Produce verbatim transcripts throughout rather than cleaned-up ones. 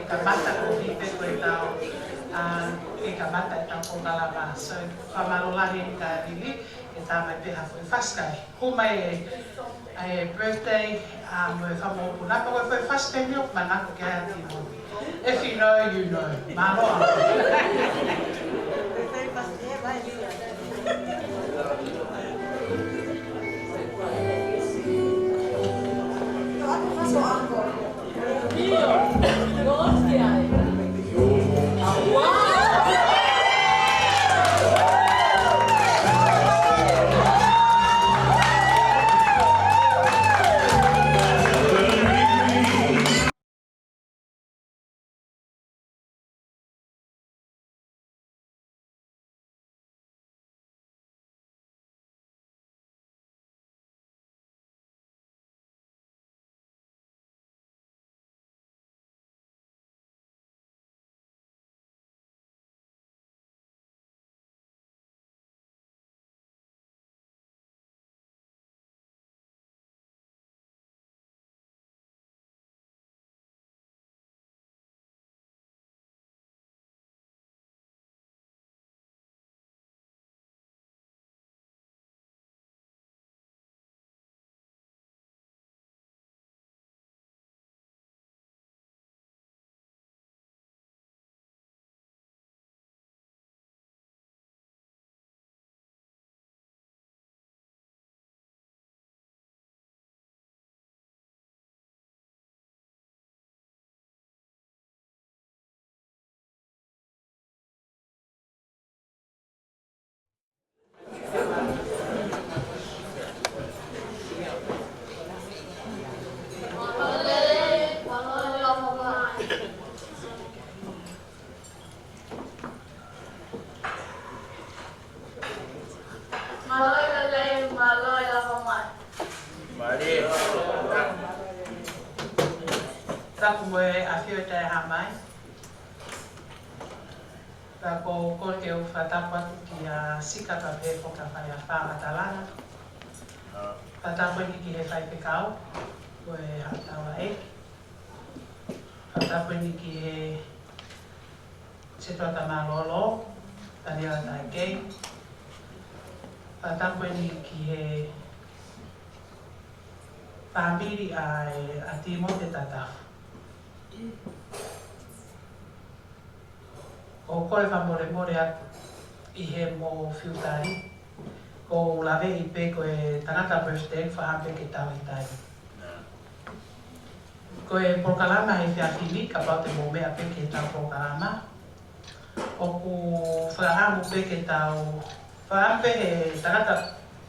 Kamata ko ē pē ko e tau, ā, ke kamata e tau polokalama. So, fakamālō lahi ʻEiki Lili, ke tā mai pē ha foʻi fasi kae hū mai e, e birthday, ā, mo e fakamoʻoni pē ko e foʻi fasi pē ʻoku manako ki ai ʻa Timo. If you know, you know. Mālō. Mālō e lelei, mālō e lava mai. Mālō. Tapu mo e ʻafio ʻa e Tamai. Pea ʻoku ou kole ke u fakatapu atu kia Sika pea pehē foki kia Faleafa Matalana. Fakatapu eni ki he faifekau, ko e haʻa tau ʻaʻe. Fakatapu eni ki he Setuata Mālōlō, Taniela Taʻekei. Fakatapu eni ki he fāmili ʻa e, ʻa Timote Tatafu. ʻOku ou kole fakamolemole atu ʻi he mo fiutari. ʻOku ou laveʻi pē ko e tangata birthday fakaʻamu pē ke tau ʻi taimi. Ko e polokalama he efiafi ni, kapau te mou meʻa pē ki he tau polokalama. ʻOku fakaʻamu pē ke tau, fakaʻamu pē he tangata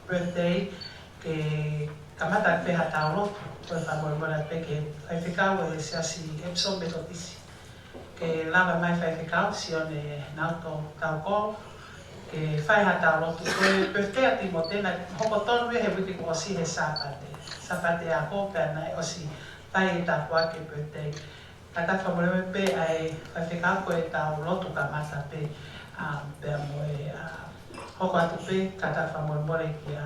birthday ke kamata pē ha tau lotu, ko e fakamolemole pē ki he faifekau ʻo e Siasi Epsom Metotisi. Ke lava mai faifekau, Sione Nauto Taukolo, ke fai ha tau lotu. Ko e birthday ʻa Timote naʻe hoko tonu ia he uike kuo ʻosi he Sāpate. Sāpate ako pea naʻe ʻosi fai e tāpuaki birthday. Kātaki fakamolemole pē ʻa e faifekau ko e tau lotu kamata pē, ā, pea mo e, ā, hoko atu pē, kātaki fakamolemole kia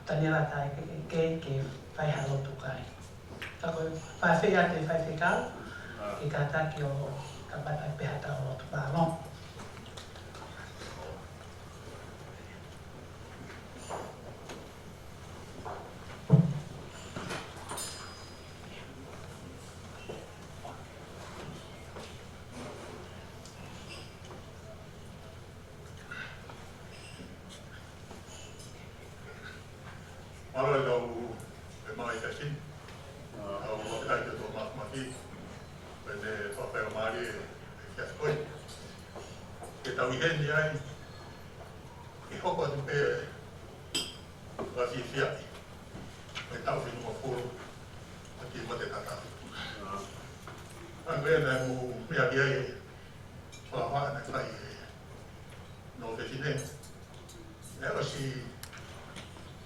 Taniela Taʻekei ke fai ha lotu kai. Ka ko e fakaafeʻi atu e faifekau, ke kātaki ʻo kamata pē ha tau lotu. Mālō. Mālō e kau e mai kasi. Kau ʻoku ʻikai ke tō māfimafi. Pea ne fakamālō e kiasi ko ē. Ke tau ʻi heni ai. Ke hoko atu pē ʻa e fiefia ʻi he taʻu finemongofulu ʻa Timote Tatafu. ʻA ia naʻa mou meʻa ki ai, fakahā naʻe fai ʻe Nōfefine. Naʻe ʻosi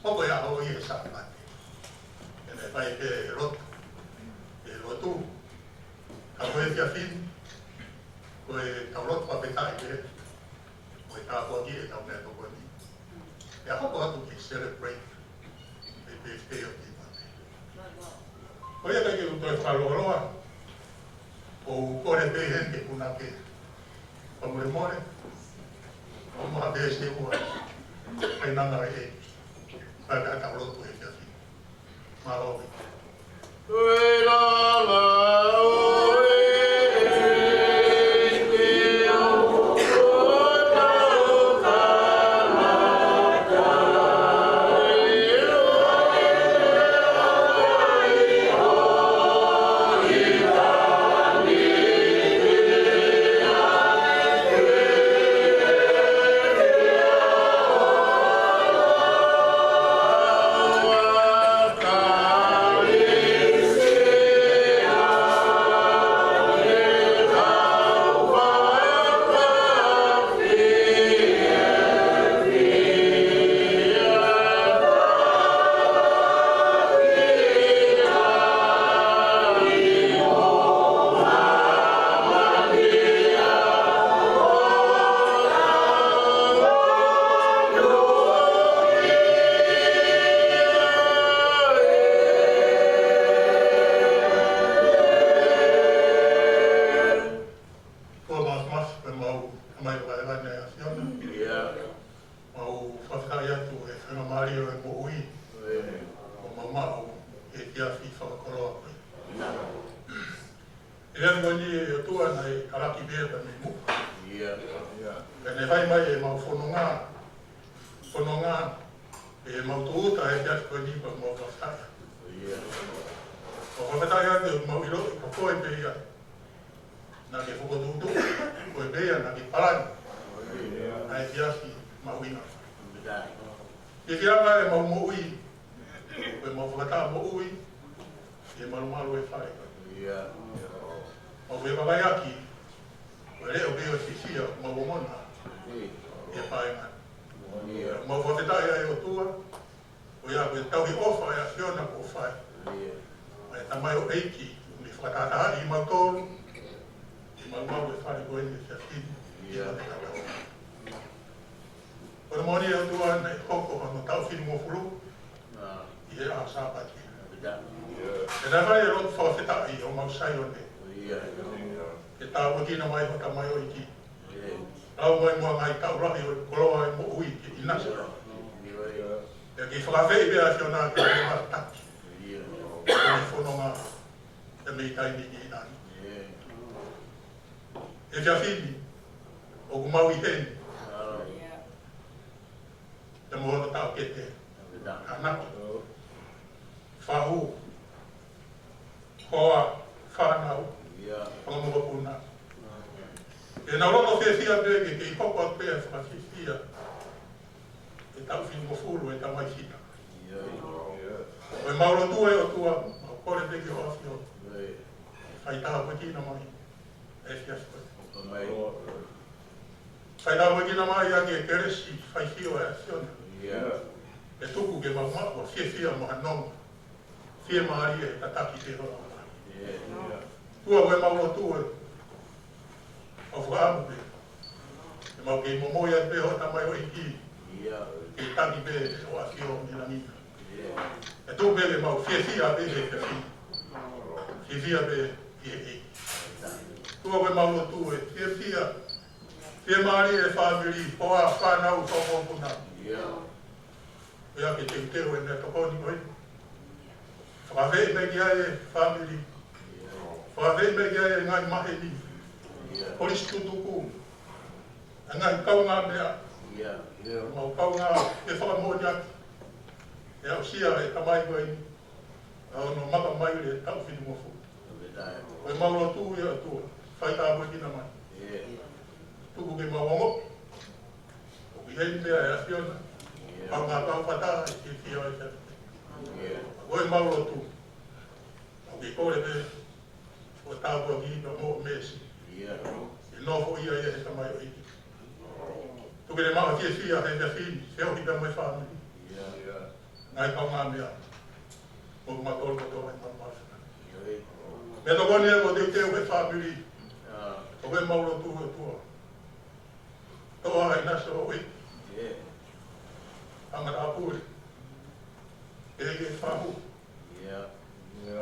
hoko e ʻaho ʻi he Sāpate. Pea naʻe fai pē e lotu. E lotu. Ka ko e efiafi ni, ko e tau lotu fakafetaʻi pē. Ko e tāpuaki e tau meʻatokoni. ʻE hoko atu ke celebrate e birthday ʻo Timote. Ko ia ʻikai ke u toe fakalōloa. ʻOku ou kole pē heni ke punake. Fakamolemole. ʻOku ou maʻu pē se ua. Kainanga e. Kae ʻatā lotu he efiafi ni. Mālō. Ko e mafimafi, ko e mau, ʻa e mai ko e lani ʻa e ʻAfiona. Mau fakafetaʻi atu he faingamālie ʻo e moʻui. ʻOku mau maʻu he efiafi fakakoloa ko eni. Efiafi ko eni ʻe ʻOtua naʻe kalaki pē ia mei muʻa. Pea ne fai mai ʻemau fononga. Fononga. ʻEmau tūʻuta he efiafi ko eni pea mau fakafetaʻi. Mau fakafetaʻi atu ʻoku mau ʻiloʻi ko koe pē ia naʻa ke fokotuʻutuʻu, ko koe pē ia naʻa ke palani ʻa e efiafi mahuʻinga. Ke ke anga ʻemau moʻui, ko ʻemau fakataha moʻui, ke malumalu e fale. Mau fie vakaiʻaki, ko e leʻo pē ʻo e fiefia, mau ongona, ʻe paenga. Mau fakafetaʻi ʻa e ʻOtua, ko ia ko e tauhi ʻofa ʻa e ʻAfiona kuo fai. ʻA e tamaioʻeiki, ne fakatahatahaʻi kimautolu, ke malumalu e fale ko eni he efiafi ni. Ko e moʻoni ʻOtua naʻe hoko hono taʻu fitungofulu ʻi he ʻaho Sāpate. Pea naʻe fai e lotu fakafetaʻi ʻo mau Saione. Ke tāpuekina mai ho tamaioʻeiki. Lau mai mo e ngaahi taʻu lahi ʻo e koloa ʻo e moʻui ke ʻinasi. Pea ke fakaafeʻi pē ʻa e ʻAfiona ke mau taki. Ko e fononga ʻe mei taimi ki ʻinasi. He efiafi ni, ʻoku mau ʻi heni. Pea mo hono taʻokete. Tānaki. Fahu. Hoa, fānau, fanga mokopuna. Ke nau loto fiefia pē ke kei hoko atu pē ʻa e fakafiefia ʻe taʻu fitungofulu ʻe tamai fita. Ko ʻemau lotu ʻe ʻOtua, mau kole pē ki ho ʻAfio. Fai tāpuekina mai ʻa e efiafi ko eni. Fai tāpuekina mai ʻa e kelesi, fai fio ʻa e ʻAfiona. Ke tuku ke mau maʻu ʻa e fiefia mo e nonga. Fiemālie he tataki pē ho ʻAfio. ʻOtua, ko ʻemau lotu ʻe ʻOku fakaʻamu pē. Ke mau kei momoi atu pē ho tamaioʻeiki. Ke taki pē ho ʻAfio mei langi. Ke tuku pē ke mau fiefia pē he efiafi. Fiefia pē ʻi he ʻEiki. ʻOtua, ko ʻemau lotu ʻe fiefia. Fiemālie e fāmili, hoa, fānau, fanga mokopuna. Pea ke teuteu e meʻatokoni ko eni. Fakaafeʻi mai ki ai e fāmili. Fakaafeʻi mai ki ai e ngaahi maheni. Kolisi tutuku. E ngaahi kaungāmeʻa. Mau kaungā ke fakamoʻoni atu. ʻE aʻusia e tamai ko eni. ʻA hono maka mai he taʻu fitungofulu. Ko ʻemau lotu ʻe ʻOtua. Fai tāpuekina mai. Tuku ke mau ongoʻi. ʻOku ʻi heni pē ʻa e ʻAfiona. Pau ngā pau fata, ʻe ke fia ʻe fia. Ko ʻemau lotu. ʻOku ke kole pē, ʻo tāpuakiʻi pea mo meesi. ʻE nofo ia ʻi he tamaioʻeiki. Tuku ke mau fiefia he efiafi ni, feohi pea mo e fāmili. Ngaahi kaungāmeʻa. Mo kimautolu kotoa ʻi māmani. Meʻatokoni ʻoku teuteu he fāmili. Ko ʻemau lotu ʻe ʻOtua. Toʻo ʻa e ʻinasi ʻo e ʻEiki. Tangata pule. Ke ke fahu.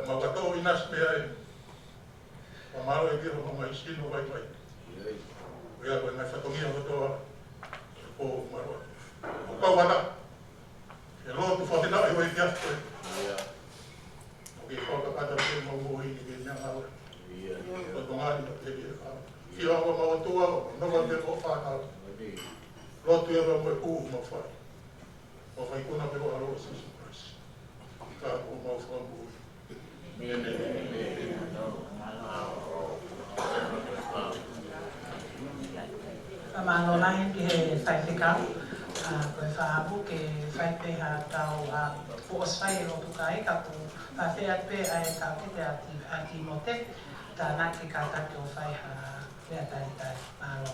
Mau ka toʻo ʻinasi pē ai. Mau Mālō e kia ho mai sino vai vai. Ia ko e ngaahi fatongia kotoa. Ko mālō. Ko kau ana. E lotu fakina e vai kia koe. Ia. Ko ke fakakata ke mau mo i ke mea ngau. Ia. Ko tongani na te ke ka. Ia. Ki o ko mau tua, no ko te ko fana. Ia. Lotu e mau e ku mau fai. Ko fai kuna pe ko alo Sīsū Kalaisi. Ka ko mau fakamoʻui. Ka mālō lahi ki he faifekau, ʻa, ko e fakaʻamu ke fai pē ha tau, ʻa, ʻosi fai e lotu kai, ka ko e fakaʻamu pē ʻa e tau ki he ʻa Ti-, ʻa Tīmote, tānaki kātaki ʻo fai ha lea talitali. Mālō.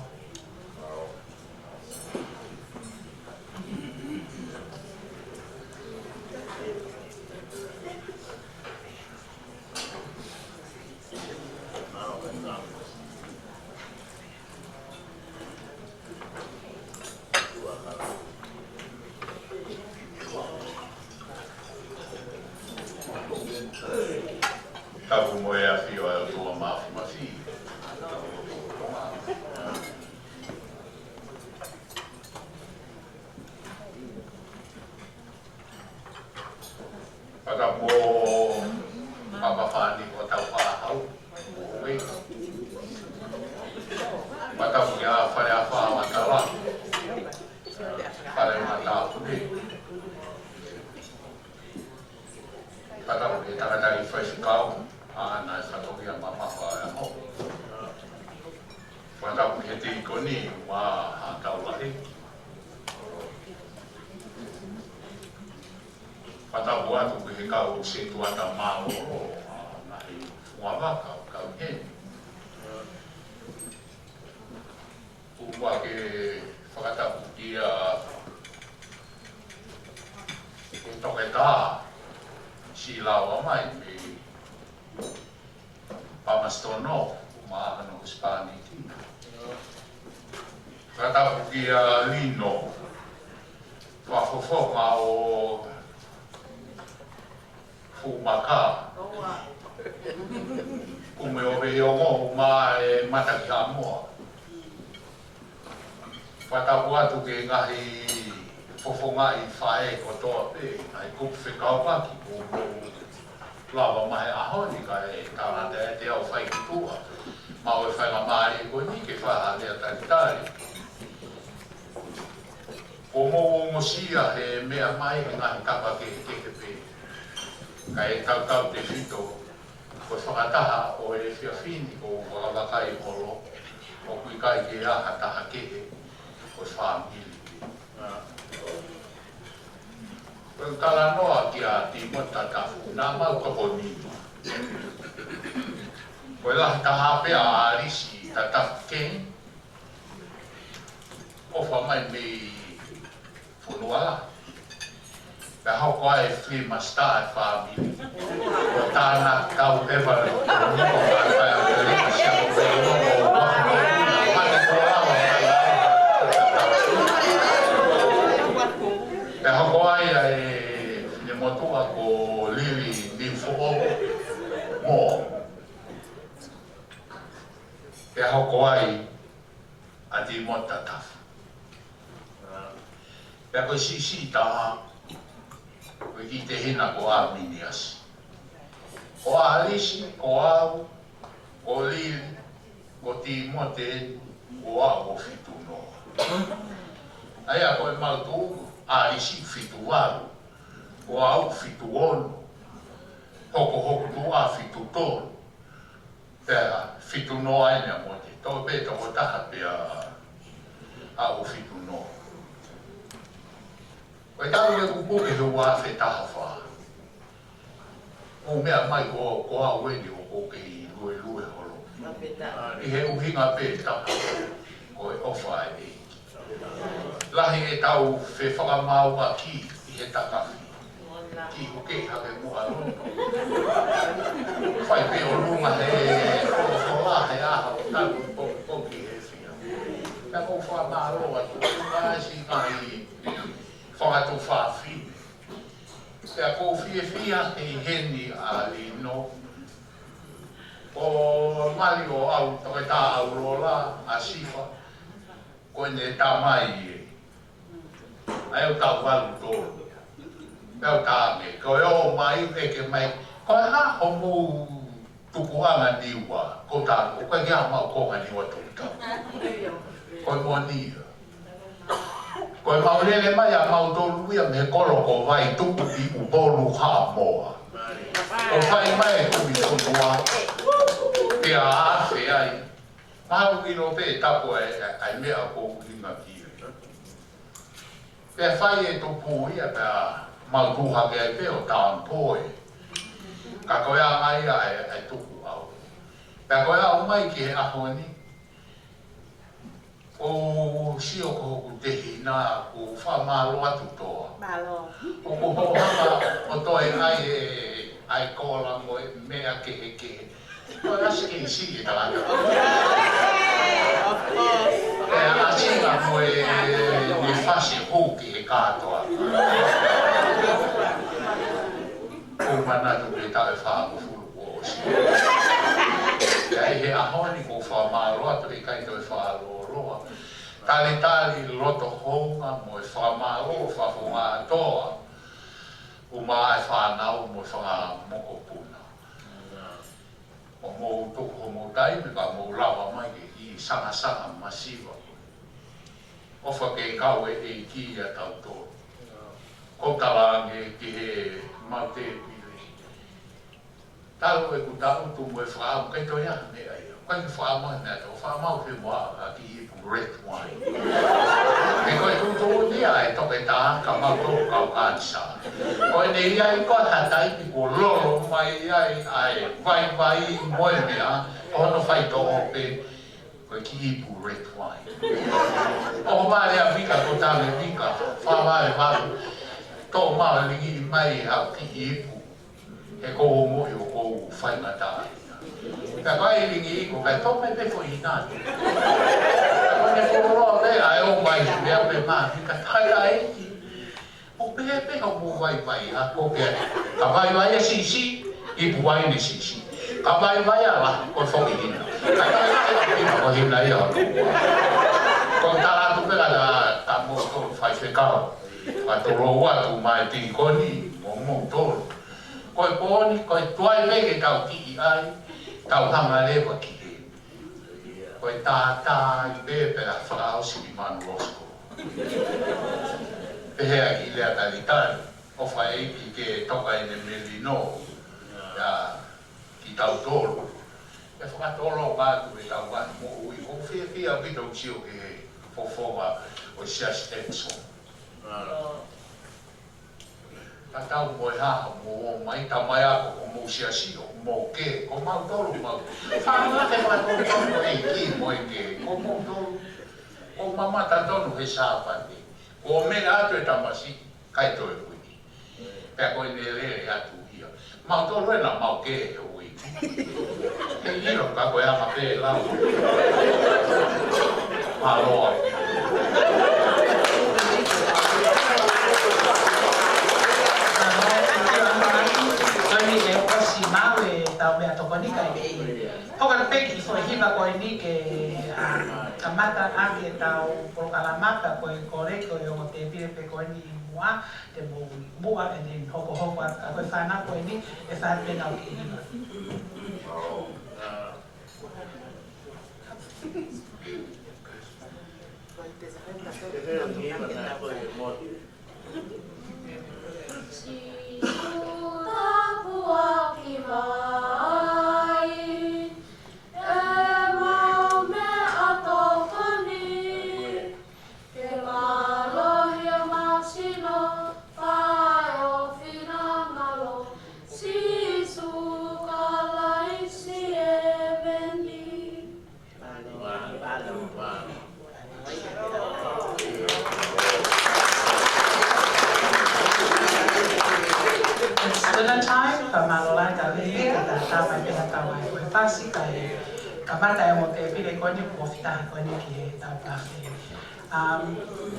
Tapu mo e ʻafio ʻa e ʻOtua Mafimafi. Fakatapu mo Papa Fani ko tau fahau. Fakatapu kia Fale Afa Matala. Fale Matala. Fakatapu ki he tangataʻeiki faifekau, ʻa, naʻe fatongia mamafa e ʻaho. Fakatapu ki he tīkoni, ʻa, ʻa Taulahi. Fakatapu atu ki he kau setuata mālōlō, ʻa, ngaahi fuavaka, kau heni. ʻOku ou ke fakatapu kia, ʻa, ko e toketā siʻi lava mai mei Palmerston North, ʻo Mahano Hispāniki. Fakatapu kia Lino, fakafofonga ʻo Fuʻu Maka. Kume ʻo Veiongo, ʻo Mata ki Haʻamoa. Fakatapu atu ki he ngaahi fofongaʻi faʻē kotoa pē, ngaahi kupu fekauʻaki kuo mou lava mai he ʻaho ni, kae tangata ʻiate au fai ki tuʻa. Maʻu e faingamālie ko eni ke fai ha lea talitali. Kuo mou ongosia he meʻa mai he ngaahi tapa kehekehe pē. Kae tautautefito, ko e fakataha ʻo e efiafi ni ʻoku ou vakavakai holo, ʻoku ʻikai ke ʻi ai ha taha kehe, ko e fāmili. Ko e talanoa kia Tīmote Tatafu, naʻa mau toko nima. Ko e lahi taha pē ʻa ʻAlisi Tatafu Keni, ʻofa mai mei Fonualahi. Pea hoko ai e flea master e fāmili. Ko Tānaki Taueva, ko Niko Kakai, ko Lika Siako, ko Lolo, ko Mate Kolava. Pea hoko ai ʻa e finemotuʻa ko Lili Niufoʻou mo. Pea hoko ai ʻa Tīmote Tatafu. Pea ko e siʻisiʻi taha, ko e kiʻi tehina ko ʻAminiasi. Ko ʻAlisi, ko au, ko Lili, ko Tīmote, ko au ʻo fitu noa. ʻA ia ko e mau tuʻu, ʻAlisi fitu valu, ko au fitu ono, hokohoko tuʻa fitu tolu. Pea fitu noa ʻeni ʻa Mote. Tō pē toko taha pea au fitu noa. Ko e taʻu ʻeku puke he ua afe taha fā. ʻO meʻa mai ko, ko au ʻeni ʻoku ou kei luelue holo. ʻI he ʻuhinga pē taha ko e ʻofa ʻa e ʻEiki. Lahi ʻetau fefakamāuʻaki ʻi he takafi. Kiʻi huke hake muʻa loto. Fai pē ʻolunga he folofola he ʻaho tapu pokipoki he fia. Pea ʻoku ou fakamālō atu ʻa e siʻi ngaahi fakatuofāfine. Pea ʻoku ou fiefia he ʻi heni ʻa Lino. ʻO Mali ʻo ʻAu, Toketā ʻAulola, ʻa Sifa, ko ʻene tamai ē. ʻA ia ʻoku tau valu tolu. Pea u tā ange, ko e ō mai, ʻeke mai, ko e hā hoʻomou tupuʻanga Niua, ko tā, ʻoku ʻikai ke ʻi ai haʻamau konga Niua tuʻutāmaki. Ko e moʻoni ia. Ko ʻemau lele mai ʻamautolu ia mei he kolo ko Vaitupu ʻi ʻUpolu Haʻamoa. ʻO fai mai e kumi tutua. Pea afe ai. Mau ʻilo pē tapu ai, ai meʻa ko ʻuhinga ki ai. Pea fai e tupu ia pea mau tuʻu hake ai pē ʻo tāmpoe. Ka ko e anga ia ʻa e, ʻa e tupu ʻau. Pea ko e aʻu mai ki he ʻaho ni, ʻoku sio ko hoku tehina, ʻoku fakamālō atu Toa. Mālō. ʻOku hoʻo hanga ʻo toe ʻai e, ʻai kola mo e meʻa kehekehe. Ko e ʻasi ke ʻi siʻi e tangata. Of course. E ʻasi na mo e, ne fasi hou ki he kātoa. ʻOku ou manatu pē taʻu ʻe fāngofulu kuo ʻosi. Pea ʻi he ʻaho ni ʻoku ou fakamālō atu, ʻikai toe fakalōloa. Talitali loto hounga mo e fakamālō, fakafofonga ʻa Toa. ʻUmaʻā e fānau mo e fanga mokopuna. ʻO mou tuku homou taimi ka mou lava mai ke kiʻi sangasanga masiva. ʻOfa ke kau e ʻEiki ʻia tautolu. ʻOku ou tala ange ki heʻemau tēpile. Talu ʻeku tangutu mo e fakaʻamu, ʻikai toe ʻi ai ha meʻa ia. ʻIkai ke fakaʻamu ha meʻa, toe fakaʻamu he moa ʻa e kiʻi ipu red wine. He ko e tuʻutuʻuni ia ʻa e toketā ka mau tō kau kanisa. Ko ʻene ʻi ai ko ha taimi kuo lolo mai ai ʻa e vaivai mo e meʻa, ko hono faitoʻo pē, ko e kiʻi ipu red wine. ʻOku vale ʻa Vika, ko tane Vika, fakavalevalu. Toʻo mai e lingiʻi mai ha kiʻi ipu. He ko hoʻo moʻui ʻoku faingataʻaʻia. Ka kai lingiʻi ko kai tō mai pē foʻi hina. Ka ko ʻene fuoloa pē, ʻa e ō mai, meʻa pē mā, Vika, kai ʻa e ʻEiki. ʻOku pehē pē hoʻomou vaivai, ʻa ko pē. Ka vaivai ʻa e siʻisiʻi, ipu vaine siʻisiʻi. Ka vaivai ʻa e lahi, ko e foʻi hina. Ka kai lahi ʻa e hina, ko e hina ia ʻo e ua. ʻOku ou tala atu pē ka ta, ta mou tō faifekau. Ka tō lou atu mai tīkoni, mo mou tō. Ko e pō ni, ko e tuai pē ke tau kiʻi ai, tau hanga leva ki he. Ko e tātā ai pē pea fakaʻosi ʻi Manu Losko. Pehē ʻa e kiʻi lea talitali, ʻofa ʻEiki ke toka ʻene melino, ia, kitautolu. ʻE fakatōlonga atu ʻetau ngaahi moʻui, ʻoku fiefia ʻaupito ʻeku sio ki he fofonga ʻo e Siasi Edison. Tatau mo e hā, mou ō mai, tamai ako, ko mou siasi, ʻoku mou kē, ko mautolu mau. Fānau ke mautolu, ko e ʻEiki mo e kē, ko mautolu. ʻOku mamata tonu he Sāpate. ʻOku meʻa atu e tamasiʻi, ʻikai toe ui. Pea ko ʻene lele atu ia. Mautolu ē naʻa mau kē he ui. He ʻilo ka ko e anga pē lau. Mālō. Ko eni ʻe ʻosi maʻu ʻetau meʻatokoni kae kei. Hoko atu pē kiʻi foʻi hiva ko eni ke, ʻa, kamata ʻaki ʻetau polokalama pea ko e kole ko e ongo tēpile pē ko eni ʻi muʻa. Te mou muʻa ʻene hokohoko atu ka ko e fānau ko eni ʻe fai pē ʻenau kiʻi hiva. Sīsū tāpuaki mai, ʻemau meʻatokoni. Ke mālohi ʻemau sino, fai ho finangalo, Sīsū Kalaisi, ʻēmeni. It's dinner time, ka mālō lahi ka lele, ka ta tapa ke ta tau ai ko e pasi, ka e kamata e ongo tēpile ko eni, kuo fita ko eni ki he tau kafe. Um,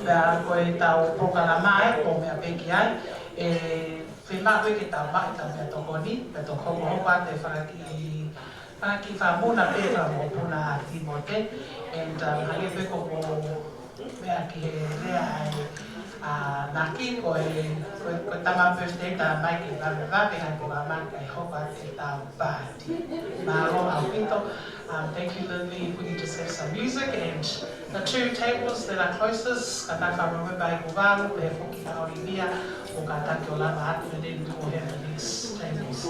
pea ko ʻetau polokalama ē, ko e meʻa pē ki ai, ʻe fiemaʻu ke tau maʻu ʻetau meʻatokoni, pea toki hokohoko atu e fanga kiʻi Paki fa muna pe fa mo puna a Timote, and, um, hale pe ko mo mea ki he lea ai, a, naki ko e, ko e, ko e tama birthday ta mai ke vave vave ha ko a mai ke hoko atu e tau party. Mālō ʻaupito. Um, thank you, Lily. If we can just have some music and the two tables that are closest, kātaki fa mo mea bai ko valu, pe foki ka Olivia, ʻo kātaki ʻo lava atu, and then we will have the next tables.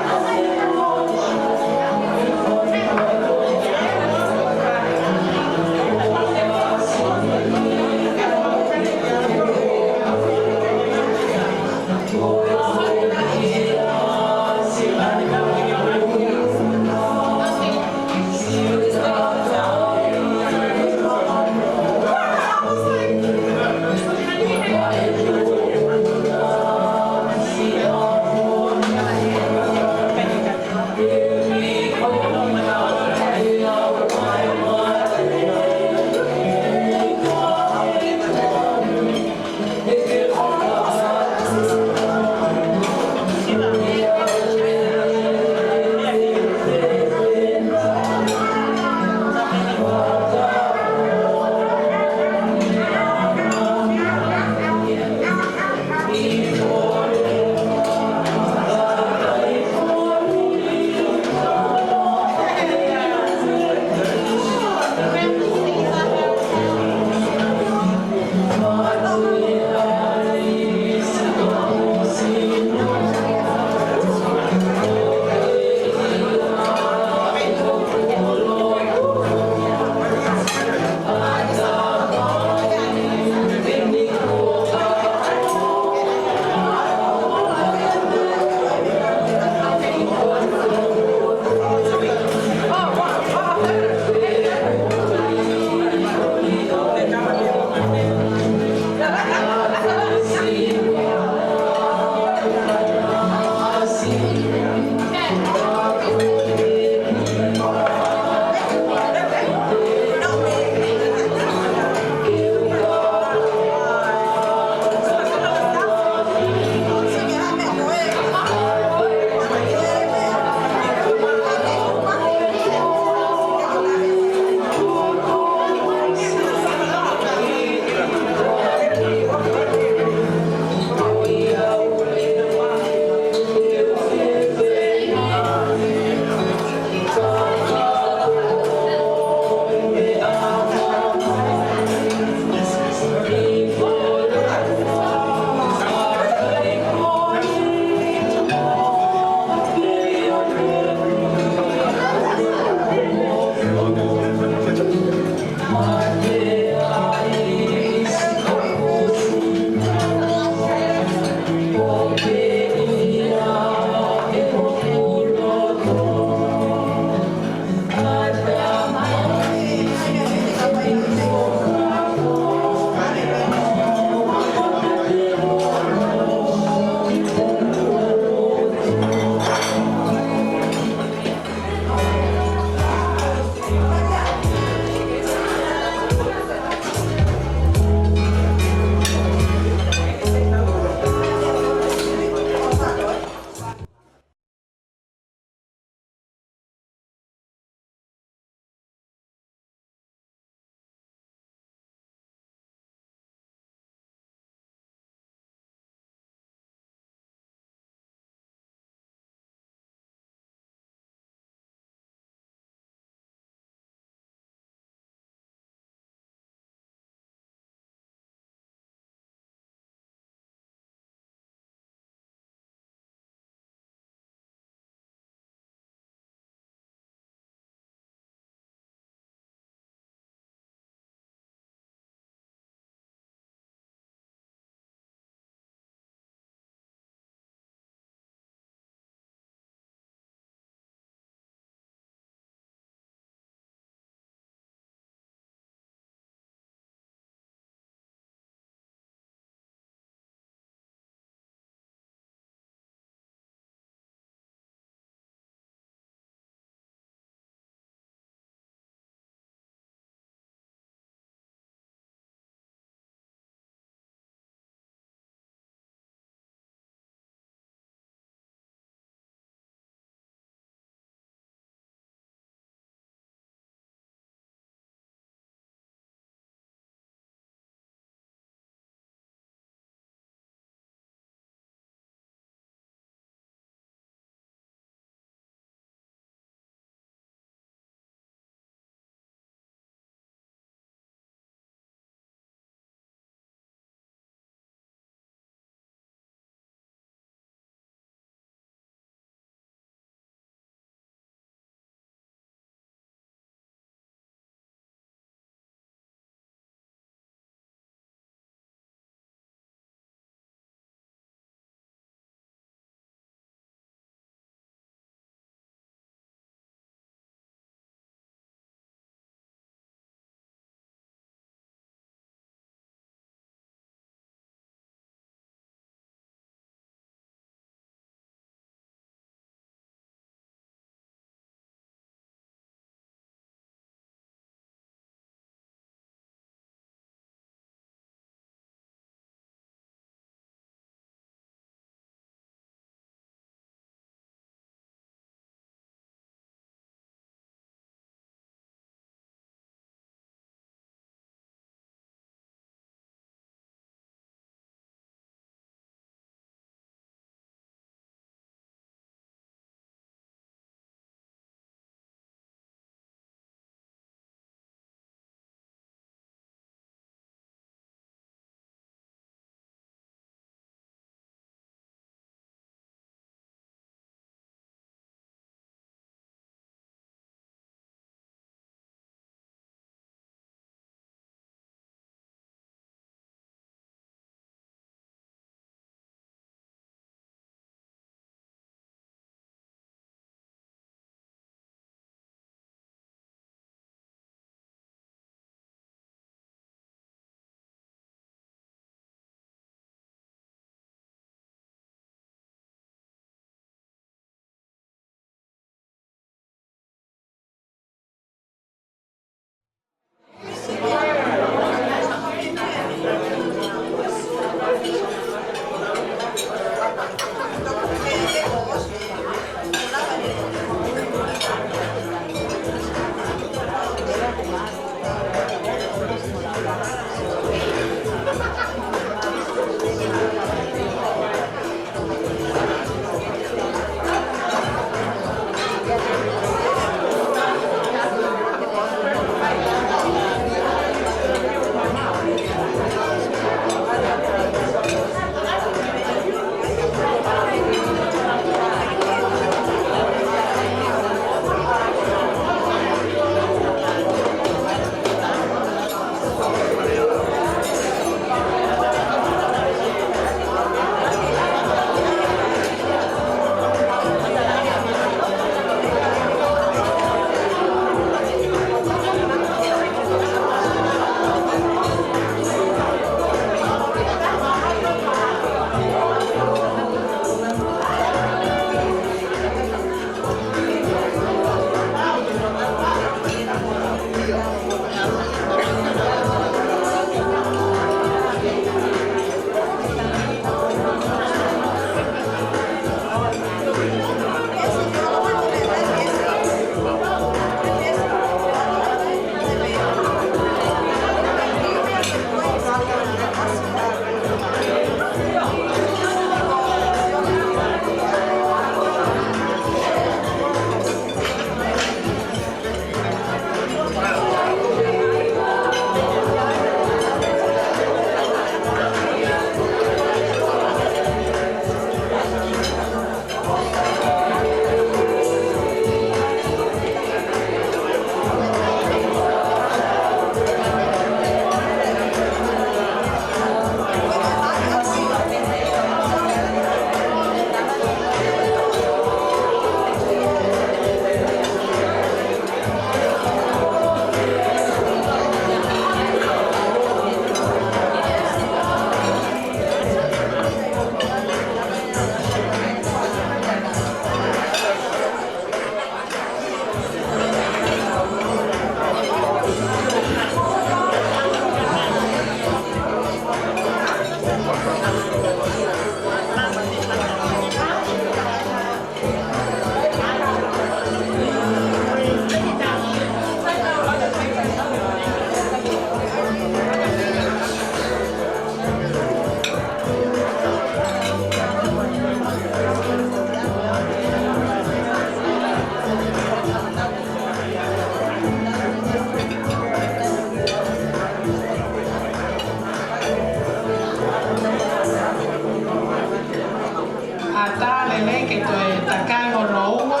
Tau lele ke toe takai hono ua.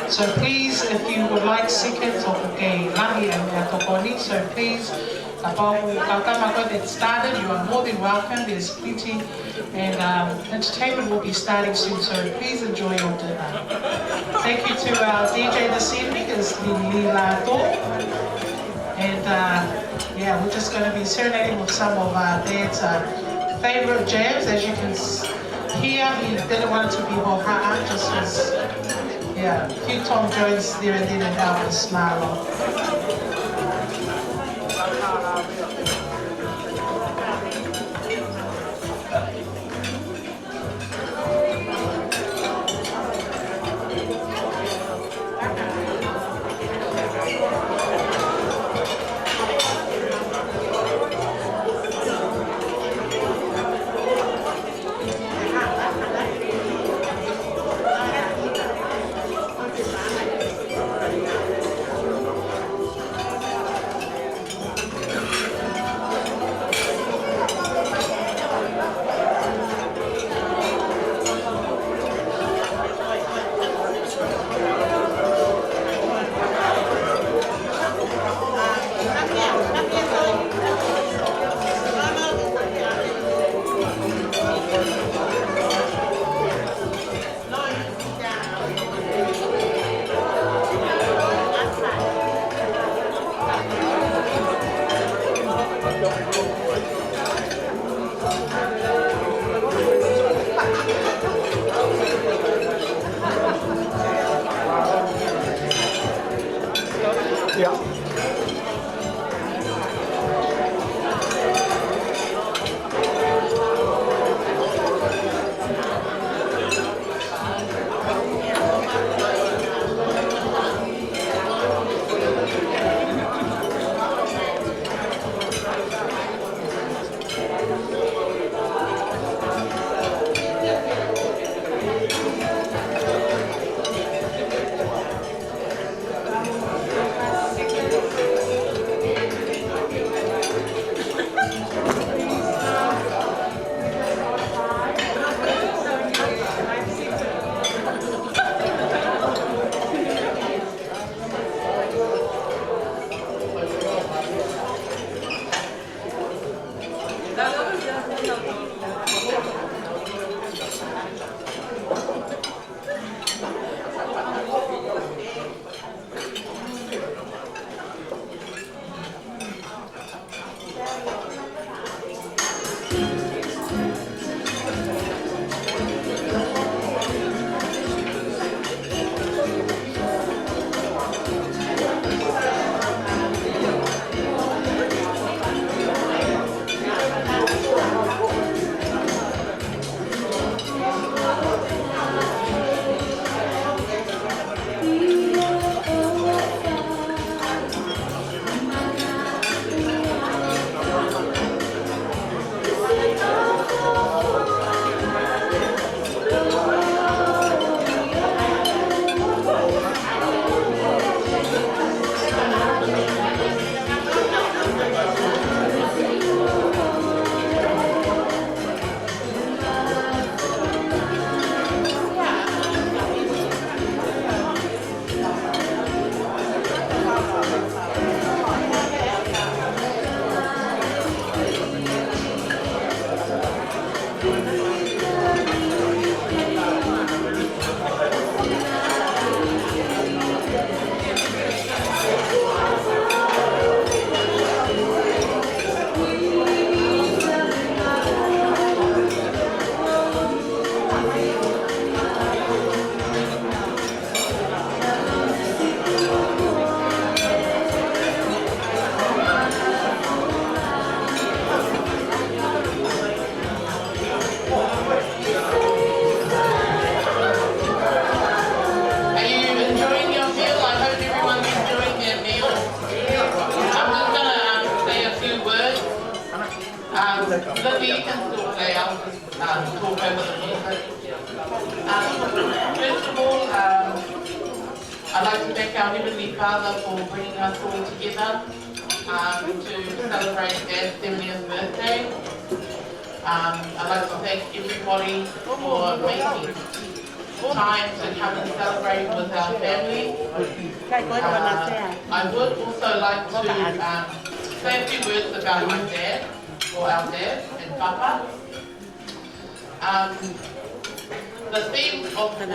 So please, if you would like seconds or ke lahi ʻa e meʻatokoni, so please, kapau ʻoku kau kama koe, it started, you are more than welcome. There's plenty, and um, entertainment will be starting soon, so please enjoy your dinner. Thank you to our D J this evening, is Lila Lato. And uh, yeah, we're just going to be serenading with some of our dad's uh, favorite jams. As you can s- hear, he didn't want it to be hohaʻa, just his, yeah, few Tom Jones there and then and Elvis Marlowe. Are you enjoying your meal? I hope everyone's enjoying their meal. I'm just gonna, um, say a few words. Um, Lily can still play. I'll just, um, talk over the music. Um, first of all, um, I'd like to thank our Heavenly Father for bringing us all together, um, to celebrate Dad's seventieth birthday. Um, I'd like to thank everybody for making time to come and celebrate with our family. Uh, I would also like to, um, say a few words about my dad, or our dad, and Papa. Um, the theme of, or the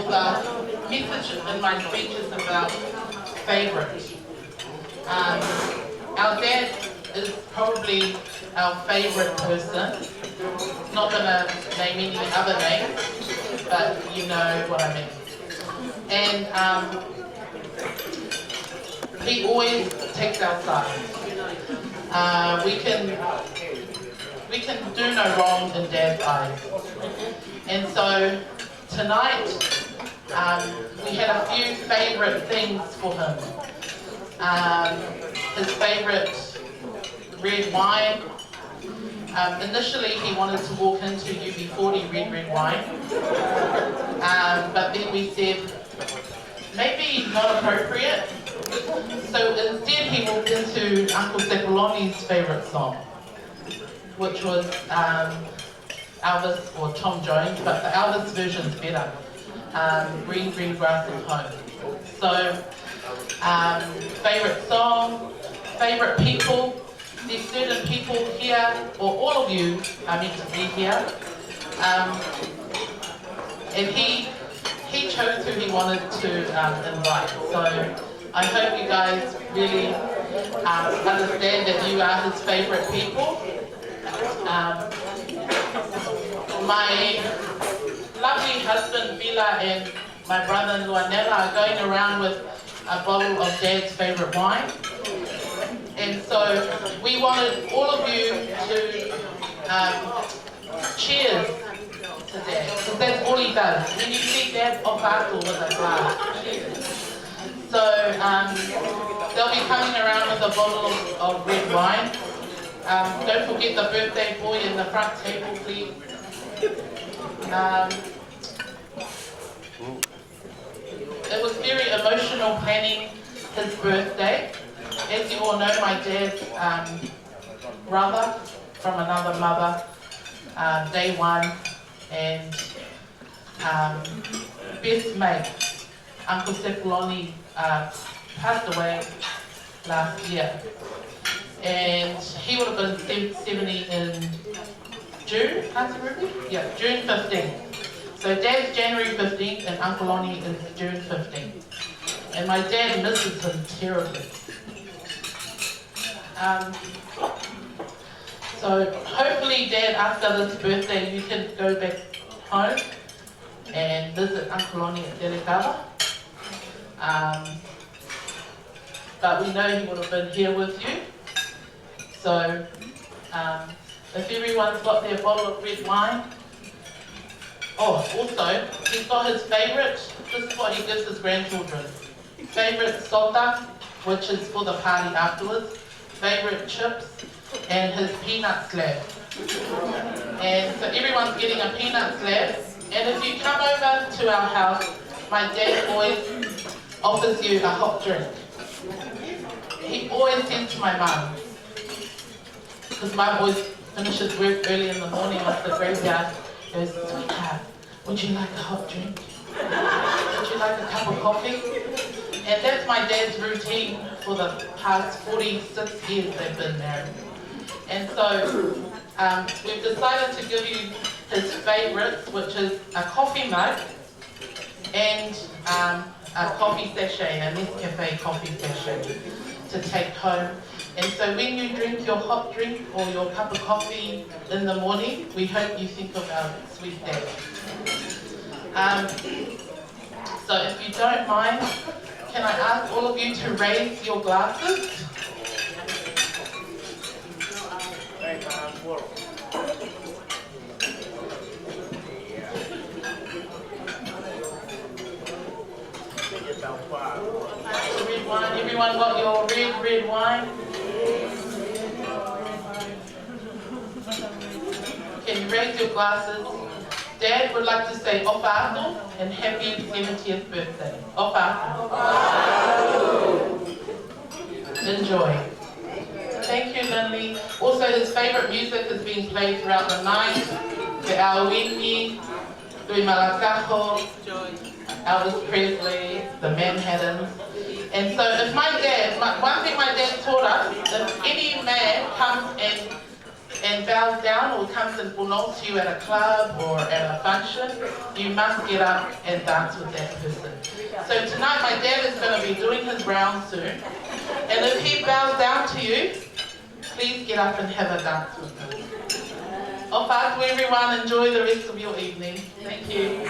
message in my speech is about favourite. Um, our dad is probably our favourite person. Not gonna name any other names, but you know what I mean. And, um, he always takes our side. Uh, we can, we can do no wrong in Dad's eyes. And so tonight, um, we had a few favourite things for him. Um, his favourite red wine. Um, initially, he wanted to walk into U B forty red, red wine. Um, but then we said, "Maybe not appropriate." So instead, he walked into Uncle Sepuloni's favourite song, which was, um, Elvis or Tom Jones, but the Elvis version's better. Um, Green Green Grass of Home. So, um, favourite song, favourite people. There's certain people here, or all of you are meant to be here. Um, and he he chose who he wanted to, um, invite. So I hope you guys really, um, understand that you are his favourite people. Um, my lovely husband Vila and my brother-in-law Nella are going around with a bottle of Dad's favourite wine. And so we wanted all of you to, um, cheers to Dad, 'cause that's all he does. When you see Dad, ʻofa atu with a glass. Cheers. So, um, they'll be coming around with a bottle of, of red wine. Um, don't forget the birthday boy in the front table, please. Um, it was very emotional planning his birthday. As you all know, my dad's, um, brother from another mother, um, day one, and, um, best mate, Uncle Sepuloni, uh, passed away last year. And he would have been sev-, seventy in June, Auntie Ruby? Yeah, June fifteenth. So Dad's January fifteenth and Uncle Lonnie is June fifteenth. And my dad misses him terribly. Um, so hopefully, Dad, after this birthday, you can go back home and visit Uncle Lonnie at Delegava. Um, but we know he would have been here with you. So, um, if everyone's got their bottle of red wine, oh, also, he's got his favourite, this is what he gives his grandchildren. Favourite sota, which is for the party afterwards, favourite chips, and his peanut slab. And so everyone's getting a peanut slab. And if you come over to our house, my dad always offers you a hot drink. He always says to my mum, 'cause Mum always finishes work early in the morning off the graveyard, goes, "Sweetheart, would you like a hot drink? Would you like a cup of coffee?" And that's my dad's routine for the past forty-six years they've been married. And so, um, we've decided to give you his favourites, which is a coffee mug and, um, a coffee sachet, a Nescafe coffee sachet to take home. And so when you drink your hot drink or your cup of coffee in the morning, we hope you think of our sweet dad. Um, so if you don't mind, can I ask all of you to raise your glasses? Red wine. Everyone got your red, red wine? Can you raise your glasses? Dad would like to say ʻofa atu and happy seventieth birthday. ʻOfa atu. Enjoy. Thank you, Lindley. Also, his favourite music is being played throughout the night. The Aoini, Tui Malakaho, Elvis Presley, the Manhattans. And so if my dad, my, one thing my dad taught us, if any man comes and, and bows down or comes and puno to you at a club or at a function, you must get up and dance with that person. So tonight my dad is going to be doing his rounds soon. And if he bows down to you, please get up and have a dance with them. ʻOfa atu, everyone. Enjoy the rest of your evening. Thank you.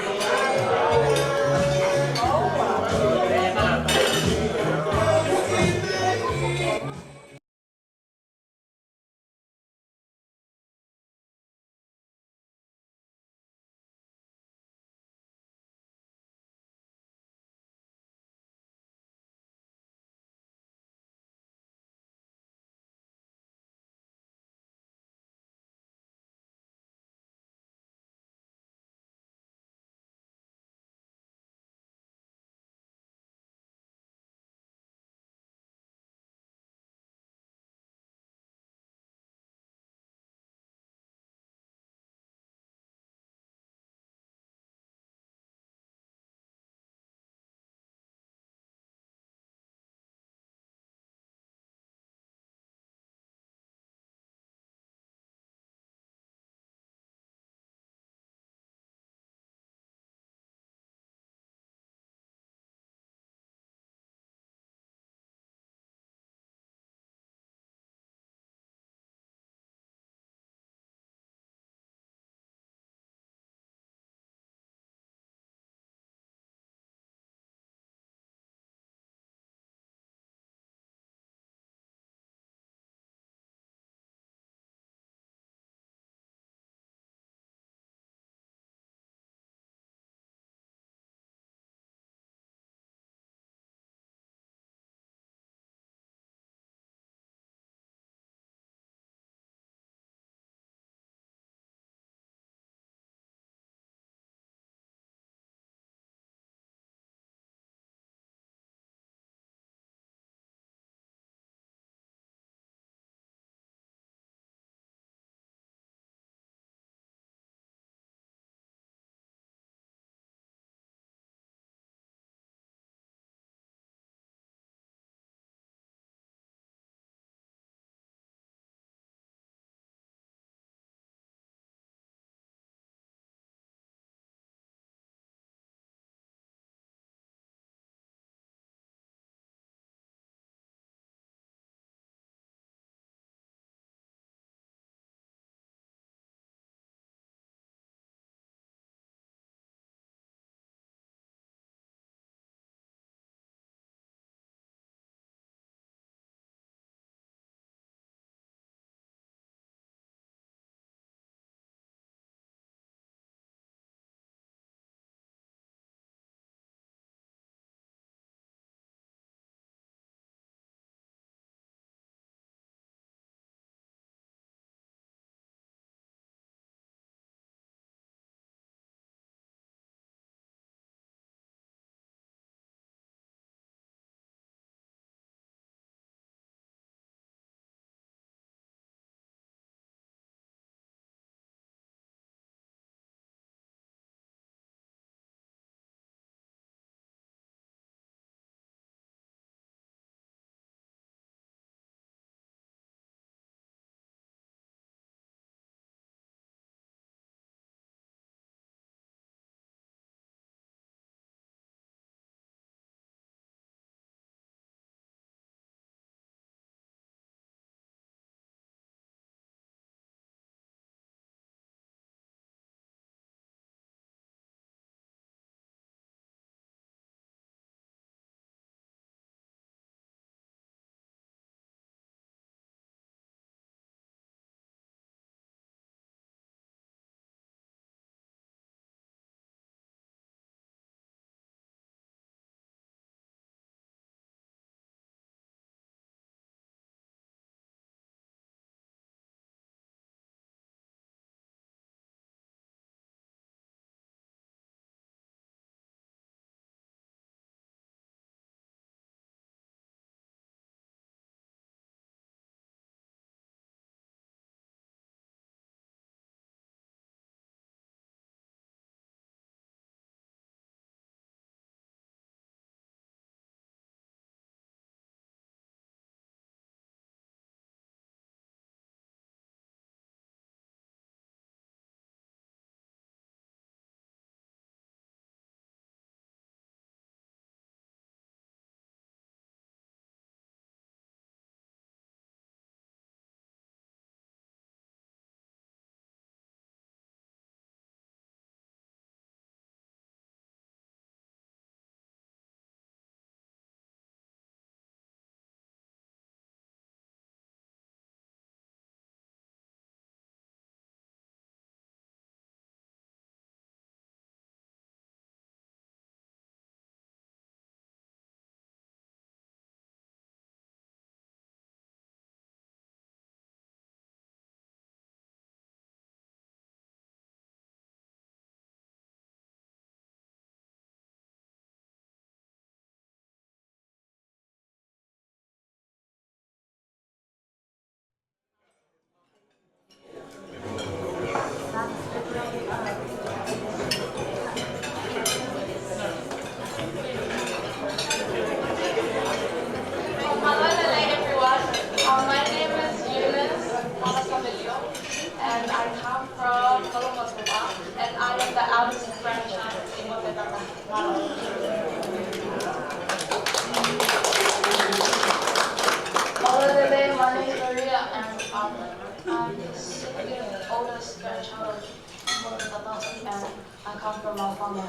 And I come from Alfama.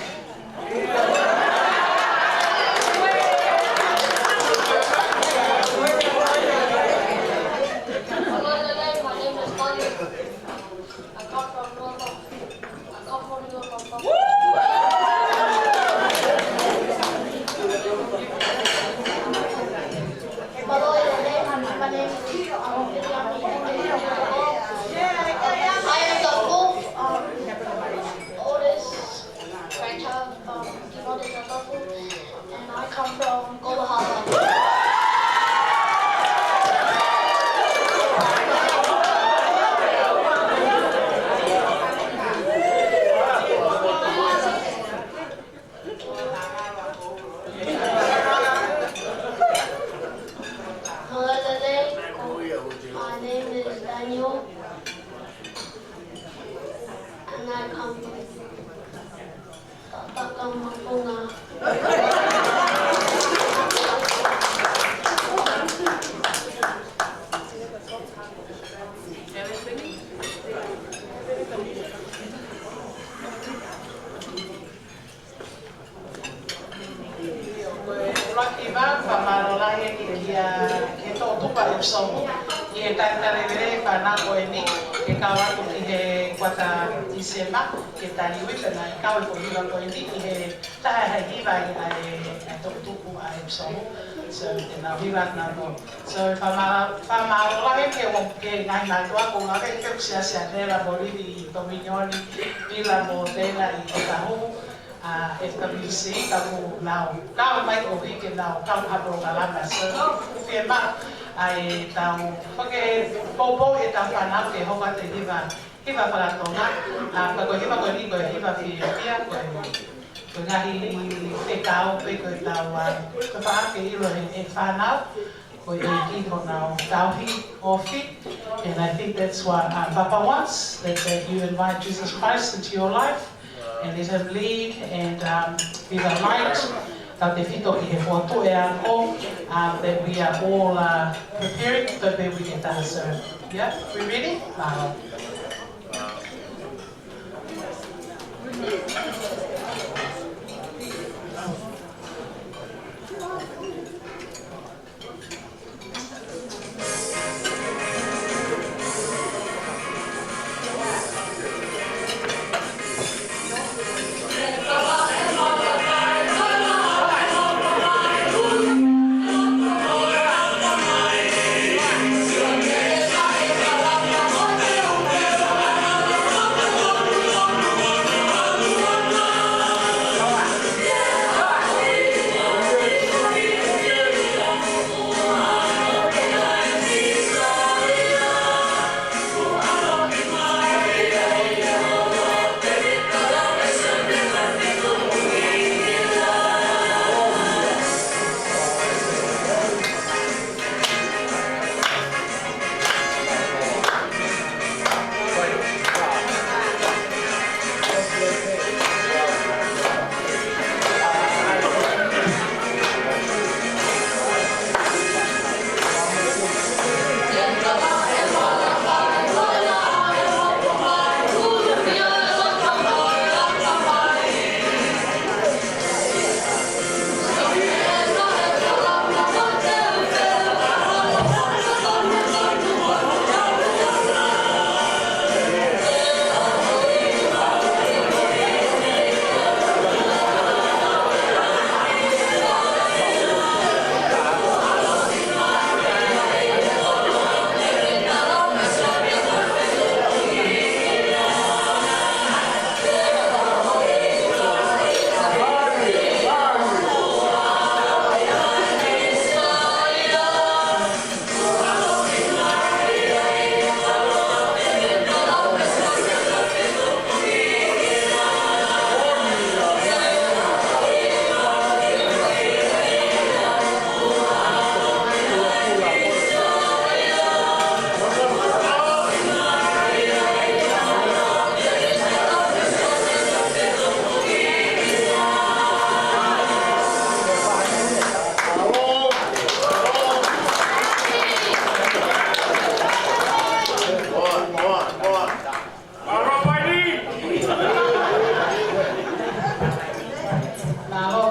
Hello, my name is Tanya. I come from North Auckland. I come from North Auckland. Hello, my name is Tanya. I am the fourth, um, oldest grandchild from Kinote Tatapu, and I come from Kolohala. Hello, my name is Daniel, and I come from Takamokunga. Ko e ʻuluaki hiva, fakamālō lahi eni kia, ki he toʻutupu ʻa ʻEpisomu, ʻi he taimi lelei e fānau ko eni, ke kau atu ki he kuata Tīsema, ke tali ui, pea naʻe kau e foʻi hiva ko eni, ʻi he taha e hiva ʻa e, ʻa e toʻutupu ʻa ʻEpisomu. So, te nau hiva atu nau. So, fakamā-, fakamālō lahi ki he, ki he ngaahi mātuʻa, ko e ngaahi fefisiasi ʻa Nela mo Lili ʻi Tominioni, Pila mo Tena ʻi Otahuhu, ʻa F W C, ka ko nau, kau mai ʻo hiki nau, kau ha polokalama. So, ʻoku fiemaʻu ʻa e tau, ko e poupou ʻetau fānau ke hoko atu e hiva, hiva faka-Tonga, ʻa, ka ko e hiva ko eni, ko e hiva fiefia, ko e, ko e ngaahi fekau pē ko ʻetau, ʻa, ko e fakaʻamu ke ʻilo ʻe he, ʻe he fānau, ko e ʻEiki honau tauhi ofi. And I think that's what, uh, Papa wants, that, that you invite Jesus Christ into your life and let him lead and, um, be the light. Tautefito ki he fotu e ako, um, that we are all, uh, preparing, so that we can start. Yeah, we ready? Mālō.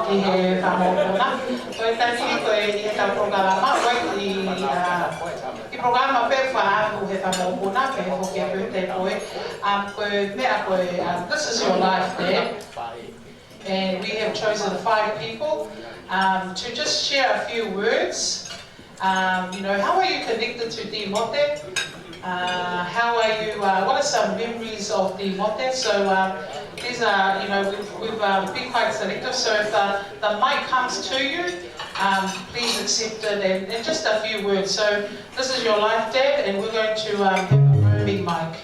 ʻI he fakamoʻoni. Ko e taimi ni ko e ʻi he ʻetau polokalama, ko e ʻi, ʻa, ʻi he polokalama pē fakaʻamu he fakamoʻoni, pea foki ʻa e birthday boy. Um, ko e meʻa ko e, um, this is your life, Dad. And we have chosen five people, um, to just share a few words. Um, you know, how are you connected to Timote? Uh, how are you, uh, what are some memories of Timote? So, um, these are, you know, we've, we've, um, been quite selective. So if the, the mic comes to you, um, please accept it and, and just a few words. So this is your life, Dad, and we're going to, um, have a roaming mic.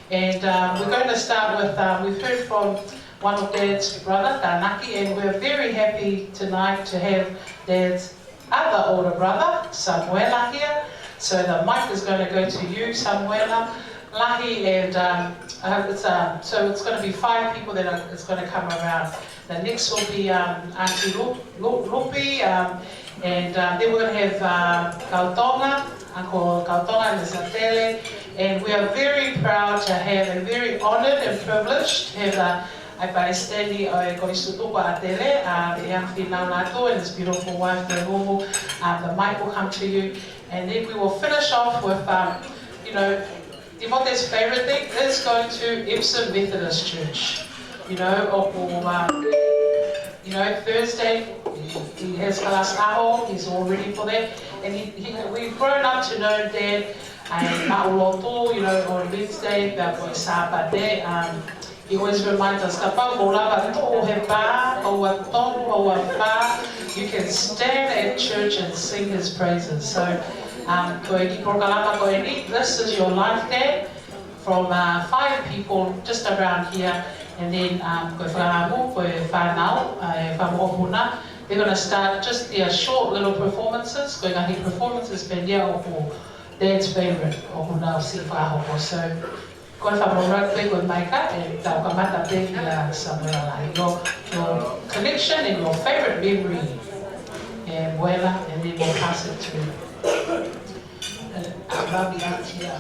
And, um, we're going to start with, um, we've heard from one of Dad's brother, Tānaki, and we're very happy tonight to have Dad's other older brother, Samuela, here. So the mic is going to go to you, Samuela. Lahi, and, um, uh, it's, um, so it's going to be five people that are, it's going to come around. The next will be, um, Auntie Lu-, Lu-, Lupi, um, and, um, then we're going to have, uh, Kautonga, Uncle Kautonga and Miss Atele. And we are very proud to have and very honored and privileged to have, uh, ʻa e palesiteni ʻo e Kolisi Tutuku ʻa Atele, uh, ʻa Fineʻeiki Lato and his beautiful wife, Te Vuvu. Uh, the mic will come to you. And then we will finish off with, um, you know, Timote's favorite thing is going to Epsom Methodist Church. You know, ʻoku, um, you know, Thursday, he, he has kalasi ʻaho, he's all ready for that. And he, he, we've grown up to know Dad, ʻa e maʻu lotu, you know, on Wednesday, pea ko e Sāpate, um, he always reminds us, kapau ʻoku lava tuʻu he pā, ʻoua tolu, ʻoua fā, you can stand at church and sing his praises. So, um, ko e kiʻi polokalama ko eni, this is your life, Dad, from, uh, five people just around here, and then, um, ko e fakaʻamu, ko e fānau, uh, fakamoʻoni. They're gonna start just their short little performances, ko e ngaahi performances pē ia ʻoku Dad's favorite, ʻoku nau siʻi fakahoko. So, ko e fakamoʻoni pē ko e maika, ʻe tau kamata pē kia Samuela. Your, your connection and your favorite memory, ʻe Muela, and then we'll pass it to, uh, Mami Atia.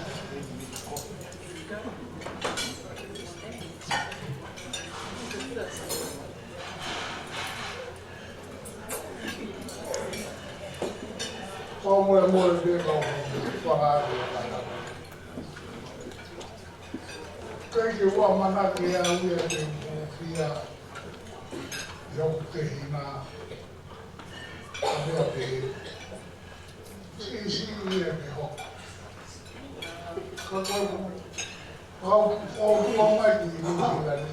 Fakamolemole pē kau fakaʻamu. Kae ke u ʻamanaki ʻe au ia ke u hūfia ʻi hoku tehina. ʻA ia pē. Siʻisiʻi ia ke hoko. Ka ko au, ko au, ko au mai ki Nuʻu Sila ni.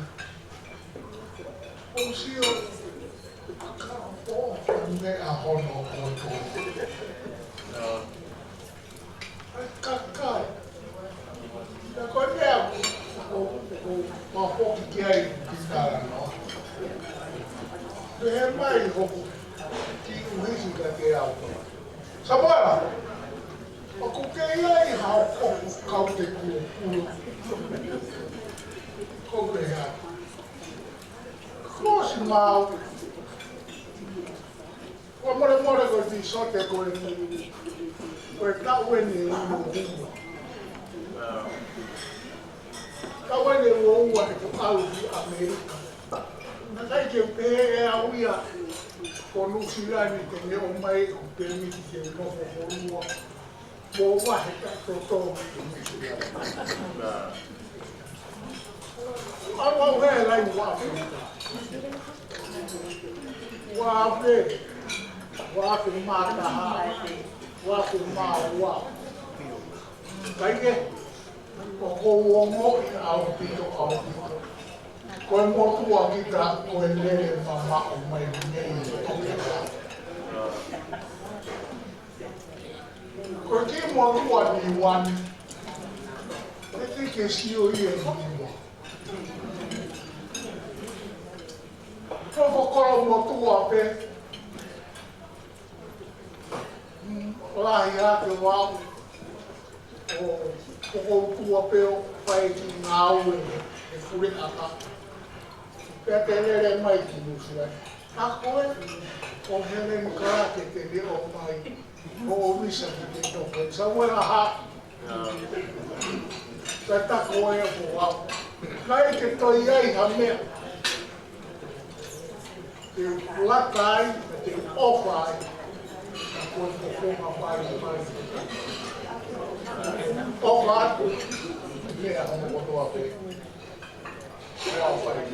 ʻOku ou sio, ka ko e meʻa hono kotoa. ʻAi, kakai. Ka ko e meʻa ʻoku, ʻoku, ʻoku ou foki ki ai ki talanoa. Pehē mai hoku kiʻi ʻuhinga kiate au. Samuela, ʻoku ke ʻi ai haʻo kau te kuo kuo. Ko ke ha. Ko si mau. Fakamolemole ko e vīsote ko e, ko e taʻu eni ʻe uofulu mā ua. Taʻu eni ʻe uofulu mā ua heʻeku ʻalu ki ʻAmelika. Naʻe ʻikai ke u pehē ʻe au ia ko Nuʻu Sila ni te ne ʻomai ʻeku pēmiti ke u nofo ʻi ʻolunga. Mo vahe ka toto. Au au he lai ua afe. Ua afe. Ua afe mā taha. Ua afe mā ua. Kae kehe, ʻoku ou ongoʻi ʻaupito, ʻaupito. Ko e motuʻa kita, ko e lele mamaʻo mai mei Toketā. Ko e kiʻi motuʻa ni wan, ʻe te ke sio ia ni wan. Ko e kolo motuʻa pē, mm, lahi ake ʻo aʻu, ʻo, ʻo ko e tuʻa pē ʻo fai e kiʻi ngāue he, he fuleʻanga. Pea te lele mai ki Nuʻu Sila ni. Ka ko e, ko Helen Clark te ne ʻomai, ʻo ʻomai ki he toko. Samuela ha. Ka ta ko e ko au. Naʻe ʻikai ke toe ʻi ai ha meʻa. Te u laka ai, te u ʻofa ai. Ko e fofonga mai, mai. ʻOfa atu, meʻa hono kotoa pē. Meʻa ʻofa ai.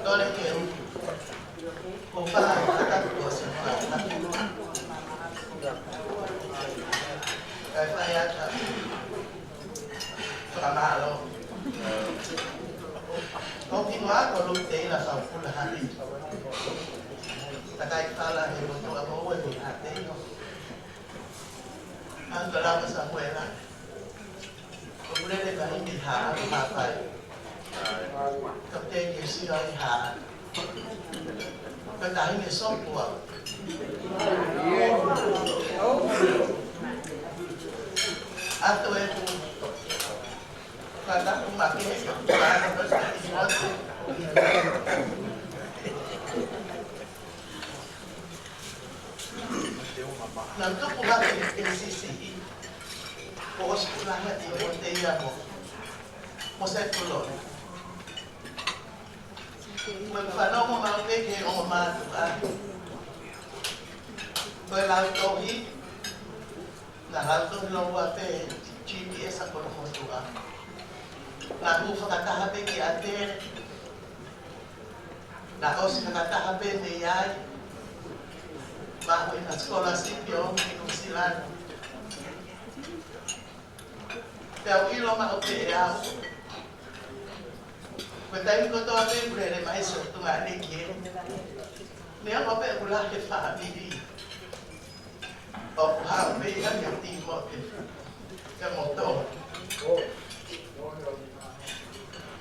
Tole ke u ko fa, ka ta ko se fa. Kae fai atu. Fakamālō. Ko kinoa ko Lute ila Faukula Hale. Takai fala he motu a mo e mi ate ino. Anto lama Samuela. Ko Lele Mahimi ha, ha fai. Kapiteni Sila i ha. Ko Taʻahine Sopua. Atu e ku. Kata ku make. Naʻa ku tupu hake he K C C E. Ko ʻOsikula hati ʻo te ia mo. Mo se kulo. Mo e fanongo maʻu pē ki he ongo mātuʻa. Ko e lau tohi, naʻa lau tohi lōua pē G P S ʻa Kolomotuʻa. Naʻa ku fakataha pē ki ʻAtele, naʻa ʻosi fakataha pē mei ai, maʻu ʻena scholarship ʻo ki Nuʻu Sila. Pea u ʻilo maʻu pē ʻe au. Ko e taimi kotoa pē ʻoku lele mai ʻa e sōtunga ʻanenai ki heni. Neongo pē ʻoku lahi e fāmili. ʻOku haʻu pē ia kia Timote. Kia Moto.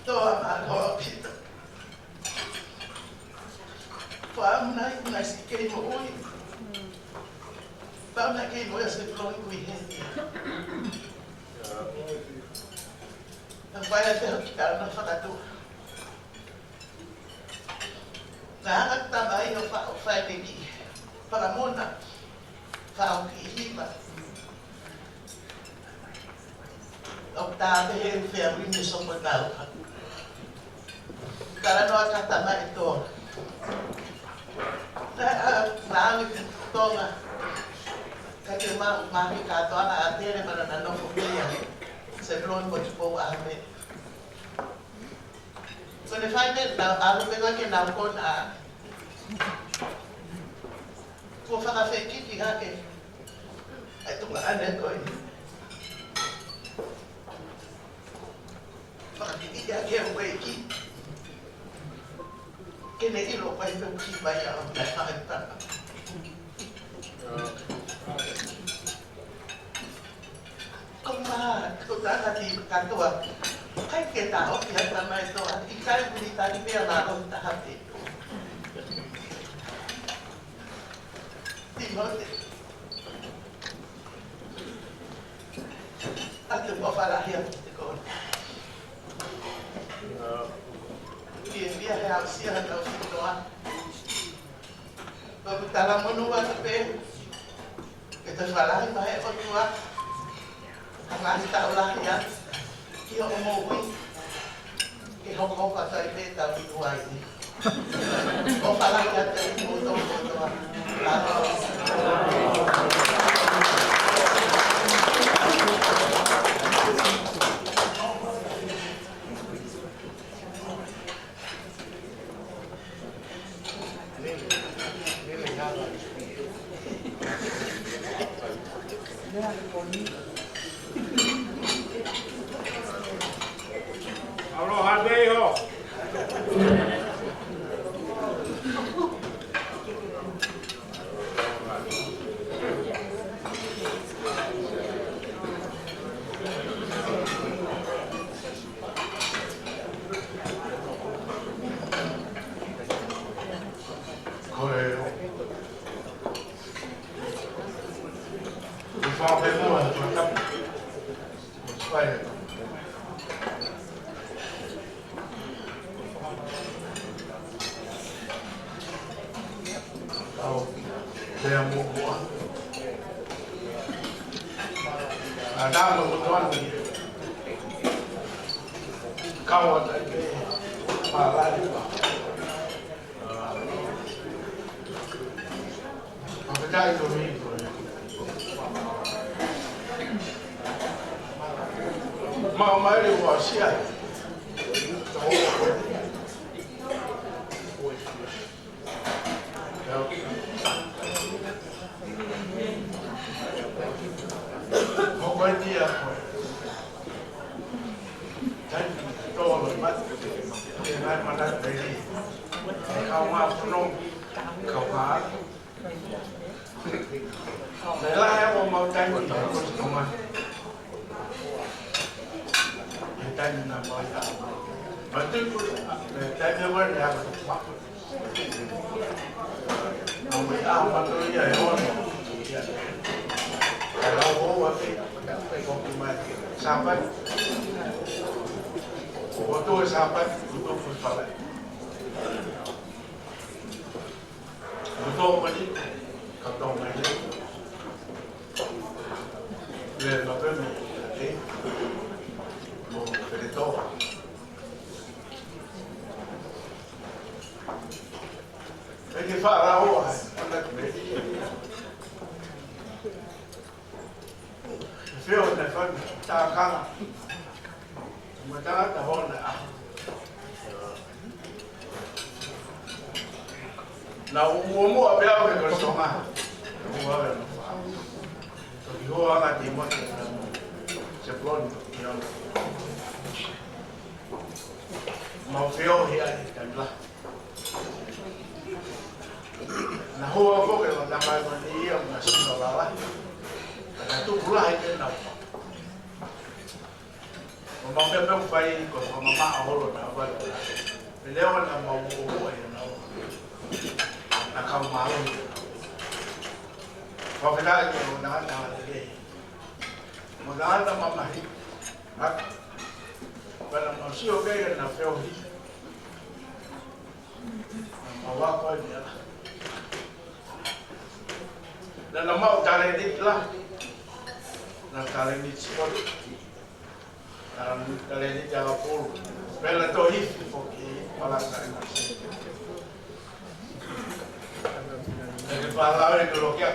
Toa ma toa pita. Fāmili ʻoku nau siʻi kei moʻui. Fāmili kei moʻui ʻa Sefiloni kui heni. Naʻe fai ʻa e fehuʻi ki he tala na fakatuʻa. Naʻe hanga ʻe he tamai ʻo fa-, ʻo fai pē ki he fanga mona. Fai ki he hiva. ʻO tā pē he fea ui me soko tau. Talanoa ki he tamai toa. Naʻe, naʻe ʻalu ki Tonga. Ka ke ma, ma ke kātoanga ʻAtele mana na nofo pē ia. Sefiloni mo Tupou ʻAhame. Ko ʻene fai pē, naʻe ʻalu pē ko ē ke nau kona. Kuo fakafekiki hake ʻa e tuongaʻane ko ē. Fakafekiki hake ʻa e ueʻi. Ke ne ʻilo ko e pē ki vai a o tae fai tana. Ko ma, ko tangata kātoa. ʻIkai ke ta o ki ata mai toa. ʻIkai ke ta ni pea la o ta hape. Timote. ʻA te mo fala hia te ko. Pia, pia he au sia na tau fitoa. Ko e talamonū atu pē, ke te falahi mai ʻOtua, ʻa e ngaahi taʻu lahi atu, ki hoʻo moʻui, ke hokohoko atu ai pē tau i tuai. ʻO falahi atu ai mo tau kotoa. Aloha, Deiho. Ko e, ko e fakamolemole, ko e kapu. Ko e fai. Pea mo mua. A tama mo tuan. Kau ata i pe. Pālani pa. Fakafetaʻi ko mi. Mau mai le ua sia. Hoko e tia koe. Taimi tolo mate. Te ngai mana te. Kau ngā fono. Kau ngā. Mela e o mau taimi tolo mate. Taimi na mau ia. Mate ko taimi o mai ia. Naʻa mo e ʻaho mātuʻa ia ʻe ono. Ia. Ka lau ʻo ua pē, pea ko mai Sāpate. Ko tō e Sāpate, ko tō ko fala. Ko tō mai, ka tō mai. Le ma pe me, ē. Mo pele tō. E ke faʻalaoa, ana ke me. Feo na fai, tā kala. Ma tā ta hona a. Na u mua mua pea o he kosonga. Mua pea na fa. Toki hoa anga Tīmote na mo. Sepuloni, ia. Mau feo he ai, taimi lahi. Na hoa ko ke ma tamai ma ni ia ma sino lala. Ka na tuku lahi ke na. Ma ma me me fai ko ma ma holo na vai. Pe leo na ma mo mo ia na. Na kau ma o. Fakafetaʻi ko na na le. Ma na na ma mahi. Na. Ka na ma sio ke na feo hi. Mau ako ai mea. Na na mau talēniti la. Na talēniti sipoti. Na talēniti ala pulu. Pela to hifi foki palasa. Na ke pala e ke lokia.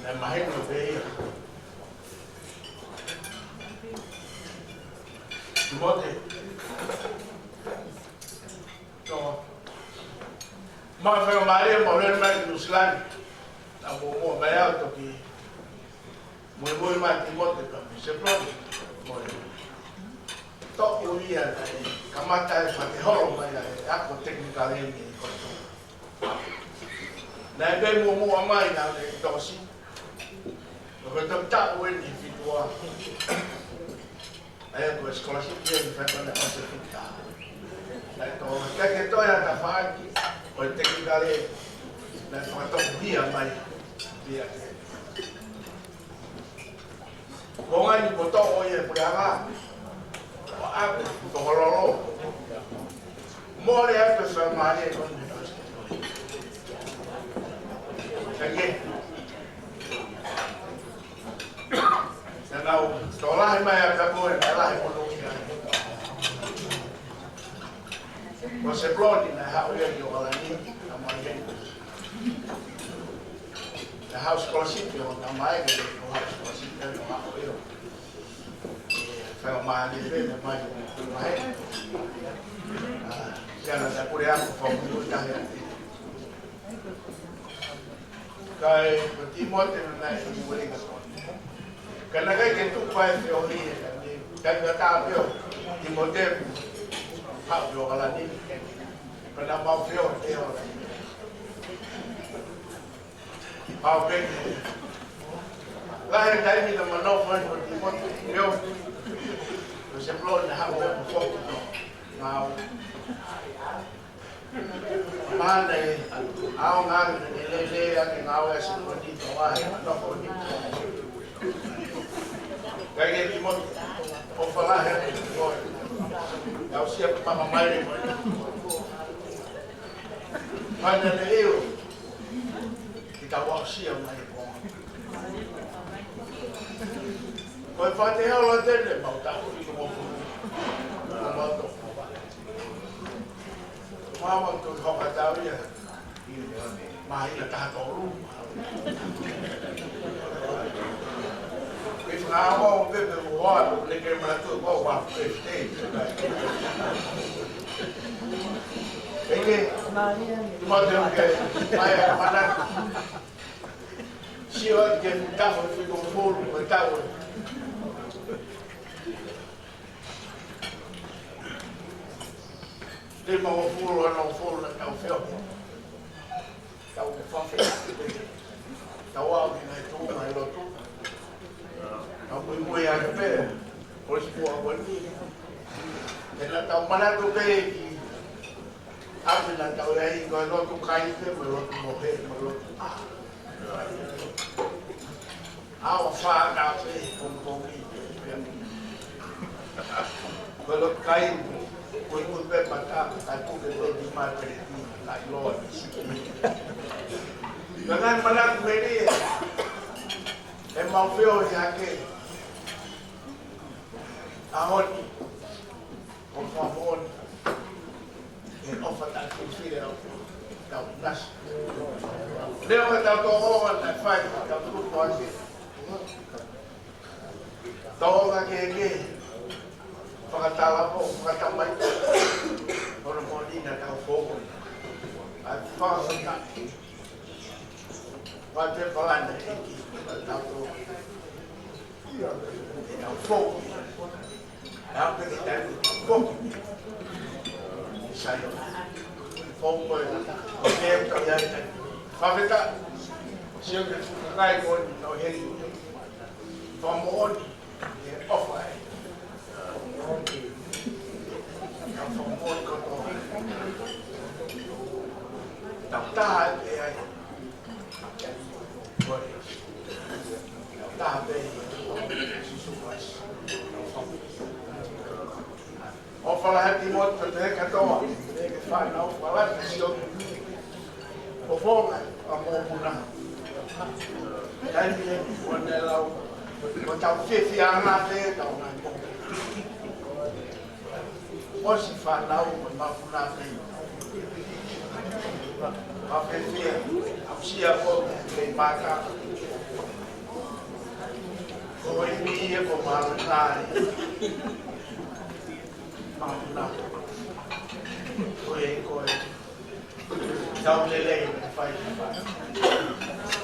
Na mahino pe ia. Timote. Tō. Ma fai o Maria mo le mai Nusilani. Na mo mo mai au toki. Mo mo mai Timote ka mo se pro. Mo le. Tō o ia na e. Kamata e fate holo mai a e ako technical e ni ko. Na e pe mo mo mai na le tosi. Ko ko tō ta o e ni fitua. Aia ko e scholarship ia ni fai kona o se fita. Aia ko ke ke to ia ta fai ko e te ki kale na fai to ia mai. Ia. Ko ngai ni ko to o ia pule anga. Ko ave ko hololo. Mole ai ko sa male ko ni. Aia. Na nau, tō lahi mai a ka koe, na lahi mono ki ai. Ko se ploni na hau ia ki o ala ni, na mai ia. Na hau scholarship ia, na mai ia ki o hau scholarship ia, na hau ia. E, fai o mai ni pe, na mai, mai. A, ia na ta kure ako, fai o mai tahe. Kae ko Timote na nai i uelinga. Ka na kai ke tuku ai feohi e ka ni. Kai ka tā peo Timote haʻu peo kala ni. Ka na mau feo te o. Pau peke. Lahe taimi na manofo ai ko Timote peo. Ko se plo na haʻu peo ko foki. Mau. Mana e, ʻaonga ke lele ake ngāue ʻa e sikueni tō ai, nofo ni. Kai ke Timote, ʻofa lahi atu ki koe. Kau sia pama mai le. Fana ne eo ki ta wasia mai ko. Ko e fate hao la tene mau tau ki ko mo. Mau tau. Mau tau ia. Mai la taha tolu. Pea ngā mau pepe mo atu, ne ke mana tu ko wa fifteen. Eke, tu mau te ke, mai a mana. Sio ke tau fi ko fulu, ko tau. Te mau fulu, ano fulu, na tau feo. Tau ke fafe. Tau au ki ngai tu, ngai lotu. Tau mui mui a ke pe. Ko si pua ko ni. Te na tau mana tu pe ki. Ape na tau ia i ko lotu kai pe, mo lotu mo he, mo lotu. A. Awa fā ka pe, pong pong i. Ko lo kai, ko i pe pata, ka tu ke te di ma te di, ka i loa ni si. Ka ngai mana ku meri, e mau feo i hake. A honi, o fa honi. E ʻofa taʻefifili ʻa tau nasi. Leo ka tau tō ʻofa taʻefai, tau tū koasi. Tō ʻofa ke ke. Fakatala po, fakatamai. Ono moni na tau fōko. A fakasaka. Wa te palana e ki, tau tō. Tau fōko. Tau peke tau fōko. Sai. Fōko e na. Ko te tau ia te. Fafeta. Sio ke fuka kai ko ni no heni. Famo oni. E ofa e. Tau famo oni kotoa. Tau taha e ai. ʻO fala hati mo te te katoa, te ke fānau fala te sio. ʻO fonga, a mo puna. Kai ni e, ʻo ne lau, ʻo tau fiefia ana te, tau ngai mo. ʻOsi fānau mo mafuna pē. Mafefia, ʻausia ko e maka. Ko e mi e ko mafuna. Mafuna. Ko e ko e. Tau lelei, fai, fai.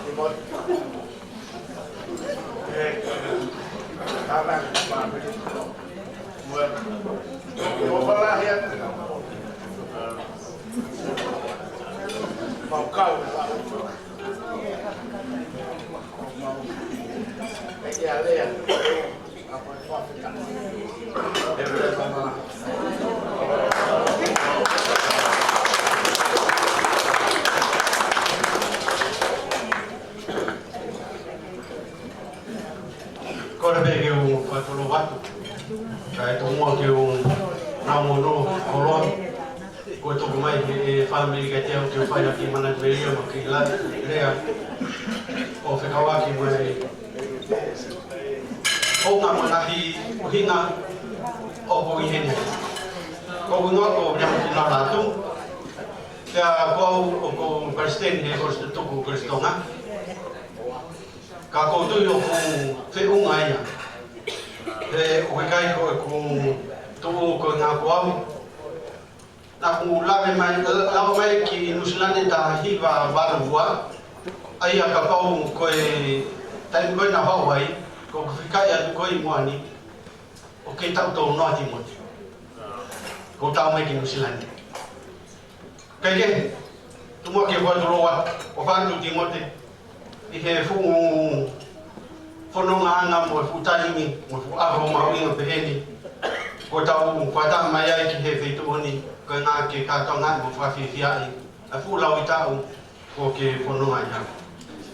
Timoti. E, tana, fai. Mo e. Mo fala hea. Mau kau. E ke alea. Kole pē ke u fakatulou atu. Kae tomuʻa ke u nau mono koloa. Ko e tuku mai he, he fāmili kiate au ke u fai ʻaki e mana melia mo e kiʻi lea. ʻO fekauʻaki mo e ʻo ngā manahi ʻuhinga ʻoku ʻi heni. Ko u ngā ko u nia mo kina lātu. Pea ko au ʻoku ou palesiteni he Kolisi Tutuku Kolisi Tonga. Ka ko u tui ʻoku feʻunga ia. He ʻoku ʻikai ko ʻeku tuʻu ko e ngā ko au. Naʻa ku lave mai, lava mai ki Nuʻu Sila he taha hiva valu ua, ʻa ia kapau ko e taimi ko ē naʻa ku haʻu ai, ko ʻeku fika atu ko ē ʻi muʻa ni, ʻoku kei taʻu tolu noa Timoti. Ko u taʻu mai ki Nuʻu Sila. Kae kehe, tomuʻa ke u fakatulou atu, ʻofa atu Timoti, ʻi he fuʻu fonongaʻanga mo e fuʻu taimi, mo e fuʻu ʻaho mahuʻinga pehē ni. Ko ʻetau fakataha mai ai ki he feituʻu ni, ko e ʻuhinga ke kātoanga mo fakafiefiaʻi ʻa e fuʻu lauʻi taʻu kuo ke fononga ai.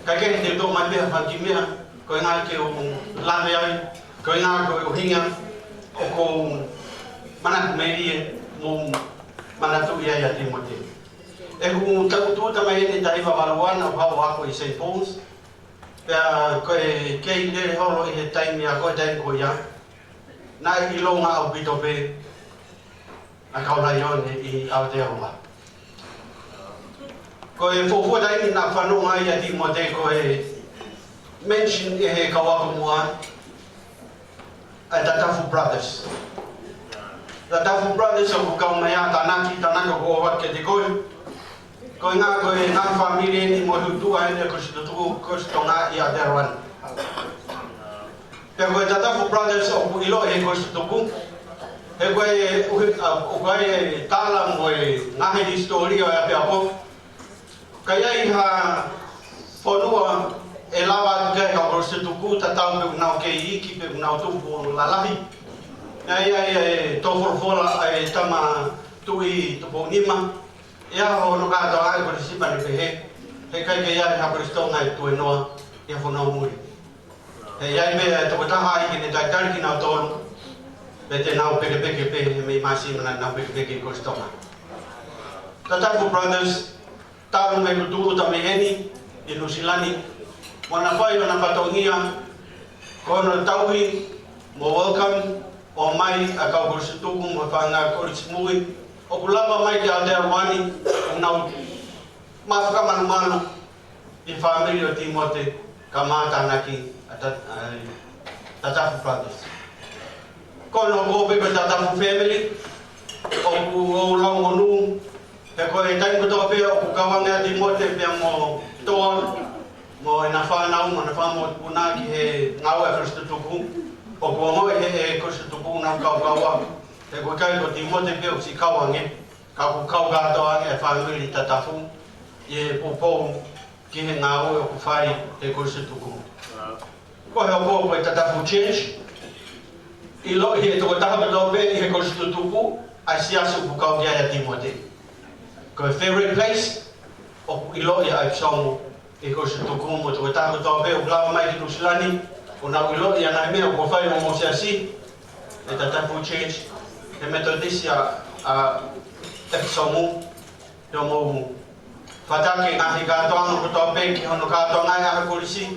Kae kehe te u toʻo mai pē ha fanga kiʻi meʻa, ko e ʻuhinga ke u lave ai, ko e ʻuhinga ko e ʻuhinga ʻoku ou manatu melie mo manatuʻi ai ʻa Timoti. ʻE hu tau tu tamai eni tahi vavaluana ʻo hau ako ʻi Saint Paul's. Pea ko e kei lele holo ʻi he taimi ʻa ko e taimi ko ia. Naʻe ʻilonga ʻaupito pē ʻa e kau Laione ʻi Aotearoa. Ko e fuofua taimi naʻa fanongo ai ʻa Timote ko e mention ʻe he kau ako muʻa ʻa e Tatafu Brothers. Tatafu Brothers ʻoku kau mai ʻa Tanaki, Tanaka ko ova ke te koi. Ko e ngaahi, ko e ngaahi fāmili eni mo e hutuʻa eni ʻa e Kolisi Tutuku, Kolisi Tonga ʻi Aotearoa ni. Pea ko e Tatafu Brothers ʻoku ʻiloʻi he Kolisi Tutuku. He ko e ʻuhi, ʻa, ʻoku ʻi ai e tala mo e ngaahi hisitōlia ʻo e ʻapiako. Ka ʻi ai ha fonua ʻe lava atu ki ai ha Kolisi Tutuku, tatau pe ʻoku nau kei iiki pe ʻoku nau tupu lalahi. ʻI ai, ʻi ai e tō folofola ʻa e tama Tuʻi Tupou Nima. ʻI ai hono kātoa ʻa e Kolisi Sipa ni pehē, he ʻikai ke ʻi ai ha Kolisi Tonga ʻe tuenoa ʻi ha fonua muli. He ʻi ai meʻa ʻe toko taha ai ke ne talitali kinautolu, pea te nau pekepeke pē, he meimei māsima naʻa nau pekepeke ʻi Kolisi Tonga. Tatafu Brothers, talu mei he tuʻu tamai eni ʻi Nuʻusila ni, mo na fai ʻo na fatongia, ko hono tauhi mo welcome ʻo mai ʻa e kau Kolisi Tutuku mo e fanga Kolisi mui, ʻoku lava mai ki Aotearoa ni, ʻo nau ma fakamalumalu ʻi he fāmili ʻo Timote, ka mo Tanaki ʻa e Ta-, ʻa e Tatafu Brothers. Ko hono hoko pē ko e Tatafu family, ʻoku ou lau monū, he ko e taimi kotoa pē ʻoku kau ange ʻa Timote pea mo Toa, mo ʻena fānau, mo ʻena fanga mokopuna ki he ngāue ʻa e Kolisi Tutuku, ʻoku ongoʻi ʻe he, he Kolisi Tutuku ʻoku nau kaukaua, he ʻoku ʻikai ko Timote pē ʻoku siʻi kau ange, ka ʻoku kau kātoa ange e fāmili Tatafu, ʻi he poupou ki he ngāue ʻoku fai ʻe he Kolisi Tutuku. Ko e hoko ko e Tatafu Church, ʻiloʻi ʻe he tokotaha kotoa pē ʻi he Kolisi Tutuku ʻa e siasi ʻoku kau ki ai ʻa Timote. Ko e favorite place ʻoku ʻiloʻi ʻa e ʻEpisomu ʻi he Kolisi Tutuku mo e tokotaha kotoa pē ʻoku lava mai ki Nuʻusila ni, ʻoku nau ʻiloʻi ʻa e ngaahi meʻa ʻoku fai ʻe homou siasi, ʻe Tatafu Church, ʻe Metotisi ʻa, ʻa e ʻEpisomu, ʻio mou fataki ngaahi kātoanga kotoa pē ki hono kātoanga ʻa e kolisi,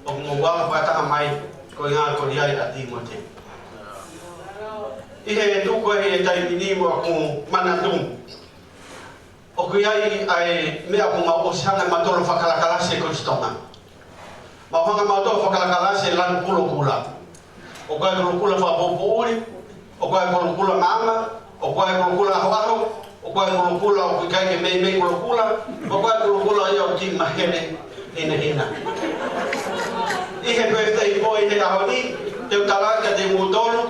ʻoku mou ʻalu fakataha mai ko e ngaahi ko ia ʻa Timote. ʻI he tuku ʻi he taimi ni mo ʻeku manatu, ʻoku ʻi ai ʻa e meʻa ʻoku mau ʻosi hanga ʻe mautolu ʻo fakalakalasi e Kolisi Tonga. Mau hanga ʻe mautolu ʻo fakalakalasi e lanu kulokula. ʻOku ʻi ai e kulokula fakapoʻupoʻuli, ʻoku ʻi ai e kulokula maama, ʻoku ʻi ai e kulokula ʻahoʻaho, ʻoku ʻi ai e kulokula ʻoku ʻikai ke meimei kulokula, ʻoku ʻi ai e kulokula ia ʻoku kiʻi mahele hinehina. ʻI he birthday boy he ʻaho ni, te u tala kiate kimoutolu,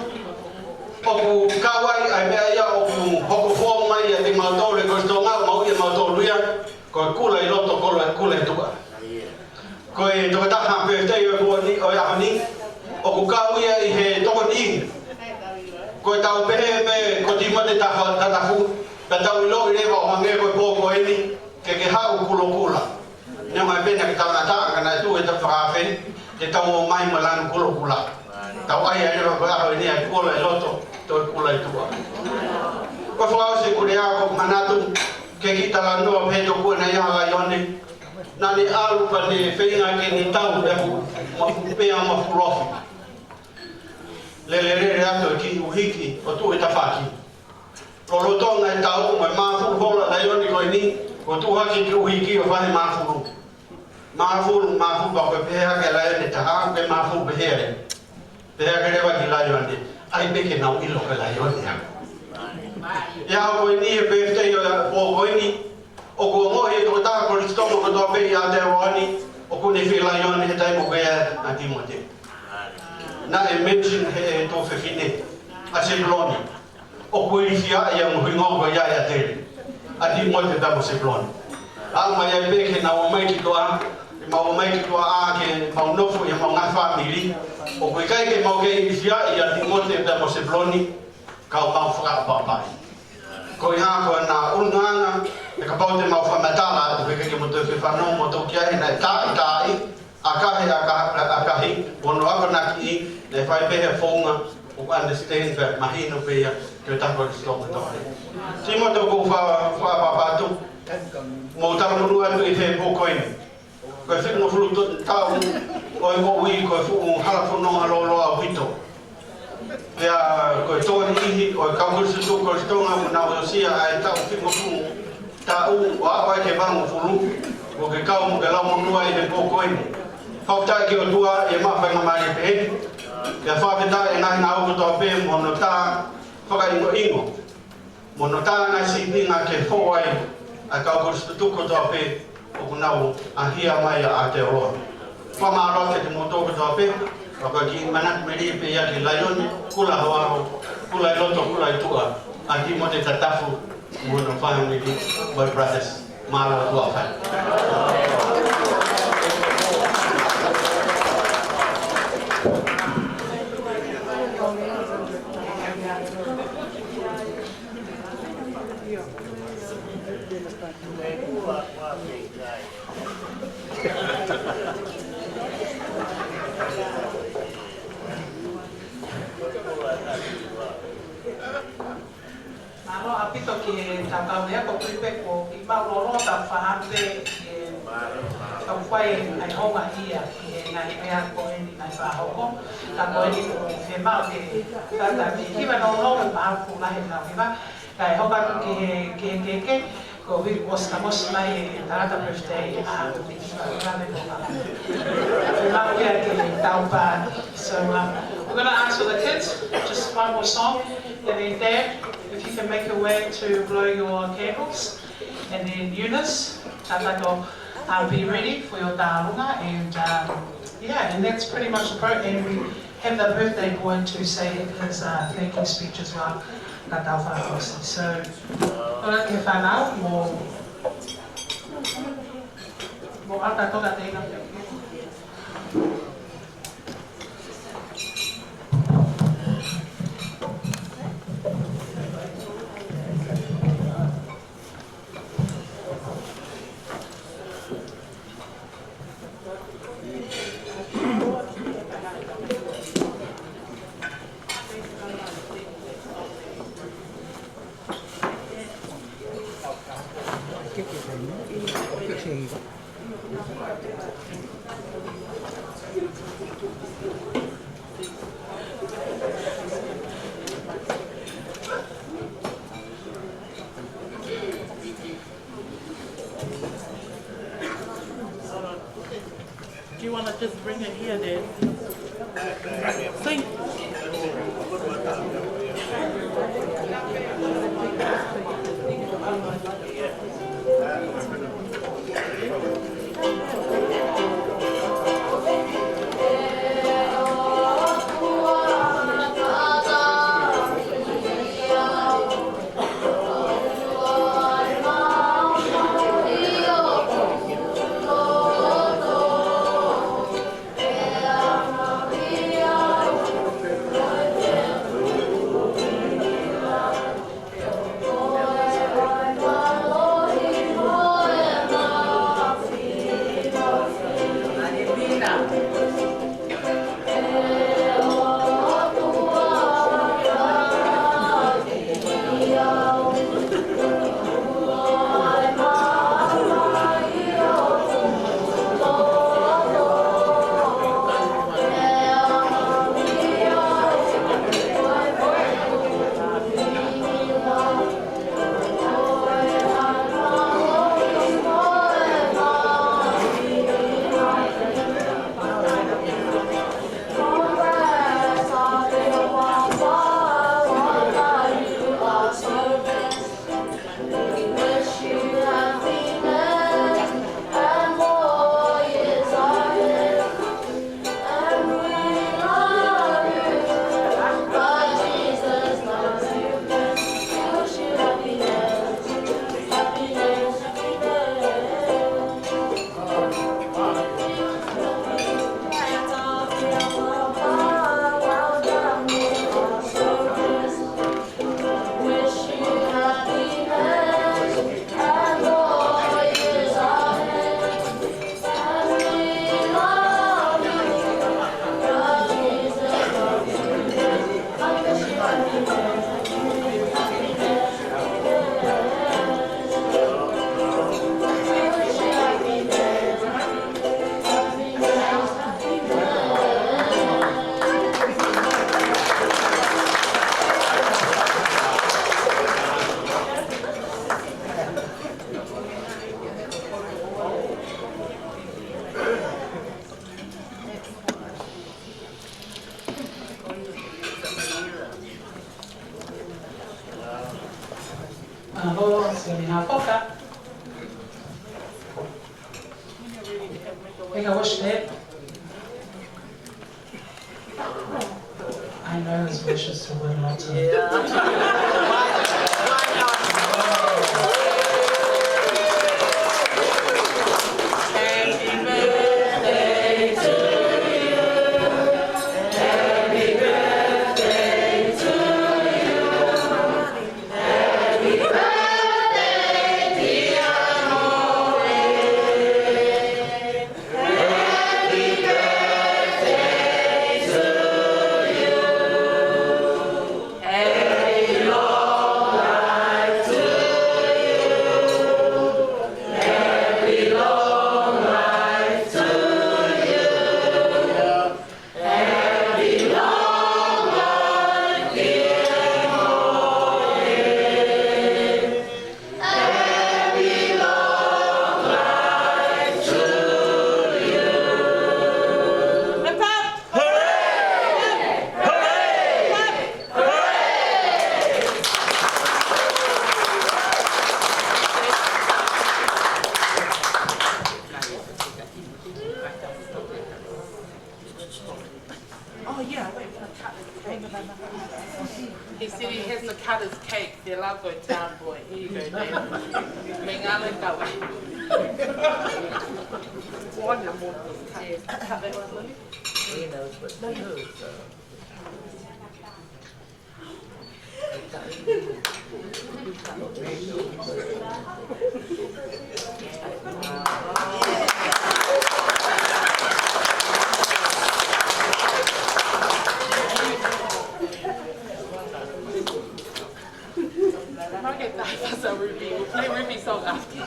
ʻoku kau ai ʻa e meʻa ia ʻoku hoko fou mai ʻiate kimautolu ʻi he Kolisi Tonga, mau ʻi ai ʻe mautolu ia, ko e kula ʻi loto, kolo e kula ʻi tuʻa. Ko e tokotaha birthday ʻo e ʻaho ni, ʻo e ʻaho ni, ʻoku kau ia ʻi he tokoni. Ko e tau pehē pē ko Timote Tafa-, Tatafu, ka tau ʻiloʻi leva ʻo hangē ko e pō ko eni, ke ke haʻu kulokula. Neongo pē naʻa ke talangataʻa ka naʻe tuʻu he tafaʻaki, ke tau ō mai mo e lanu kulokula. Tau ʻai ai leva ko e ʻaho ni ʻa e kula ʻi loto, toe kula ʻi tuʻa. Ko e fakaʻosi ʻeku lea ko e manatu, ke kiʻi talanoa pē tokua naʻe ʻi ai ha laione, naʻa ne ʻalu pea ne feinga ke ne tau e fu-, ma-, pea mafulofi. Lele lele atu e kiʻi ʻuhiki ʻo tuʻu he tafaʻaki. Lolotonga e tau mo e mafu hola laione ko eni, ʻo tuʻu hake e kiʻi ʻuhiki ʻo fai e mafu. Mafu, mafu pea ko e pehē hake e laione ʻe taha, pea mafu pehē ai. Pehē hake leva e kiʻi laione, ʻai pē ke nau ʻilo ko e laione au. ʻI he ʻaho ko eni, e birthday ʻo e pō ko eni, ʻoku ongoʻi ʻe he tokotaha Kolisi Tonga kotoa pē ʻi Aotearoa ni, ʻoku ne fie laione he taimi ko ia ʻa Timote. Naʻe mention ʻe he tuofefine, ʻa Sepuloni. ʻOku ilifia ia mo e hingoa ko ia ʻe Atele. ʻA Timote pea mo Sepuloni. ʻA, mai ai pē ke nau ō mai ki tuʻa, ke mau ō mai ki tuʻa ʻa ke mau nofo ʻi homau ngaahi fāmili. ʻOku ʻikai ke mau kei ilifia ʻa Timote pea mo Sepuloni, ka ʻoku mau fakaʻapaʻapaʻi. Ko ia ko ʻena ʻulungaanga, ʻe kapau te mau fakamatala, ʻoku ʻikai ke mou toe fanongo mo tō ki ai, naʻe taaʻi, taaʻi, ʻakahi, ʻaka-, ʻakahi, ʻo hono akonaki, naʻe fai pē he founga, ʻoku understand pē, mahino pē ia, ki he taha Kolisi Tonga kotoa. Timote ʻoku fa-, fakaʻapaʻapa atu, Mou talamonū atu ʻi he pō ko eni. Ko e fitungofulu to-, taʻu ʻo e moʻui ko e fuʻu hala fononga lōloa ʻaupito. Pea ko e tokoni ʻihi ʻo e kau Kolisi Tutuku Kolisi Tonga mo nau aʻusia ʻa e taʻu fitungofulu taʻu ʻo aʻu ai ki he valungofulu, ʻoku ke kau mo ke laumonū ai he pō ko eni. Fakafetaʻi ki he ʻOtua ʻi he maʻu faingamālie pehē. Pea fakafetaʻi e ngaahi ngāue kotoa pē mo hono tā fakaʻingoʻingo mo hono tā ngaahi sīpinga ke fou ai ʻa e kau Kolisi Tutuku kotoa pē ʻoku nau ʻaʻahi mai ʻa Aotearoa. Fakamālō atu kiate kimoutolu kotoa pē, pea ko e kiʻi manatu melie pē ia ki Laione, Kula Hoaho, Kula ʻi Loto, Kula ʻi Tuʻa, ʻa Timote Tatafu mo hono fāmili, my brothers. Mālō ʻOtua ʻofa. Mālō ʻaupito ki he tau kau lea ko tui pē ko i mau lolo tau faham pē e tau fai ai honga ia ki he ngaahi meʻa ko eni ngaahi fakahoko. Ka ko eni ko e mau ke tata mi hiva no no ke mau kula he nau hiva. Kae hoko atu ki he, ki he keke, ko Vili Oscar Moss mai e tangata birthday a Vili Oscar Moss. Mau ia ke tau pā. So, um, we're gonna ask for the kids, just one more song, and then Dad, if you can make your way to blow your candles, and then Eunice, tata ko, uh, be ready for your tālunga, and, um, yeah, and that's pretty much the pro-, and we have the birthday boy to say his, uh, thank you speech as well. Ka tau fakaʻosi. So, ʻoua ke fanau mo, mo ata toka teina. Do you wanna just bring it here then? Thank Sione Napoka. Eka, worship. I know his wishes to win lotto. Yeah. Why, why not? Happy birthday to you. Happy birthday to you. Oh, yeah, wait, for the cut his cake. He said he has to cut his cake. They're allowed to go down, boy. Here you go, Dave. Mengale kau. One more. Cut that one, Lily. He knows what to do, so. Might get that as a Ruby. We'll play Ruby song after.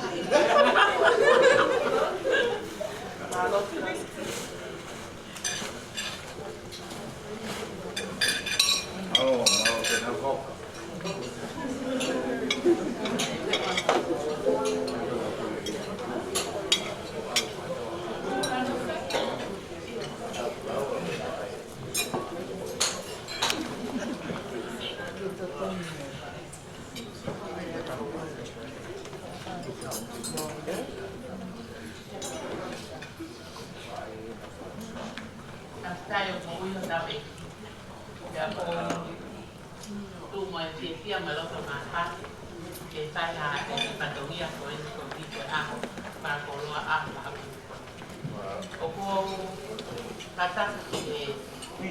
Tafitaʻi ʻo moʻui hotau ʻEiki. Pea ʻoku ou tuʻu mo e fiefia mo e loto māfana ke fai ha ʻeku fatongia ko eni koeʻuhi ko e ʻaho fakakoloa, ʻaho mahuʻinga. ʻOku ou kātaki ki he, ki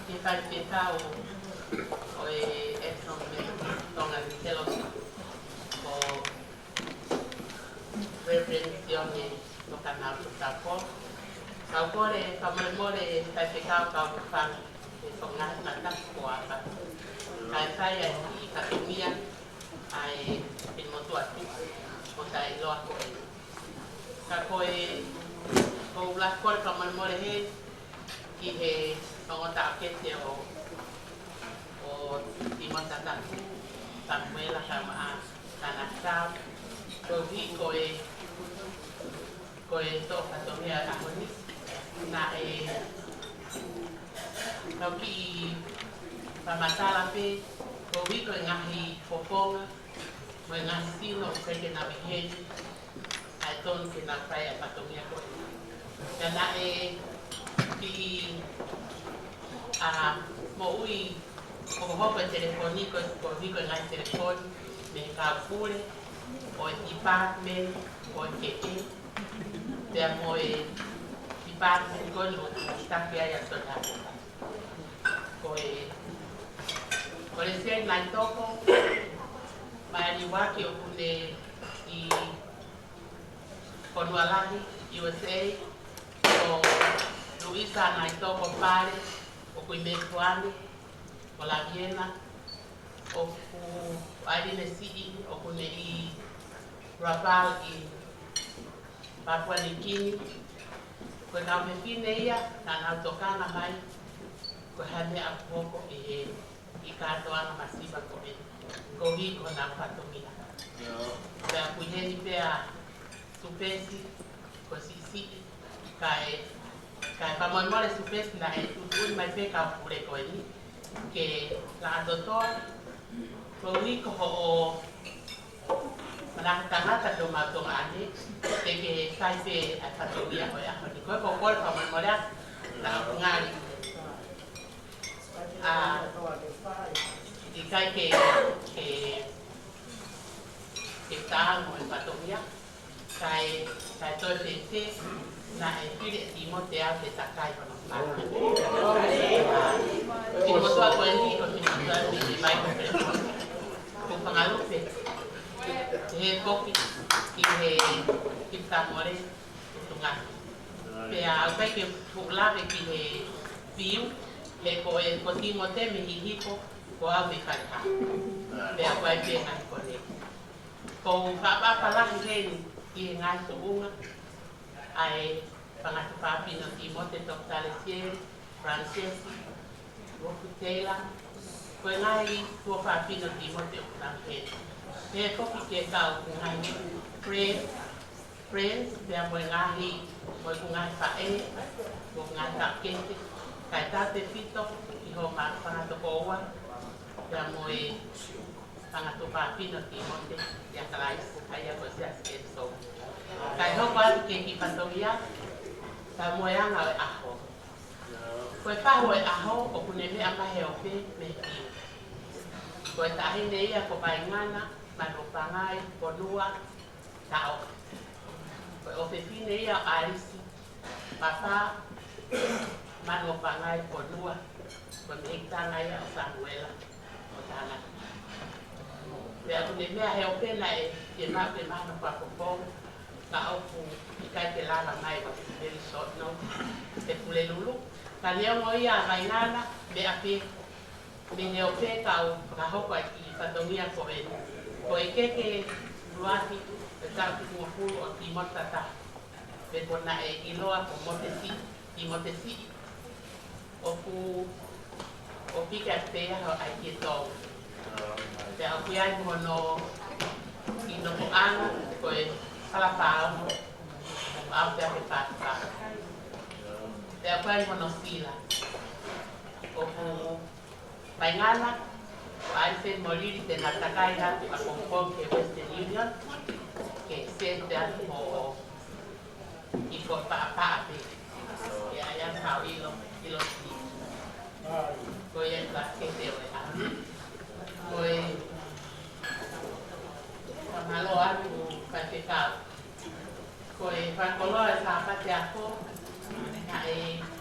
he faifekau ʻo e Exxon Tonga Limited, ko Reverend Sione Tokanau Tutapo. Kau kole fakamolemole faifekau kau fanga e fanga kātaki ko ʻApa. Kae fai ai e fatongia ʻa e motuʻa tuʻi ʻo taʻeʻiloa ko ē. Ka ko e, ʻoku ou lava kole fakamolemole heni ki he ongo taʻokete ʻo, ʻo Timotata Samuela Kamaʻa Tanasau. Koeʻuhi ko e, ko e toʻo fatongia ʻo e ʻaho ni. Naʻe, naʻa ku kiʻi fakamatala pē, koeʻuhi ko e ngaahi fofonga mo e ngaahi sino ʻoku ʻikai ke nau ʻi heni, ʻa e tonu ke nau fai ʻa e fatongia ko ē. Pea naʻe kiʻi, ʻa, moʻui hokohoko e telefoni ko ē, koeʻuhi ko e ngaahi telefoni mei he kau pule ʻo e department ʻo e keʻe, pea mo e department ko eni ʻoku taki ai ʻa Sione Napoka. Ko e, ko Lesieli Naitoko Maliuaki ʻoku ne ʻi Fonualahi, U S A, ko Luisa Naitoko Pale ʻoku ʻi Melipoane, ko Laviena, ʻoku ʻAeline Siʻi ʻoku ne ʻi Rabaul ʻi Papua Niu Kini. Ko e kau fefine ia naʻa nau tokanga mai, ko e hā e meʻa ʻoku hoko ʻi he, ʻi he kātoanga masiva ko ē, koeʻuhi ko honau fatongia. Pea ʻoku ʻi heni pē ʻa Tupesi, ko Siʻisiʻi, kae, kae fakamolemole Tupesi naʻe tuʻutuʻuni mai pē kau pule ko eni ke laʻa totoa, koeʻuhi ko hoʻo Ngaahi tangata ʻo e mātuʻa ni, ke ke kai pē ʻa e fatongia ʻo e ʻaho ni. Ko e ko kole fakamolemole atu, naʻa ku ngali. ʻA, ʻikai ke, ke, ke tā mo e fatongia, kae, kae toe tete, naʻe fili ʻe Tīmote au ke takai hono fā. Tīmote ko eni, ko Tīmote ko eni mai ko Pelemono. Ko Pangalupe. He koki, ki he, ki Tamole, ko Tunga. Pea ʻoku ʻikai ke fuʻu lave ki he fiu, he ko e, ko Tīmote mei Hihifo, ko au mei Faleha. Pea ko ai pē ngaahi konekisoni. Ko u faʻa palahi heni ki he ngaahi tuʻunga ʻa e fanga tuofāfine ʻo Tīmote, Toketā Lesieli, Frances, Woku Teila, ko e ngaahi tuofāfine ʻo Tīmote ʻoku nau heni. Pea ko e kiʻi kau ʻoku ngaahi friend, friends, pea mo e ngaahi, mo e ʻoku ngaahi faʻē, mo e ʻoku ngaahi taʻokete, kae tautefito ki hoʻo ma fanga tokoua, pea mo e fanga tuofāfine ʻo Tīmote ʻia Kalaisi, ʻa ia ko Siasi Keliso. Kae hoko atu ki he kiʻi fatongia, ka mo e anga ʻo e ʻaho. Ko e fahu ʻo e ʻaho, ʻoku ne meʻa mai he ope mei he fiu. Ko e taʻahine ia ko Vaingana, Manuʻopangai, Ponua, Taʻoka. Ko e ʻofefine ia ʻo ʻAlisi, Papa, Manuʻopangai, Ponua. Ko e mehikitanga ia ʻo Samuela, ʻo Tana. Pea ʻoku ne meʻa he ope naʻe, ke ma, ke ma no pa ko po, ka ʻoku ʻikai ke lava mai, was very short notice, he Pulelulu. Ka neongo ia ʻa Vaingana, meʻa pē, mei he ope ka u fakahoko ai e kiʻi fatongia ko eni. Ko e keke ʻuluaki, ʻe taʻu fitungofulu ʻo Tīmote Tata. Pea ko ena ʻe ʻiloa ko Motesi, Tīmote Siʻi. ʻOku, ʻoku ʻikai ke pehē ho ai ke tau. Pea ʻoku ʻi ai mo hono kiʻi nofoʻanga, ko e Falapaono, ʻo aʻu pē ki Fatuka. Pea ʻoku ʻi ai mo hono sila. ʻOku Vaingana, ko ʻAlisi mo Lili te na takai atu ʻapongipongi ki he Western Union, ke send atu mo ʻo i ko paʻapaʻa pē. ʻE ʻi ai ʻa e kau ʻilo, ʻilo ki. Ko ia ka ke te ʻo e ʻaho. Ko e, ka mālō atu Faifekau. Ko e fakakoloa ʻo e Sāpate ako, naʻe,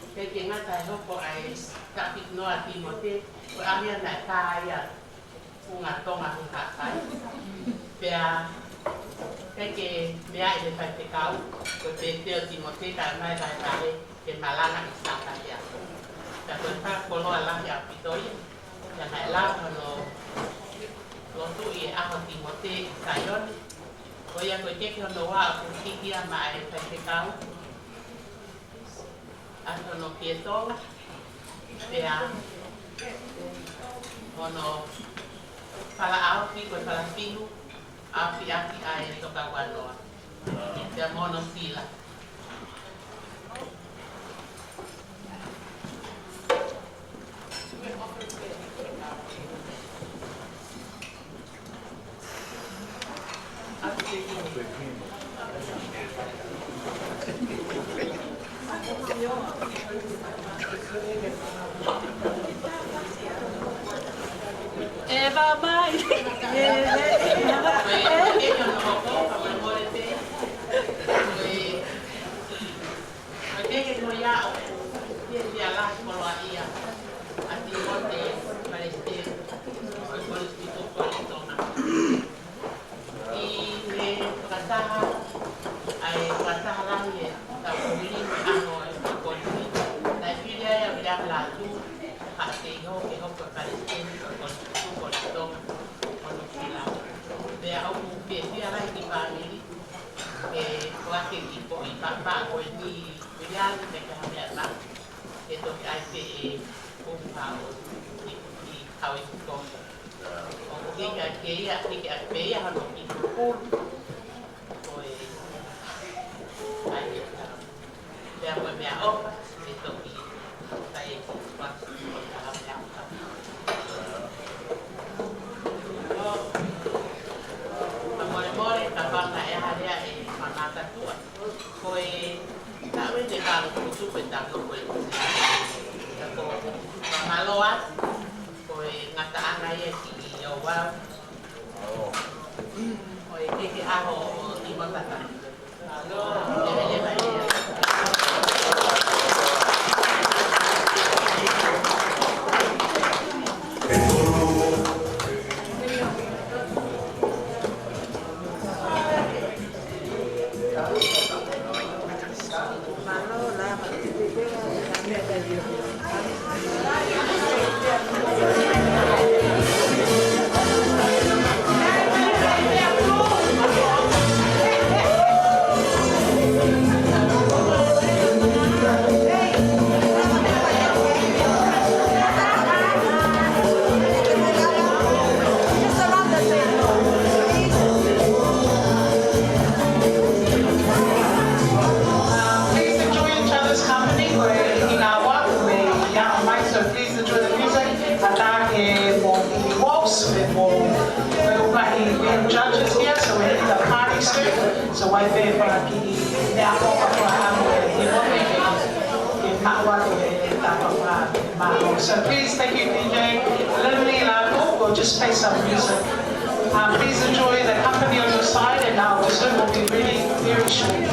ʻikai ke ngata he hoko ʻa e taʻu fitungofulu ʻa Tīmote, ko e ʻaho ia naʻe tā ai ʻa Funga Tonga Hukakai. Pea, ʻikai ke meaʻi ʻe he Faifekau, ko e pēteo Tīmote kae ʻomai e vaivai ke malanga ʻi Sāpate ako. Pea ko e fakakoloa lahi ʻaupito ia, pea naʻe lava hono lotu ʻi he ʻaho Tīmote ʻi Saione, ko ia ko e keke hono ua ʻoku hiki ia maʻa e Faifekau ʻa hono pie Tonga, pea hono fala ʻaofi ko e fala fihu, ʻaofi ʻaki ʻa e Tokauanoa. Pea mo hono sila. ʻEva mai. Ko e keke ko ia ʻoku fiefia lahi koloaʻia ʻa Tīmote Palesiteni ʻo e Kolisi Pīsope ʻo Tonga. ʻI he fakataha, ʻa e fakataha lahi ʻe tau komili mo e ʻaho ʻo e kolisi, naʻe fili ai ʻa Viliami Lātū Haʻateiho ke hoko ko e Palesiteni ʻo e Kolisi Pīsope ʻo Tonga mo Nuʻusila. Pea ʻoku fiefia lahi e kiʻi fāmili ke foaki e kiʻi poʻi paʻapaʻa ko eni Viliami, pea ke hanga ʻe ia ke toki ʻai pē ʻe Kumu Hao ʻi, ʻi Kauiku Tonga. ʻOku hiki hake ia, hiki hake pē ia hono kiʻi pulupulu. Ko e, ʻai ia ka. Pea ko e meʻaʻofa, ʻe toki, ka e kiʻi kuaku, ko e ka meʻaʻofa. Ka mole mole, Mālō atu, ko e ngataʻanga ia ki ʻOvau. Ko e kehe ʻaho ʻo Timotata. Uh, please enjoy each other's company. We're in our walk, we're young, right? So please enjoy the music. Ata ke mo Waltz, mo, mo e ngaahi, we have judges here, so we're in the party soon. So wai pe pa ki, ne a ko pa ko a mo e, e mo e, e ma wa e, e ta pa pa, ma. So please, thank you, D J. Literally, uh, we'll just play some music. Um, please enjoy the company on your side, and our dessert will be ready very shortly.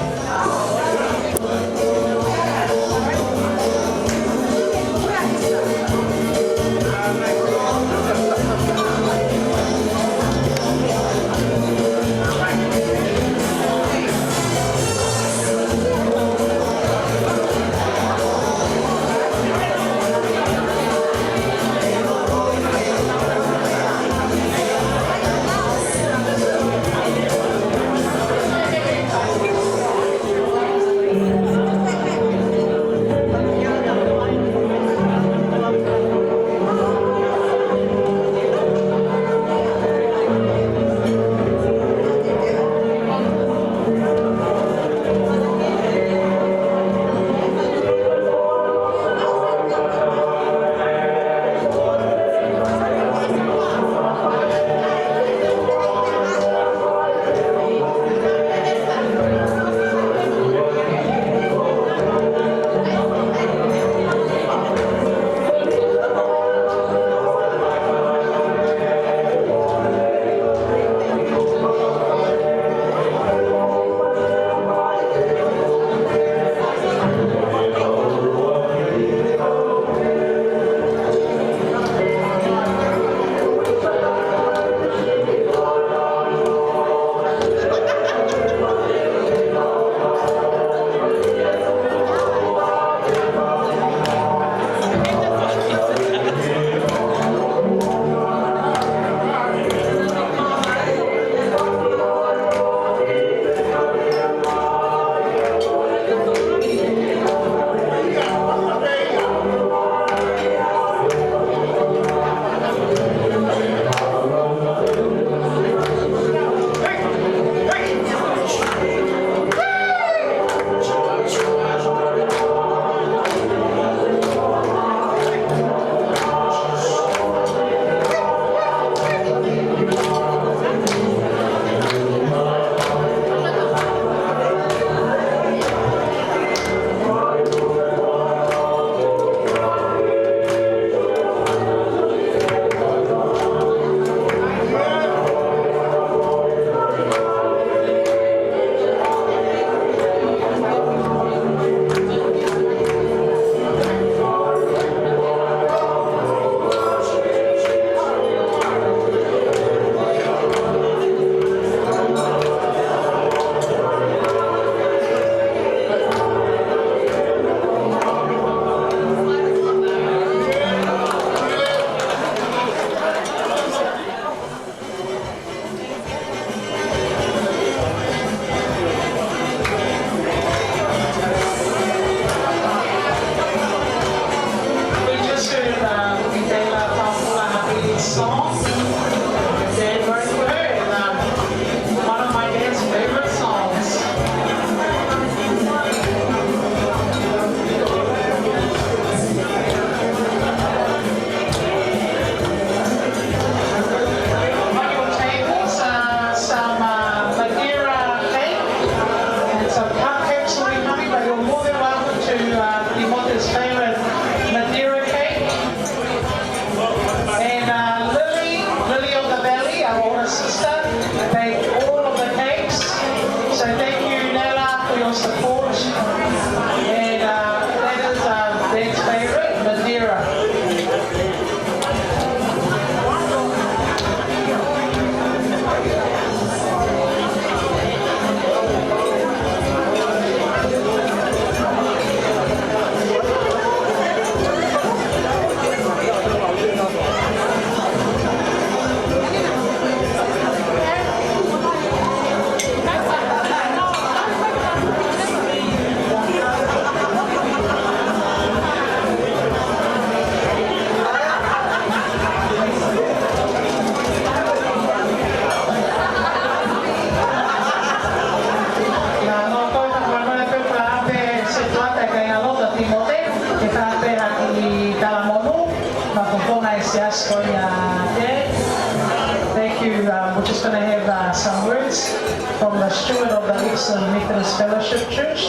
From the steward of the Excellent Methodist Fellowship Church,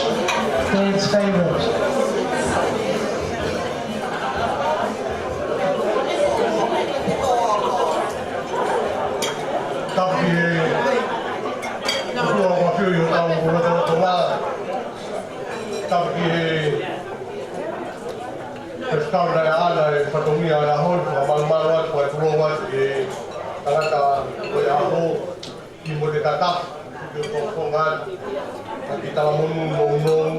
Dad's favourite. Tapu ki he ʻOtua ʻoku ʻafio ʻi hotau lotolotonga. Tapu ki he Faifekau naʻe ʻaʻana e fatongia ʻo e ʻaho ni, fakamalumalu atu, fakatulou atu ki he tangata ʻo e ʻaho, Tīmote Tatafu, ke u fakafofonga atu ʻa e kiʻi talamonū nounou.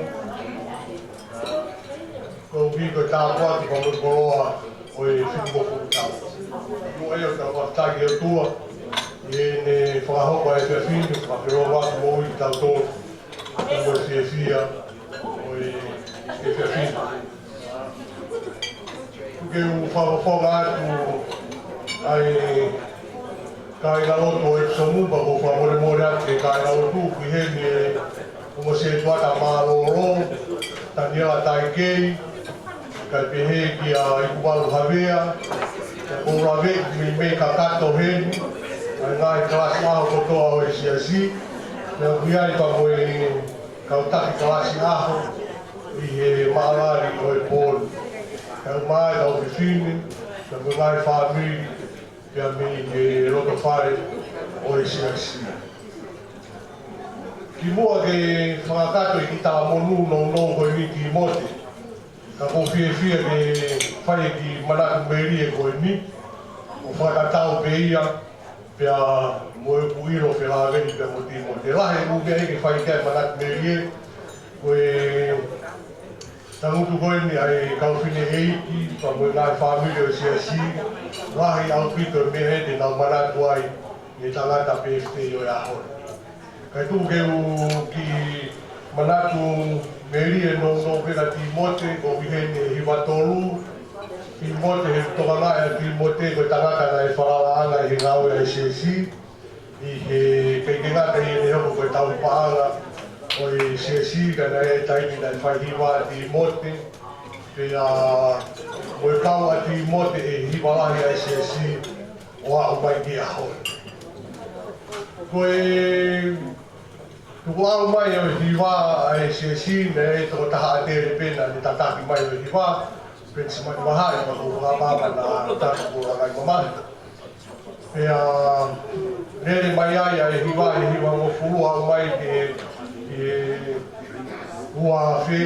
Koeʻuhi ko e tāpuaki pea mo e koloa ʻo e fitungofulu tau. Mo ia ʻoku tau fakafetaʻi ki he ʻOtua ʻi heʻene fakahoko ʻa e efiafi ni, fakafeʻiloaki moʻui kitautolu, pea mo e fiefia ʻo e efiafi ni. Ke u fakafofonga atu ʻa e kāingalotu ʻo e Epsom, pea ʻoku ou fakamolemole atu ki he kāingalotu, ʻoku ʻi heni e ongo setuata mālōlō, Taniela Taikei, kae pehē kia Ikuvalu Havea, pea ʻoku ou laveʻi mei, mei kakato heni ʻa e ngaahi kalasi ʻaho kotoa ʻo e siasi, pea ʻoku ʻi ai pea mo e kau taki kalasi ʻaho ʻi he maʻalali ʻo e pō ni. Kae ʻumaʻā e kau fefine, pea mo e ngaahi fāmili, pea mei he loto fale ʻo e siasi. Kimuʻa ke fakakakato e kiʻi talamonū nounou ko eni Tīmote, ka ʻoku ou fiefia ke fai e kiʻi manatu melie ko eni, ʻo fakatatau pē ia pea mo ʻeku ʻilo felāveʻi pea mo Tīmote. Lahi e ʻū meʻa ke fai ki ai e manatu melie, ko e tangutu ko eni ʻa e kau fineʻeiki, pea mo e ngaahi fāmili ʻo e siasi, lahi ʻaupito e meʻa te nau manatu ai ʻi he tangata pēfitei ʻo e ʻaho ni. Kae tuku ke u kiʻi manatu melie nounou pē kia Tīmote, ʻoku ʻi heni e hiva tolu, Tīmote, he tokangaʻi ʻa Tīmote ko e tangata naʻe falalaʻanga ʻi he ngāue ʻa e siasi, ʻi he, ʻikai ke ngata ʻi heʻene hoko ko e tauhi paʻanga ʻo e siasi, ka naʻe ʻi ai e taimi naʻe fai hiva ʻa Tīmote, pea mo e kau ʻa Tīmote ʻi he hiva lahi ʻa e siasi ʻo aʻu mai ki he ʻaho ni. Ko e tukuʻau mai ʻo e hiva ʻa e siasi, naʻe ʻi ai e tokotaha ʻātele pē naʻa ne tataki mai ʻo e hiva, Penisimani Vahaʻi, pea ʻoku ou fakapapau naʻa tata ko Langai Mamahi. Pea lele mai ai ʻa e hiva, ʻi he hiva hongofulu aʻu mai ki he, ki he ua afe.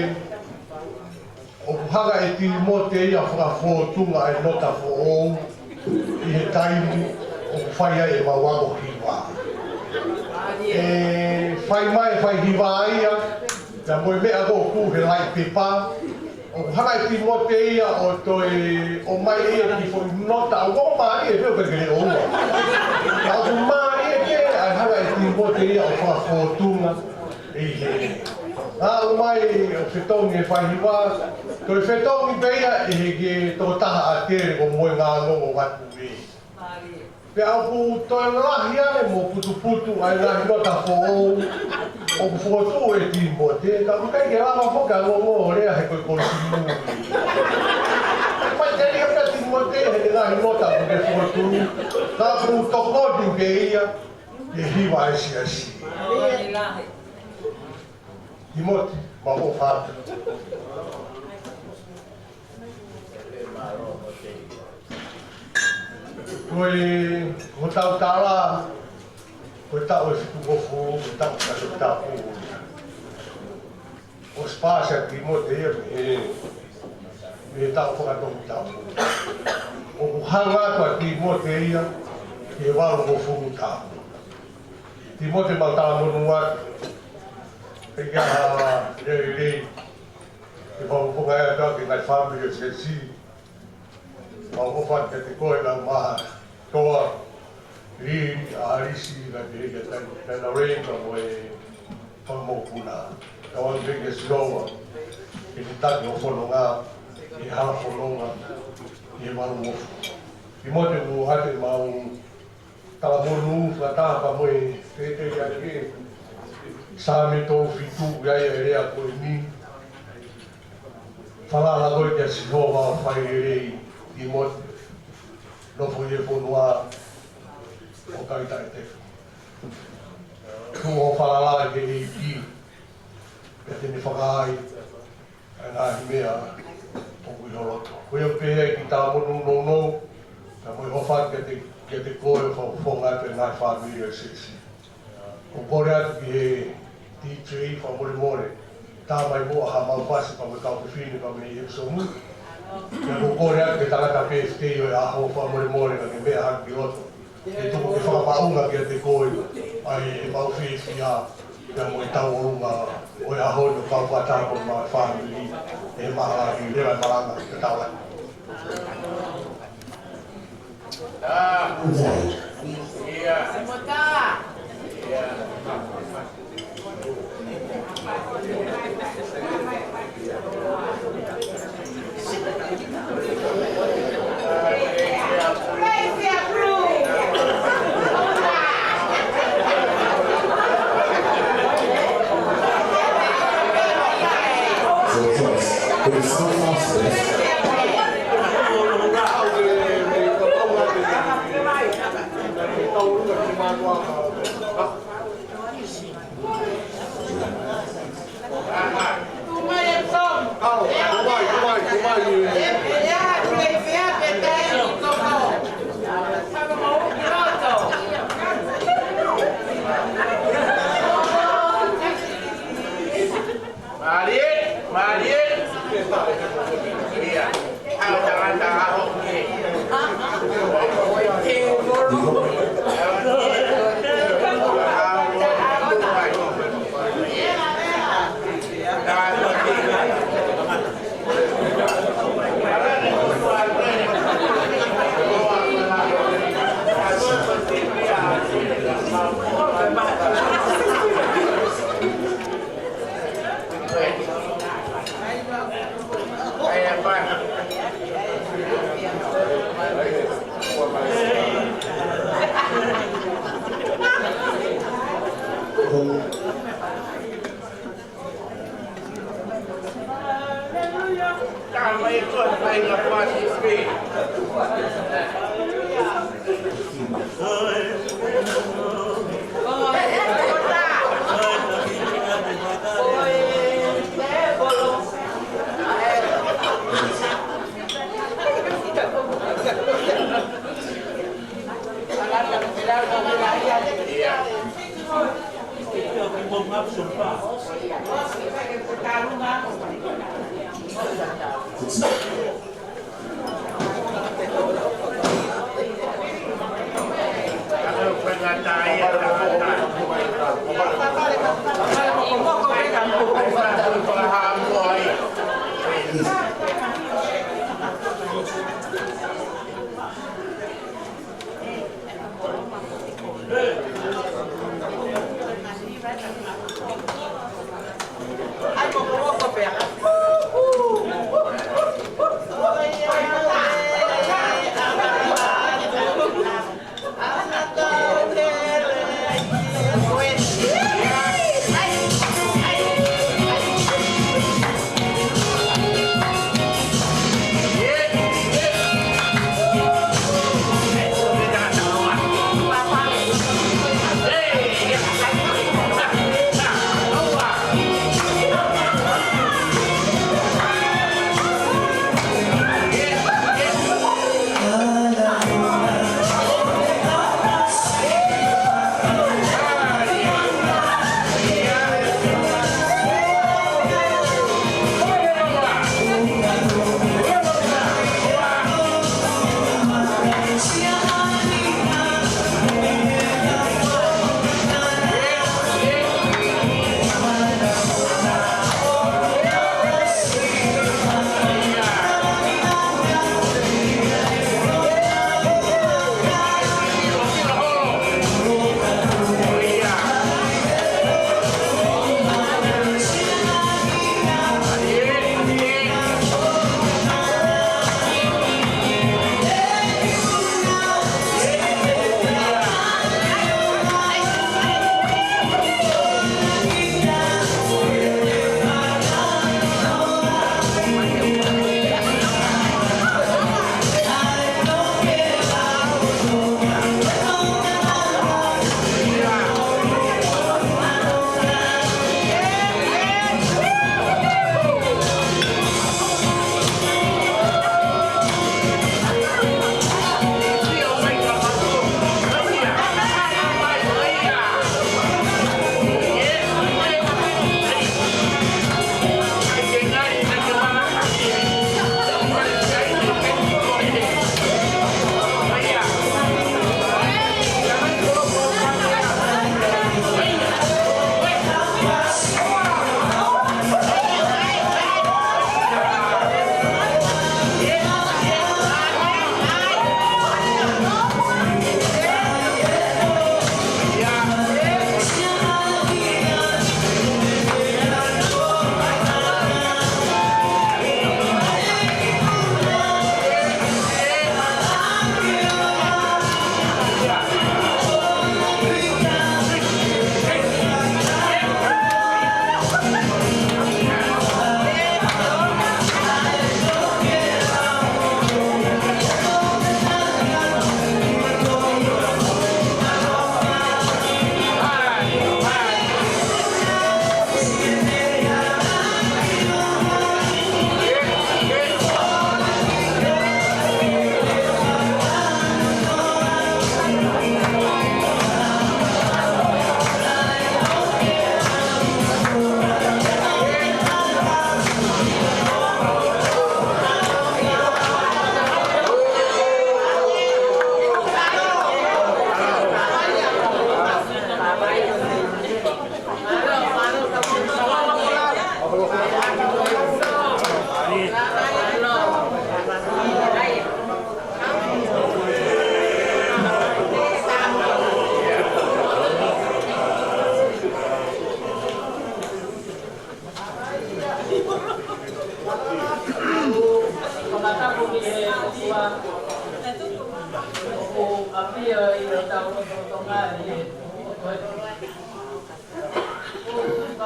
ʻOku hanga ʻe Tīmote ia ʻo fakafōtunga e nota foʻou ʻi he taimi ʻoku fai ai ʻemau ako hiva. ʻE fai mai, fai hiva ia, pea mo e meʻa ʻoku ʻi he laʻi pepa, ʻoku hanga ʻe Tīmote ia ʻo toe ʻomai ia ki he foʻi nota, ʻoku mālie pē ʻo pehē ʻoua. Ka ʻoku mālie pē ʻa e hanga ʻe Tīmote ia ʻo fakafōtunga ʻi he. Aʻu mai ʻo fetongi e fai hiva, toe fetongi pē ia ʻe he kiʻi tokotaha ʻātele ko Moengāngongo Vatuve. Pea ʻoku toe lahi ange mo putuputu ʻa e ngaahi nota foʻou ʻoku fokotuʻu ʻe Tīmote, ka ʻoku ʻikai ke lava foki ʻa Ngongo ʻo lea he ko e kolosi muli. Faʻiteliha pē ʻa Tīmote heʻene ngaahi nota ʻoku ne fokotuʻu, ka ʻoku tokoni pē ia ki he hiva ʻa e siasi. Tīmote, mau ʻofa atu. Ko e, ko hotau tala, ko e taʻu ʻe fitungofulu, ko e taʻu fakatoputapu. ʻOsi paasi ʻa Tīmote ia mei he, mei he taʻu fakatoputapu. ʻOku hanga atu ʻa Tīmote ia ki he valungofulu taʻu. Tīmote, mau talamonū atu. Pea ke ʻi ai ha lelei, ke fakafofonga atu ki he ngaahi fāmili ʻo e siasi. Mau ʻofa atu kiate koe, kae ʻumaʻā Toa, Lili, ʻAlisi, kae pehē kia Tan-, Tanarei, pea mo e fanga mokopuna. Tauange pē kia Sihova ke ne taki hoʻo fononga ʻi he hala fononga ʻi he valungofulu. Tīmote, ʻoku ʻoatu ʻemau talamonū fakataha pea mo e feteliake, Saame tolu fitu, ʻoku ʻi ai e lea ko eni: Falala koe kia Sihova ʻo fai lelei, Tīmote, nofo ʻi he fonua ʻo kai taʻetefito. Tuʻu hoʻo falala ki he ʻEiki, pea te ne fakaai ʻa e ngaahi meʻa ʻoku ʻi ho loto. Ko ia pē ʻEiki, tau monū nounou, ka mo e ʻofa kiate, kiate koe ʻo fakafofonga atu e ngaahi fāmili ʻo e siasi. ʻOku ou kole atu ki he D J fakamolemole, tā mai muʻa ha mau fasi pea mo e kau fefine pea mo e ʻepisomu. Pea ʻoku ou kole atu ki he tangata pē ʻi he ʻaho fakamolemole ka ke meʻa hake ki loto. Ke tuku ke fakamaʻunga kiate koe ʻa e mau fiefia pea mo e tauʻolunga ʻo e ʻaho ni ʻo kau fakataha mo e fāmili ʻi he maʻalahi leva e malanga ke tau ai. Mālie, mālie. Ia.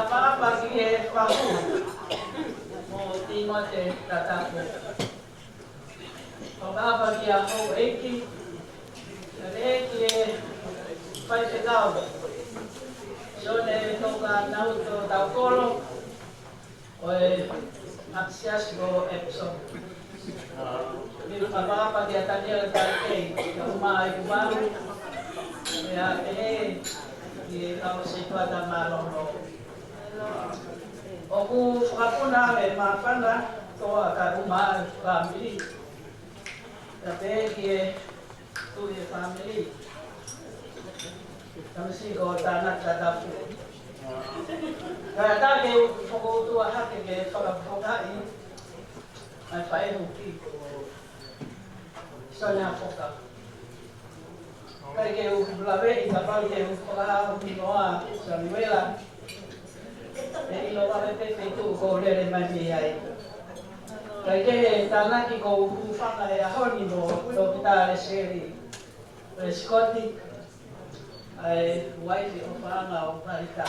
Papa ki he fahu mo Timote Tatapu. Papa ki he houʻeiki, pehē ki he faifekau, Sione Toka Nauto Taukolo, ʻo e ʻAkisiasi ko Epsom. Pea papa kia Taniela Taikei, kia Uma Ikuvalu, pea pehē ki he kau sētuata mālōlō. ʻOku fakapuna e māfana, toa ka Uma fāmili. Pea pehē ki he tuʻi e fāmili, tamasiʻi ko Tānaki Tatapu. Kae ʻatā ke u fokoutua hake ke fakafofongaʻi ʻa e faʻē huki ko Sione Hafoka. ʻIkai ke u laveʻi, kapau te u fakahinohino ʻa Samuela, ʻe ʻilo vave pē feituʻu ʻoku ou lele mai mei ai. Kae kehe, tānaki ʻoku ou hūfanga he ʻaho ni mo Toketā Lesieli Pelesikoti, ʻa e uaifi ʻofaʻanga ʻo Palita.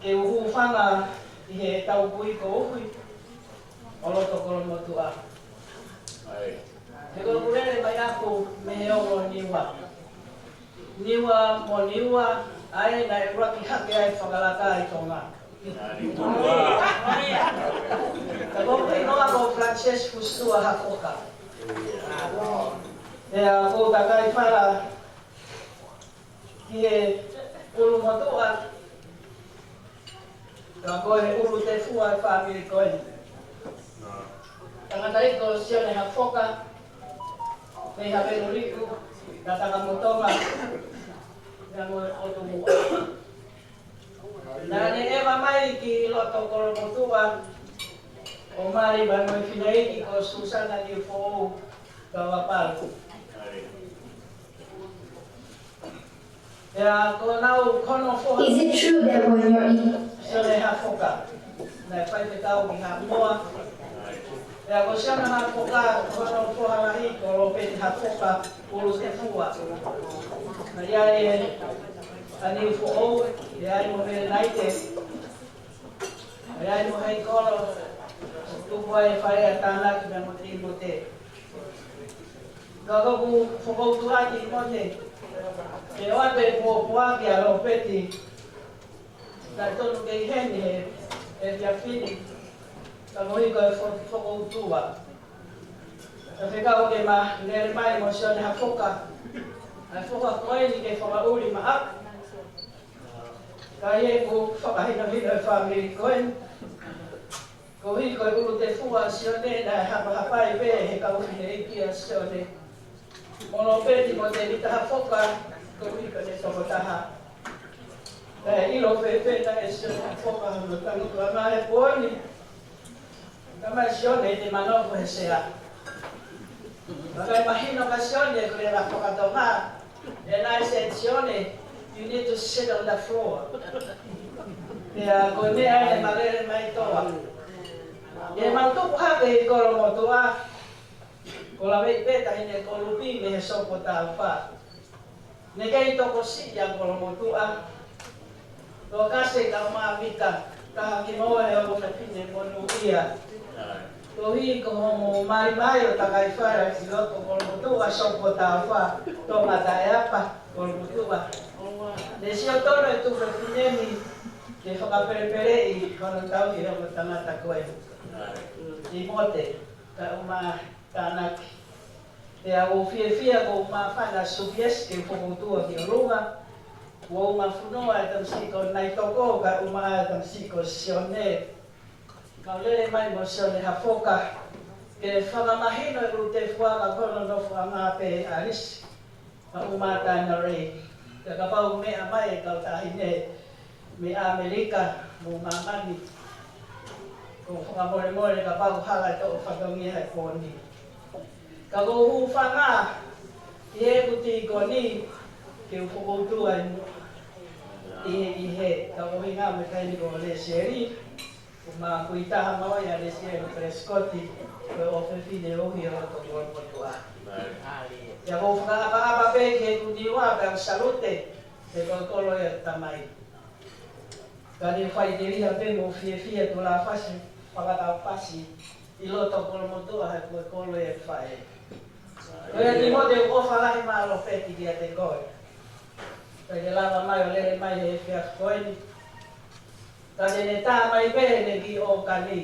Ke u hūfanga ʻi he tau kui koeʻuhi ʻo loto Kolomotuʻa. He ko ʻeku lele mai ʻaku mei he ongo Niua. Niua mo Niua, ʻa ē naʻe ʻuluaki hake ai e fakalaka ʻi Tonga. Ka ko ʻeku hingoa ko Frances Fusitua Hafoka. Pea ʻoku ou takai fala ki he ʻulu motuʻa, ka ko e ʻulu tefua e fāmili ko eni. Tangataʻeiki ko Sione Hafoka, mei Haveluliku, Tatakamotonga, pea mo e ʻOtu Muʻa. Naʻa ne ʻeva mai ki loto Kolomotuʻa ʻo mali mo e fineʻeiki ko Susana Niufoʻou Kauapalu. Pea ko honau, ko hono foha, Is it true that when you're in Sione Hafoka, naʻe faifekau ki Haʻamoa. Pea ko Sione Hafoka, ko hono foha lahi ko Lopeti Hafoka, ʻulu tefua. Naʻe ʻi ai ʻa Niufoʻou, ʻi ai mo Melenaite, ʻi ai mo Heikolo, tupu ai e fale ʻa Tānaki pea mo Timote. Ka ko ʻeku fokoutua ki Timote, ke ʻoatu e pōpoaki ʻa Lopeti, naʻe tonu ke ʻi heni he, he efiafi ni, ka ko e hiko e fo-, fokoutua. Ka fekau ke ma lele mai mo Sione Hafoka, ʻa e foha ko eni ke fakaʻuli maʻaku. Ka ʻi heʻeku fakahinohino e fāmili ko eni, koeʻuhi ko e ʻulu tefua ʻa Sione naʻe hapahapai pē he kau fineʻeiki ʻa Sione mo Lopeti mo Tevita Hafoka, koeʻuhi ko ʻene tokotaha. Naʻe ʻilo fēfē ʻe Sione Hafoka hono tangutu ʻa e pō ni? Ka mai Sione te ma nofo he sea. Ka ʻikai mahino kia Sione ko e lea faka-Tonga. And I said, "Sione, you need to sit on the floor." Pea ko e meʻa ʻeni ma lele mai toa. Ke ma tupu hake ʻi Kolomotuʻa, ko Laveʻi pē taʻahine ko Lupi mei he Sopu ʻo Taufa. Ne kei tokosiʻi ʻa Kolomotuʻa. Tokasi ka Uma Mika, ka haki mo e ongo fefine monūʻia. Koeʻuhi ko hoʻomo mali mai ʻo takai fale ʻi loto Kolomotuʻa, Sopu ʻo Taufa, Tonga Taʻeapa, Kolomotuʻa. Ne sio tonu e tuofefine ni ke fakapelepeleʻi hono tauhi e ongo tangata ko ē, Timote, ka Uma Tānaki. Pea ʻoku ou fiefia ko e māfana Supiesi ke fokoutua ki ʻolunga. ʻOku ou mafanafana he tamasiʻi ko Naitoko, ka Uma he tamasiʻi ko Sione. Mau lele mai mo Sione Hafoka ke fakamahino e ʻulu tefua ka ko hono nofoʻanga pē ʻAlisi, ka Uma Tānarei. Pea kapau meʻa mai e kau taʻahine mei ʻAmelika mo māmani, ʻoku ou fakamolemole kapau ʻoku hala e toʻo fatongia he pō ni. Ka ʻoku ou hūfanga ʻi heʻeku tīkoni ke u fokoutua ʻi he, ʻi he, ka ko e hingoa mo e taimi ko Lesieli, ʻoku ma kui taha mo ia, Lesieli Pelesikoti, ko e ʻofefine ʻoku ʻi loto Kolomotuʻa. Pea ʻoku ou fakaʻapaʻapa pē ki heʻeku Niua, pea salute, he ko e kolo ia ʻo e tamai. Ka ne faʻiteliha pē mo fiefia Tulafasi, fakatau Pasi, ʻi loto Kolomotuʻa he ko e kolo ʻa e faʻē. Ko ia Timote, ʻoku ou ʻofa lahi mālō pē kiate koe. Ka ke lava mai ʻo lele mai he efiafi ko eni. Ka te ne tā mai pē heʻene kiʻi ʻōkani.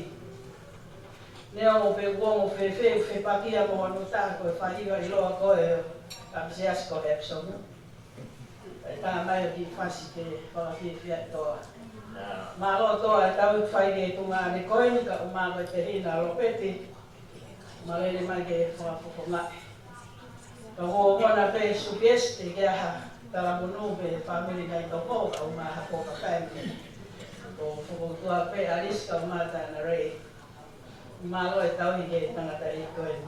Neongo pe kuo ongo fēfē, ʻoku fepakia mo hono tā ko e faiva ʻiloa ko ē ʻa e siasi ko Epsom. ʻE tā mai ʻo kiʻi fasi ke fakafiefia ʻa Toa. Mālō Toa e tau fai ke tunga ane ko eni ka ʻumaʻā ko e tehina Lopeti. Mālō e lele mai ke fakafofongaʻi. Ka ʻoku ou ʻohona pē sukiesi te ke aha talamonū pe fāmili Naitoko, ka ʻumaʻā Hapoka family. Ko Fokoutua pē Alice ka ʻumaʻā Tana Ray. Mālō e tauhi ki he tangataʻeiki ko eni.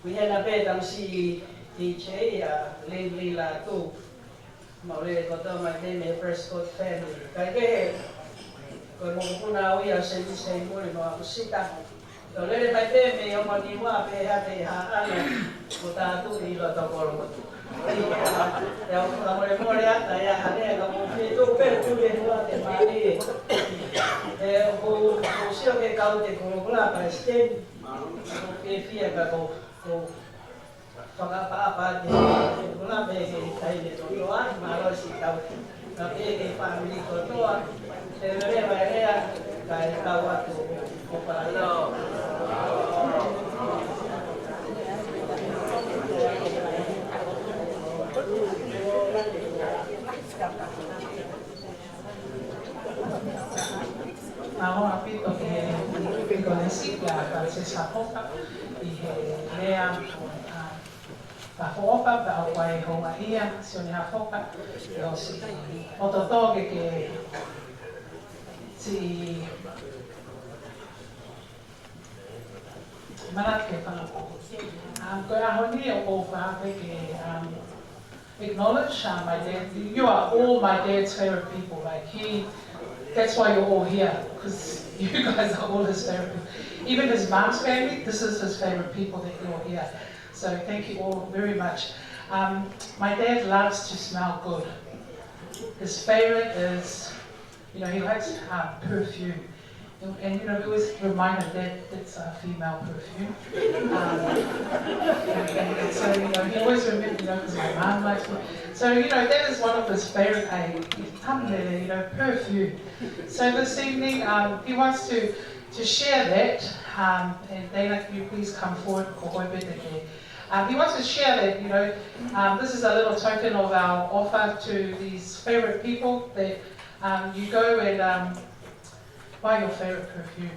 Ko e hena pē tamasiʻi D J ʻa Levy Latu. Mālō e lele kotoa mai pē mei he Prescott family. Kae kehe, ko e mokopuna au ia ʻo Senisi Heimuli mo ʻApusita. Tau lele mai pē mei ʻOmoniua pē ha te ha ana, ko Tatu ʻi loto Kolomotuʻa. Te u fakamolemole atu ia ha lea ka ʻoku ou fie tuʻu pē ʻo tuʻu he hua te mālie. ʻE, ʻoku ou, ʻoku ou sio ki he kau te kolokula palesiteni. ʻOku ou fiefia ka ʻoku ou, ʻoku ou fakaʻapaʻapa atu he kolokula pē ke kai le kotoa, mālō siʻi tau. Ka pē ke fāmili kotoa, te lele mai lea, kae kau atu ʻo pala. Mālō ʻaupito ki he Pikonesi, kia Francis Hafoka, ʻi he lea, ʻa, ʻa Hafoka, pea ʻoku ʻi ai houngaʻia, Sione Hafoka, ʻi hoʻo siʻi loto tō ke ke siʻi manatu ke fanga pō. Um, ko e ʻaho ni ʻoku ou fakaafeʻi ke, um, acknowledge, uh, my dad. You are all my dad's favorite people. Like, he, that's why you're all here, 'cause you guys are all his favorite people. Even his mom's family, this is his favorite people that you're here. So thank you all very much. Um, my dad loves to smell good. His favorite is, you know, he likes, um, perfume. And, and, you know, we always remind him that that's a female perfume. Um, and, and, and so, you know, he always remembers, you know, 'cause my mom likes it. So, you know, that is one of his favorite, uh, you know, perfume. So this evening, um, he wants to, to share that. Um, and Dana, can you please come forward? Ko koe pē te ke. Um, he wants to share that, you know, um, this is a little token of our offer to these favorite people that, um, you go and, um, buy your favorite perfume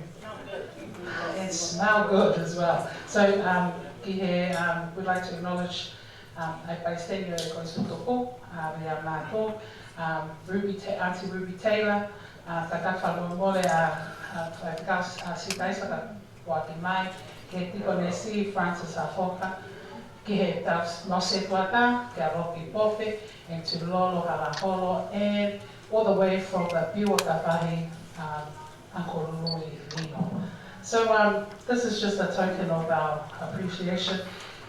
and smell good as well. So, um, ki he, um, we'd like to acknowledge, um, ʻa e palesiteni ʻo e Kolisi Tutupu, uh, William Mato, um, Ruby Ta-, Aunty Ruby Taylor, uh, Tata Faluamole, uh, uh, Faifekau, uh, Sitaisa, ka ʻoku ʻoatu mai, ki he Pikonesi Francis Hafoka, ki he tau Mose Tuata, kia Ropi Pofe, and to Lolo Halaholo, and all the way from the Piua Tafahi, um, Uncle Louis Lino. So, um, this is just a token of our appreciation,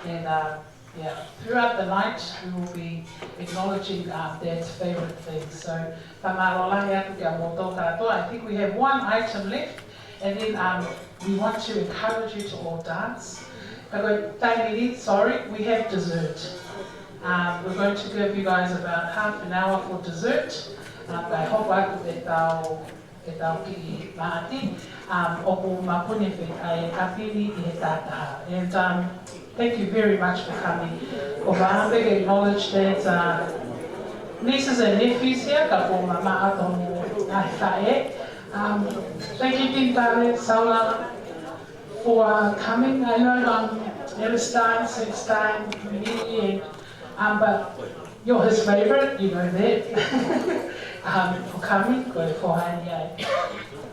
and, uh, yeah, throughout the night we will be acknowledging, um, Dad's favorite things. So, fakamālō lahi atu kia kimoutolu kātoa. I think we have one item left, and then, um, we want to encourage you to all dance. Ka ko e taimi ni, sorry, we have dessert. Um, we're going to give you guys about half an hour for dessert. Um, kae hoko atu ʻetau, ʻetau kiʻi maʻati. Um, ʻoku mapuni pē ʻa e kapini ʻi he tātaha. And, um, thank you very much for coming. ʻOku ou fakaafeʻi ke acknowledge that, uh, nieces and nephews here, ka ʻoku mamaʻo atu mo e faʻē. Um, thank you, King Tale, Saulala, for, uh, coming. I know, um, it was time, six time, me, and, um, but you're his favorite, you know that. Um, for coming, ko e foha ni ʻa e,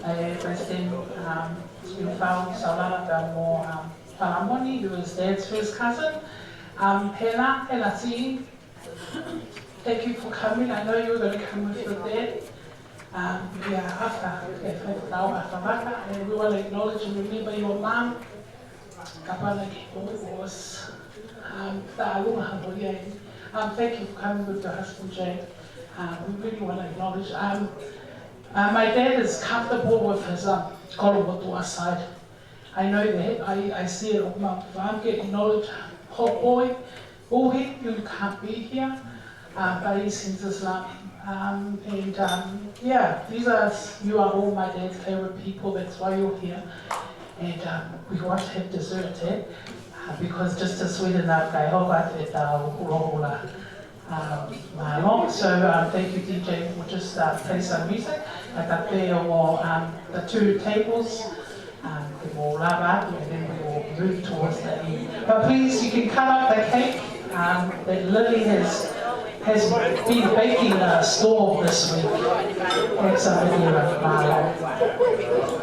ʻa e President, um, Siumfau Saulala, pea mo, um, Falamoni, who is Dad's first cousin. Um, Hena, Hena T, thank you for coming. I know you were gonna come with your dad. Um, yeah, Asa, yeah, thank you, Asa Vaka. And we wanna acknowledge and remember your mom, Kapana Kipo, who was, um, Taʻaluma Hapolia. Um, thank you for coming with your husband, Jay. Um, we really wanna acknowledge, um, Uh, my dad is comfortable with his, um, kolomotuʻa side. I know that. I, I see it on my farm, getting old. Poor boy, Uhi, you can't be here. Uh, but he sends his love. Um, and, um, yeah, these are, you are all my dad's favorite people. That's why you're here. And, um, we want to have dessert, eh? Uh, because just to sweeten up, kai hoko atu ʻetau hula hula. Um, mālō. So, um, thank you, D J, we'll just, uh, play some music. Like I say, we'll, um, the two tables, um, then we'll wrap up and then we will move towards the end. But please, you can cut up the cake, um, that Lily has, has been baking, uh, store this week. Have some of your, uh, mālō.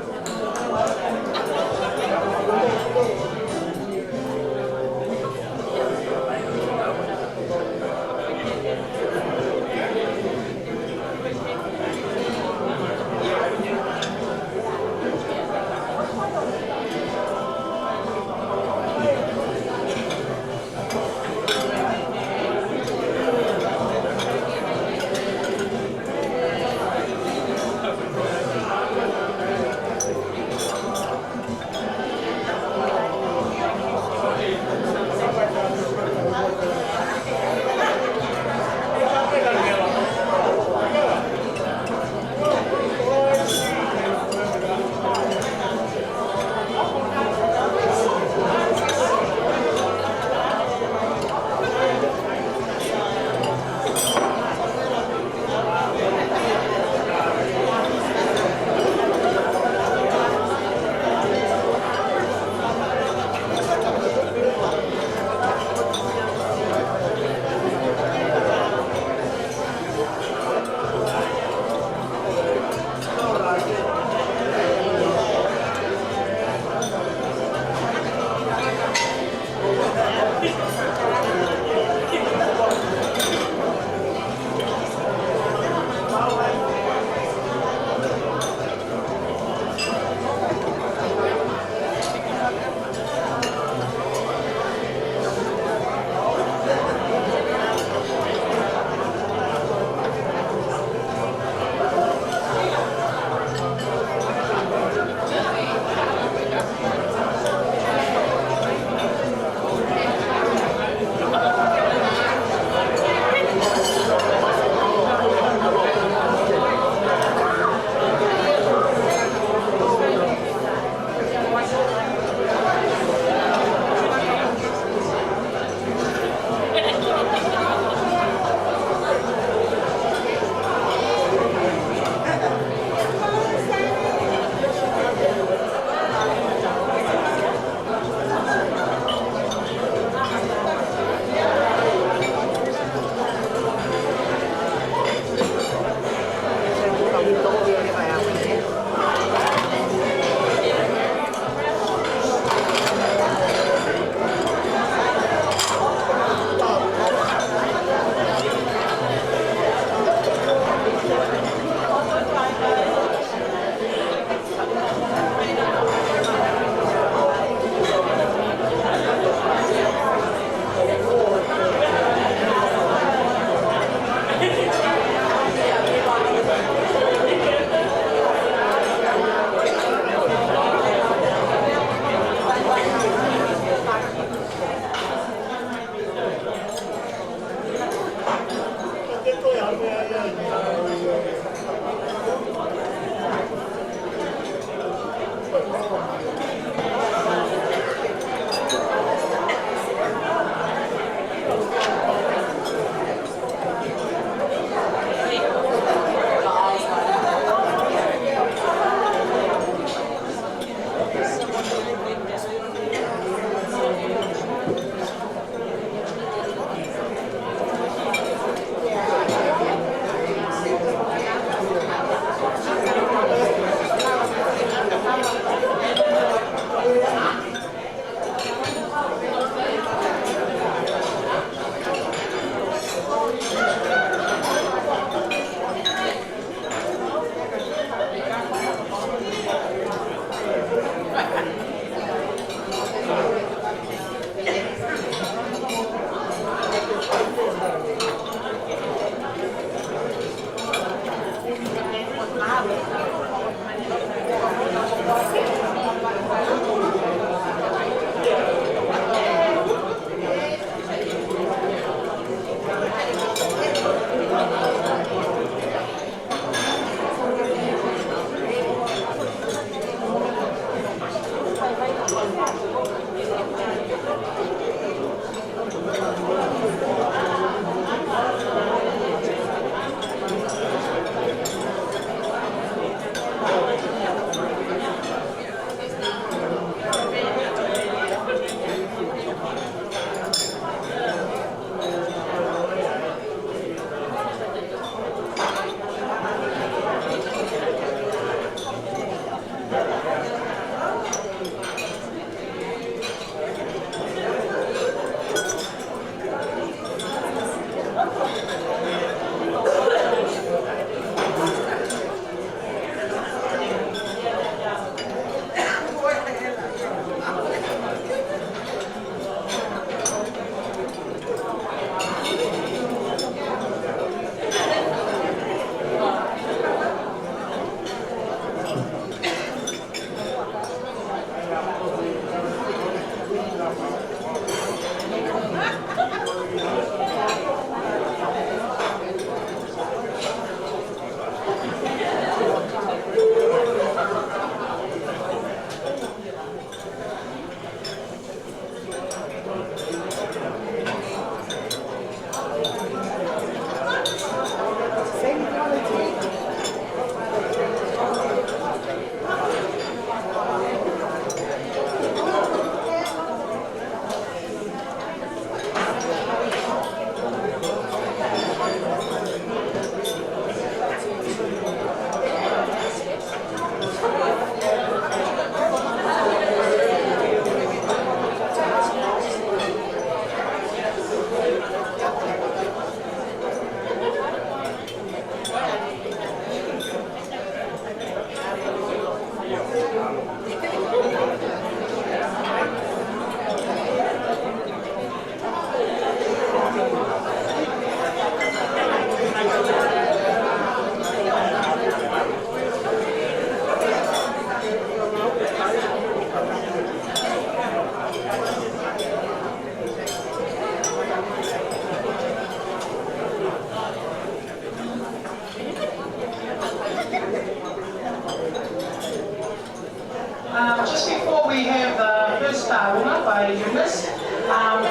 Um, just before we have the first tālunga by Eunice, um,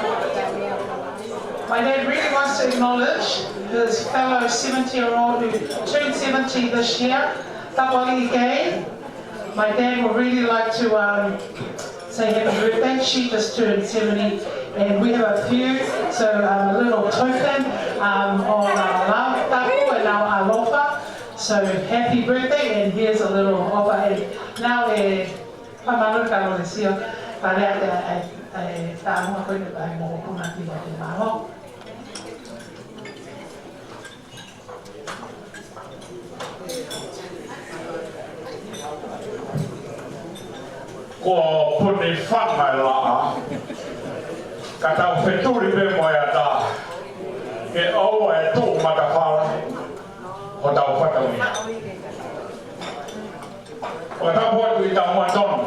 my dad really wants to acknowledge his fellow seventy-year-old who turned seventy this year, Tapali Gay. My dad would really like to, um, say happy birthday. She just turned seventy, and we have a few, so, um, a little token, um, of our love, tapu, and our alofa. So happy birthday, and here's a little offer. And now, eh, pa malo ka lo sio, pale ake, eh, eh, tā mo ko ni pa mo ko na ti mo te malo. Ko puni fanga e laʻā, ka tau fetuli pē mo e ata, ke ʻoua ʻe tuʻu matafala hotau fatongia. ʻOku tau ʻoatu ʻi taumuʻa tonu,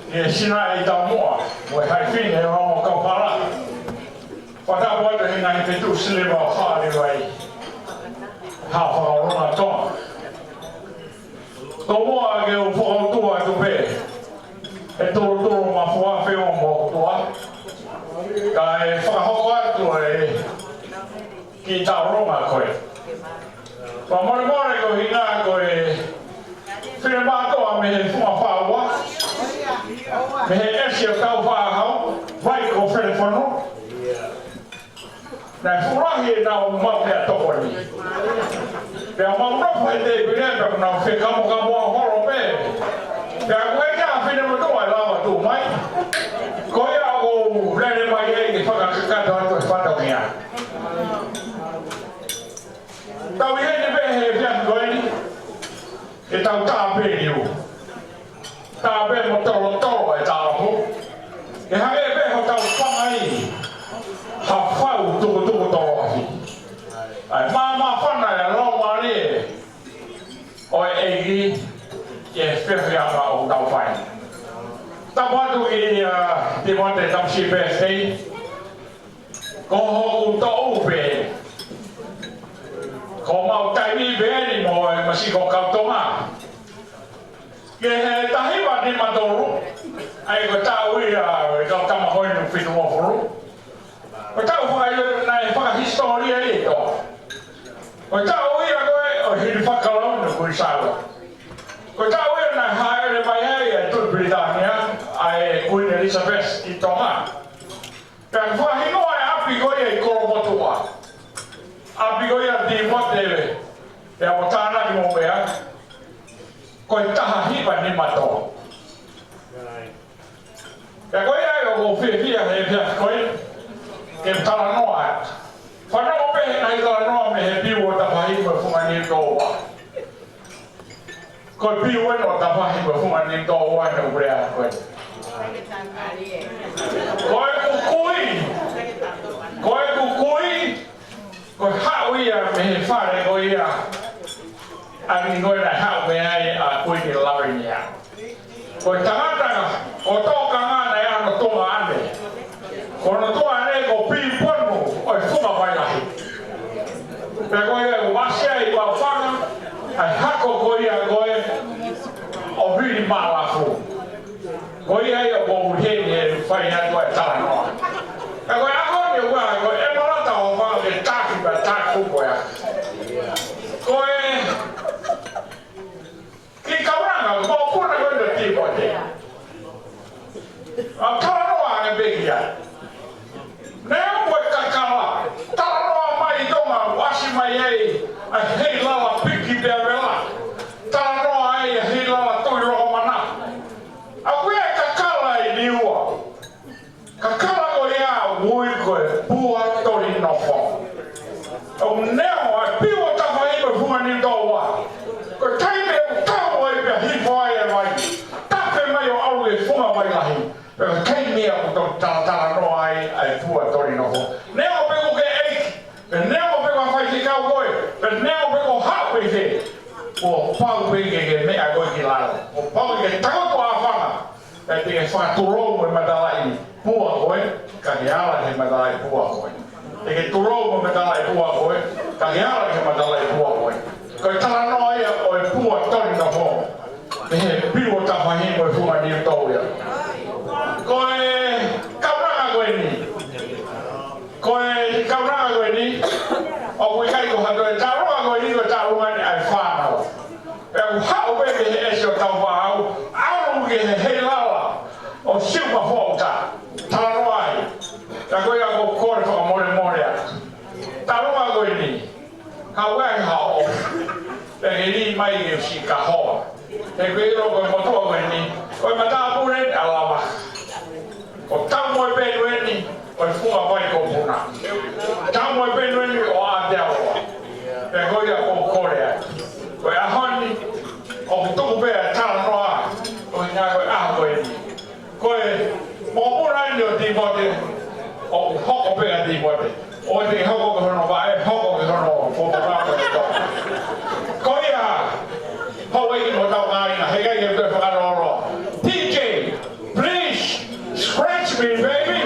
ʻi he sinaʻi taumuʻa, mo e haʻi fine ʻo e ongo kau fala. Fakatapu atu he ngaahi fetuʻu siliva ʻo Haʻa Livai, Haʻa Fakaʻolunga Tonga. Tomuʻa ke u fakautu atu pē, he tulutulu mafua feʻunga mo e ʻOtua, kae fakahoko atu e kiʻi tauʻolunga ko ē. Fakamolemole ko e ʻuhinga ko e finemātuʻa mei he Funga Fāua, mei he ʻEsi ʻo Kaufaʻāhau, Vai ko Felefonu. Naʻe fuʻu lahi ʻenau maʻu meʻatokoni. Pea mau nofo he tēpile pea nau fekamukamu ʻo holo pē. Pea ko e kiʻi finemātuʻa ʻe lava tuʻu mai. Ko ia ʻoku ou lele mai ai ke fakakakato atu e fatongia. Tau ʻi heni pē he efiafi ko eni, ke tau tā pē niu. Tā pē mo tolotolo e tālapu. Ke hangē pē hotau pangai ha fau tukutuku toloahi. ʻAi māmāfana e laumālie ʻo ʻEiki, ʻi he efiafi ʻoku tau fai. Tapu atu ki he, ʻa, Tīmote Tapusi Pēsei. Ko hoku toʻu pē. Ko homau taimi pē eni mo e Masiʻi Kau Tonga. Ki he taha hiva nima tolu, ʻa ia ko e taʻu ia ʻo e kau tama ko eni ʻoku fitungofulu. Ko e taʻu fakaio naʻe fakahisitōlia ʻi Tonga. Ko e taʻu ia ko ē ʻo e hili fakakalauni ʻo Kuini Sālote. Ko e taʻu ia naʻe hāʻele mai ai ʻa e Tuʻi Pilitānia, ʻa e Kuini Elizabeth ʻi Tonga. Pea fakahingoa e ʻapi ko ia ʻi Kolomotuʻa. ʻApi ko ia ʻo Tīmote, pea mo tānaki mo meʻa. Ko e taha hiva nima tolu. Pea ko ia ai ʻoku ou fiefia he efiafi ko eni ke talanoa ai. Fanongo pē he ngaahi talanoa mei he Piu ʻo Tafahi mo e Funga Niutōua. Ko e Piu eni ʻo Tafahi mo e Funga Niutōua eni ʻoku ou lea ko ē. Ko ʻeku kui, ko ʻeku kui, ko e haʻu ia mei he fale ko ia ʻa eni ko ē naʻe haʻu mei ai ʻa Kuini Lavinia. Ko e tangata, ko e tokanga naʻe ʻi hono tuongaʻane. Ko hono tuongaʻane ko Piponu ʻo e Funga Vailahi. Pea ko ia ʻoku ʻasi ai ʻi Maʻufanga ʻa e hako ko ia ko ē ʻo Vili Maʻalafu. Ko ia ia ʻoku ou heni ʻo fai atu ʻa e talanoa. Pea ko e ʻaho ni ʻoku ʻi ai ko e ʻemalata ʻo fanga ke taki pea taki kupu ia. Ko e kiʻi kaunanga, mokopuna ko eni ʻo Tīmote. ʻA, talanoa ange pē ki ai. Neongo e kakala, talanoa mai ʻi Tonga, ʻoku ʻasi mai ai ʻa e heilala piki pea vela. Talanoa ai ʻa e heilala tui loko mana. ʻA, ko e kakala ʻi Niua. Kakala ko ia ʻoku ui ko e pua toli nofo. ʻOku neongo ʻa e Piu ʻo Tafahi mo e Funga Niutōua, ko e taimi ʻoku tau ai pea hifo ai e vai, tafe mai ʻo ʻalu ki he Funga Vailahi. Pea ko e taimi ia ʻoku tau talatalanoa ai ʻa e pua toli nofo. Neongo pe ko e ʻeiki, pea neongo pe ko e faifekau koe, pea neongo pe ko e hā pē fē, kuo pau pē ke ke meʻa koe ki lalo. Kuo pau ke ke takoto ʻāfanga. Pea te ke fakatulou mo e matalaʻi pua ko ē, ka ke ala ki he matalaʻi pua ko ē. Te ke tulou mo e matalaʻi pua ko ē, ka ke ala ki he matalaʻi pua ko ē. Ko e talanoa ia ʻo e pua toli nofo. Mei he Piu ʻo Tafahi mo e Funga Niutōua. Ko e kaunanga ko eni. Ko e kaunanga ko eni, ʻoku ʻikai ko ha toe taʻu ko eni, ko e taʻu eni ʻa e fānau. Pea ʻoku haʻu pē mei he ʻesi ʻo Taufaʻahau, ʻalu ki he heilala ʻo Siumafoʻou, talanoa ai. Pea ko ia ʻoku ou kole fakamolemole atu. Taʻu ko eni, ka ʻoku ʻi ai ha ʻofa, pea ke lī mai ke u siʻi kahoa. He ko e ʻilo ko e motuʻa ko eni, ko e matāpule ʻa Lava. Ko Taumoepenu eni ʻo e Funga Vai Kopuna. Taumoepenu eni ʻo Aotearoa. Pea ko ia ʻoku ou kole ai. Ko e ʻaho ni, ʻoku tuku pē ʻa e talanoa, ʻo hangē ko e ʻaho ko eni. Ko e mokopuna eni ʻo Tīmote, ʻoku hoko pē ʻa Tīmote. ʻOua te ke hoko ki hono vaʻe, hoko ki hono fofonga ʻo e toa. Ko ia, houʻeiki mo hotau kāinga, heʻikai ke toe fakalōloa. T J, please, scratch me, baby.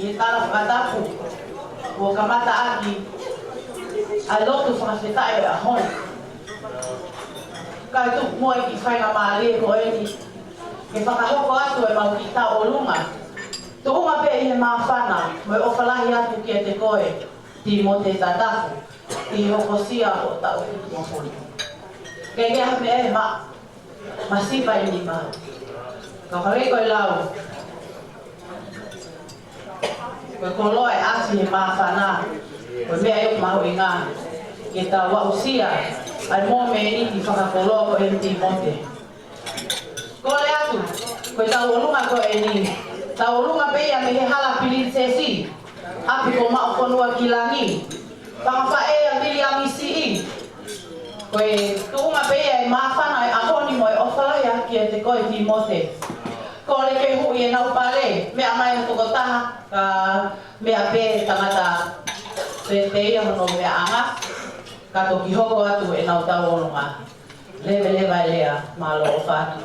ʻI he tala fakatapu, kuo kamata ʻaki ʻa e lotu fakafetaʻi ʻo e ʻaho ni. Kae tuku muʻa e kiʻi faingamālie ko eni ke fakahoko atu ʻemau kiʻi tauʻolunga. Tuʻunga pē ʻi he māfana mo e ʻofa lahi atu kiate koe, Tīmote Tatafu, ʻi he hokosia ʻo e taʻu hongofulu. Ke ke ha meʻa ʻe ma-, masiva ʻi nima. Ka hangē ko e lau, ko e koloa ʻe ʻasi he māfana, ko e meʻa ia ʻoku mahuʻinga ke tau aʻusia ʻa e mōmeniti fakakoloa ko eni, Tīmote. Kole atu, ko e tauʻolunga ko eni, tauʻolunga pē ia mei he hala Pilinisesi ʻApikomau Fonua ki Langi, Fanga Faʻē ʻa Viliami Siʻi. Ko e tuʻunga pē ia e māfana e ʻaho ni mo e ʻofa lahi atu kiate koe, Tīmote. Kole ke huʻi ʻenau pale, meʻa mai ʻa e tokotaha, ka meʻa pē tangata pē pē ia hono meʻaʻanga, ka toki hoko atu ʻenau tauʻolunga. Leveleva e lea, mālō ʻofa atu.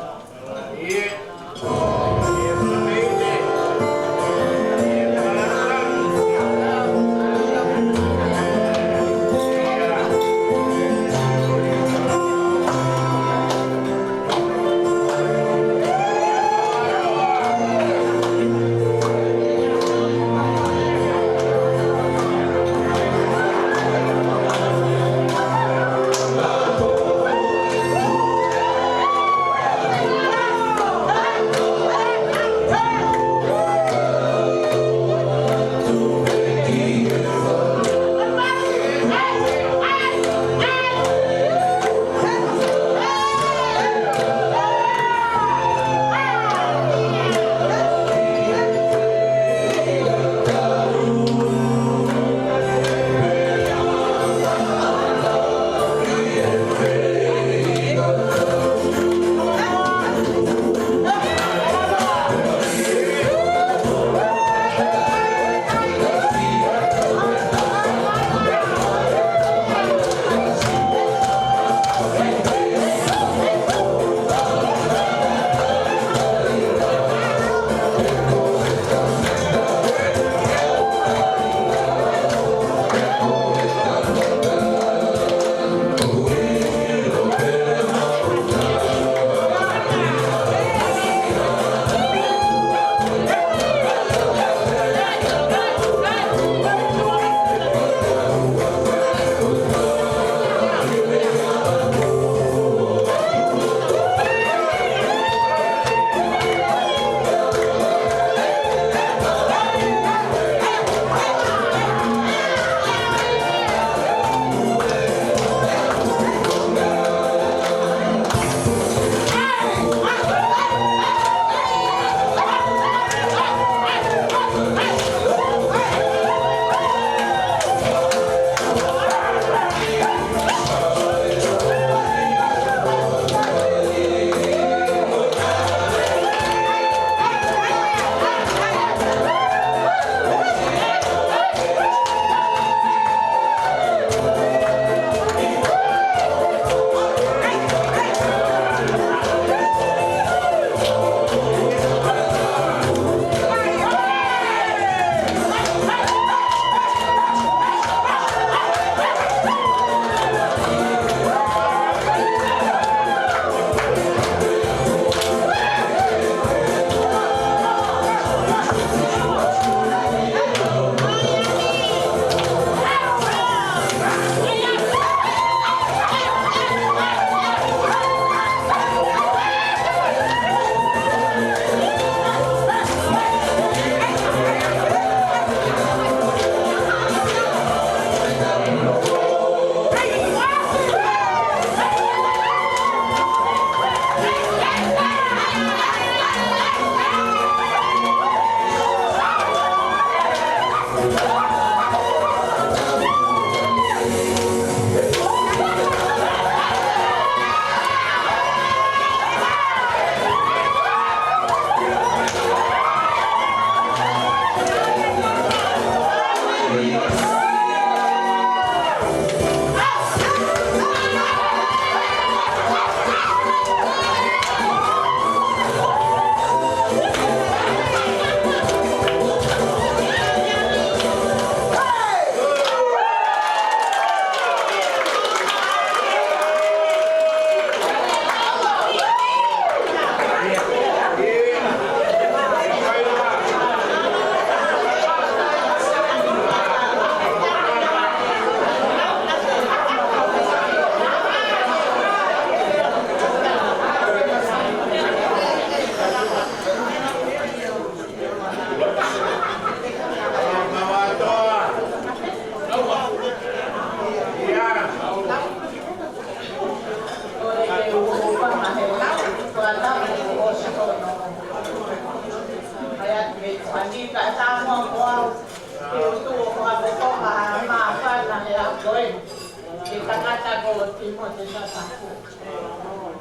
ʻo Timote Sataku.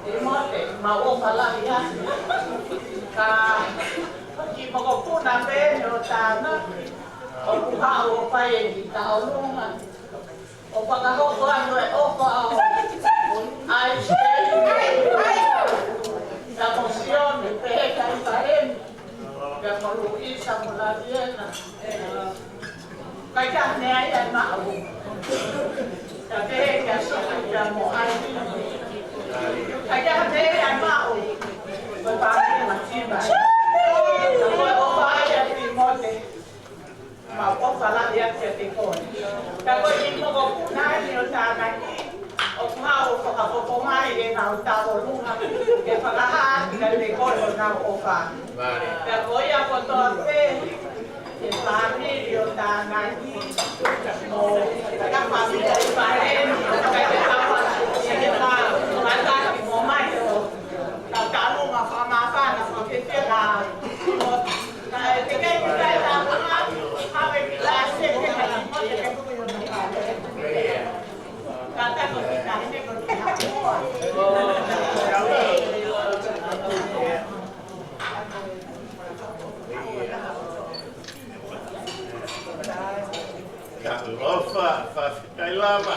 Timote, mau ʻofa lahi atu. Ka, ko e kiʻi mokopuna pē eni ʻo tānaki. ʻOku haʻu ʻo fai e kiʻi tauʻolunga. ʻO fakahoko atu e ʻofa ʻa e ʻaisi. Ka mo Sione, pehē kia Ipareni. Pea mo Luisa mo Laliena. ʻIkai ke ne ai ai maʻu. Ka pehē kia Siki pea mo Aini. ʻIkai ke ne ai ai maʻu. Ko e pāmili masiva. Ka ko e ʻofa ia ʻa Timote. Mau ʻofa lahi atu kiate koe. Ka ko e kiʻi mokopuna eni ʻo tānaki. ʻOku haʻu ʻo fakapopongi ʻenau tauʻolunga. Ke fakahā atu kiate koe honau ʻofa. Pea ko ia kotoa pē, ʻe fāmili ʻo tānaki, mo e fāmili ʻo Ipareni, kae ke tau atu, ke tau atu mo mai ʻo tau tau ma fa ma fa na fa ke te la. Mo, na e te ke te la ma, ha me ki la se ke na mo te ke ku yo no ka. Ka ta ko ki ta ne ko ki ta. Ka ʻofa, fa kai lava.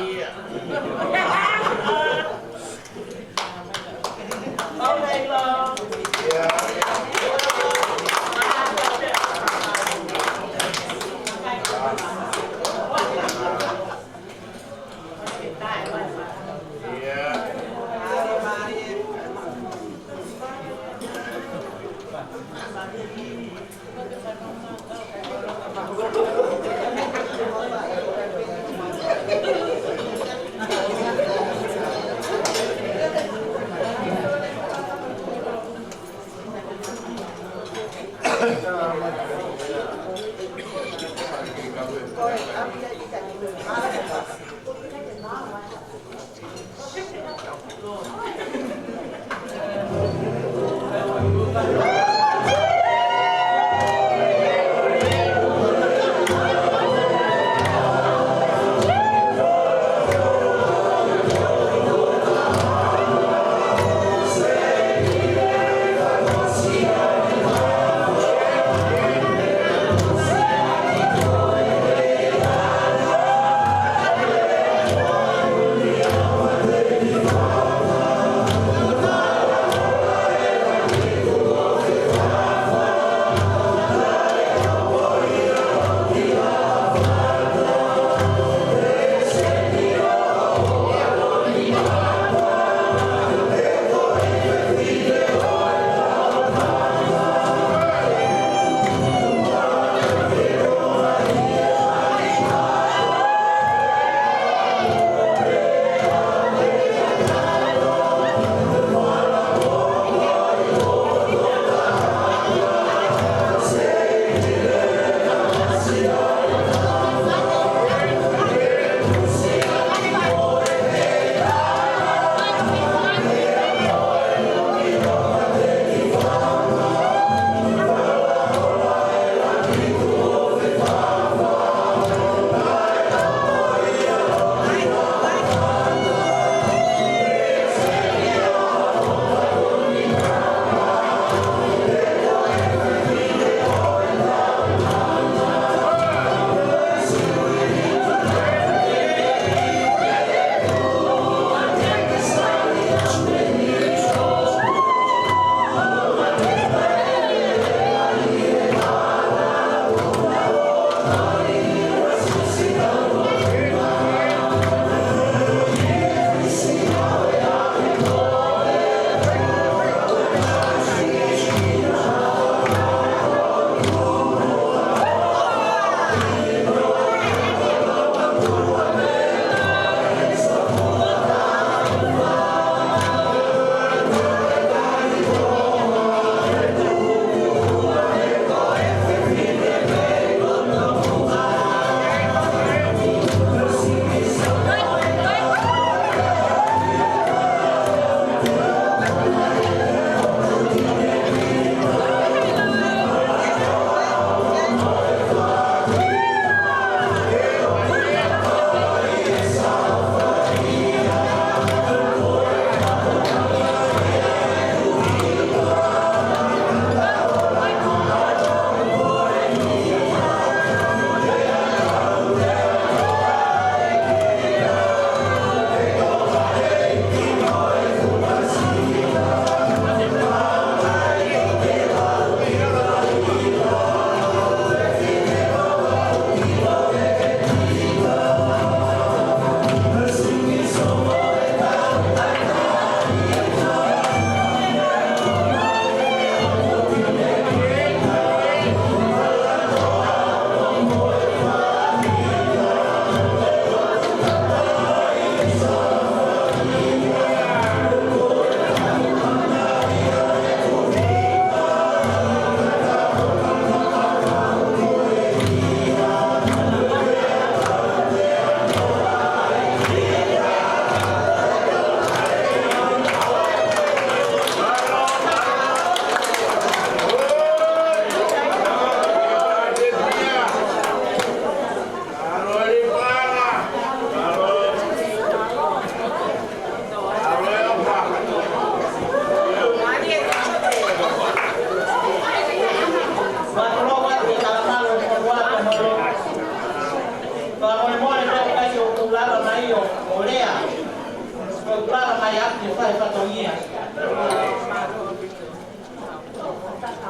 ʻai ʻaki e fai fatongia.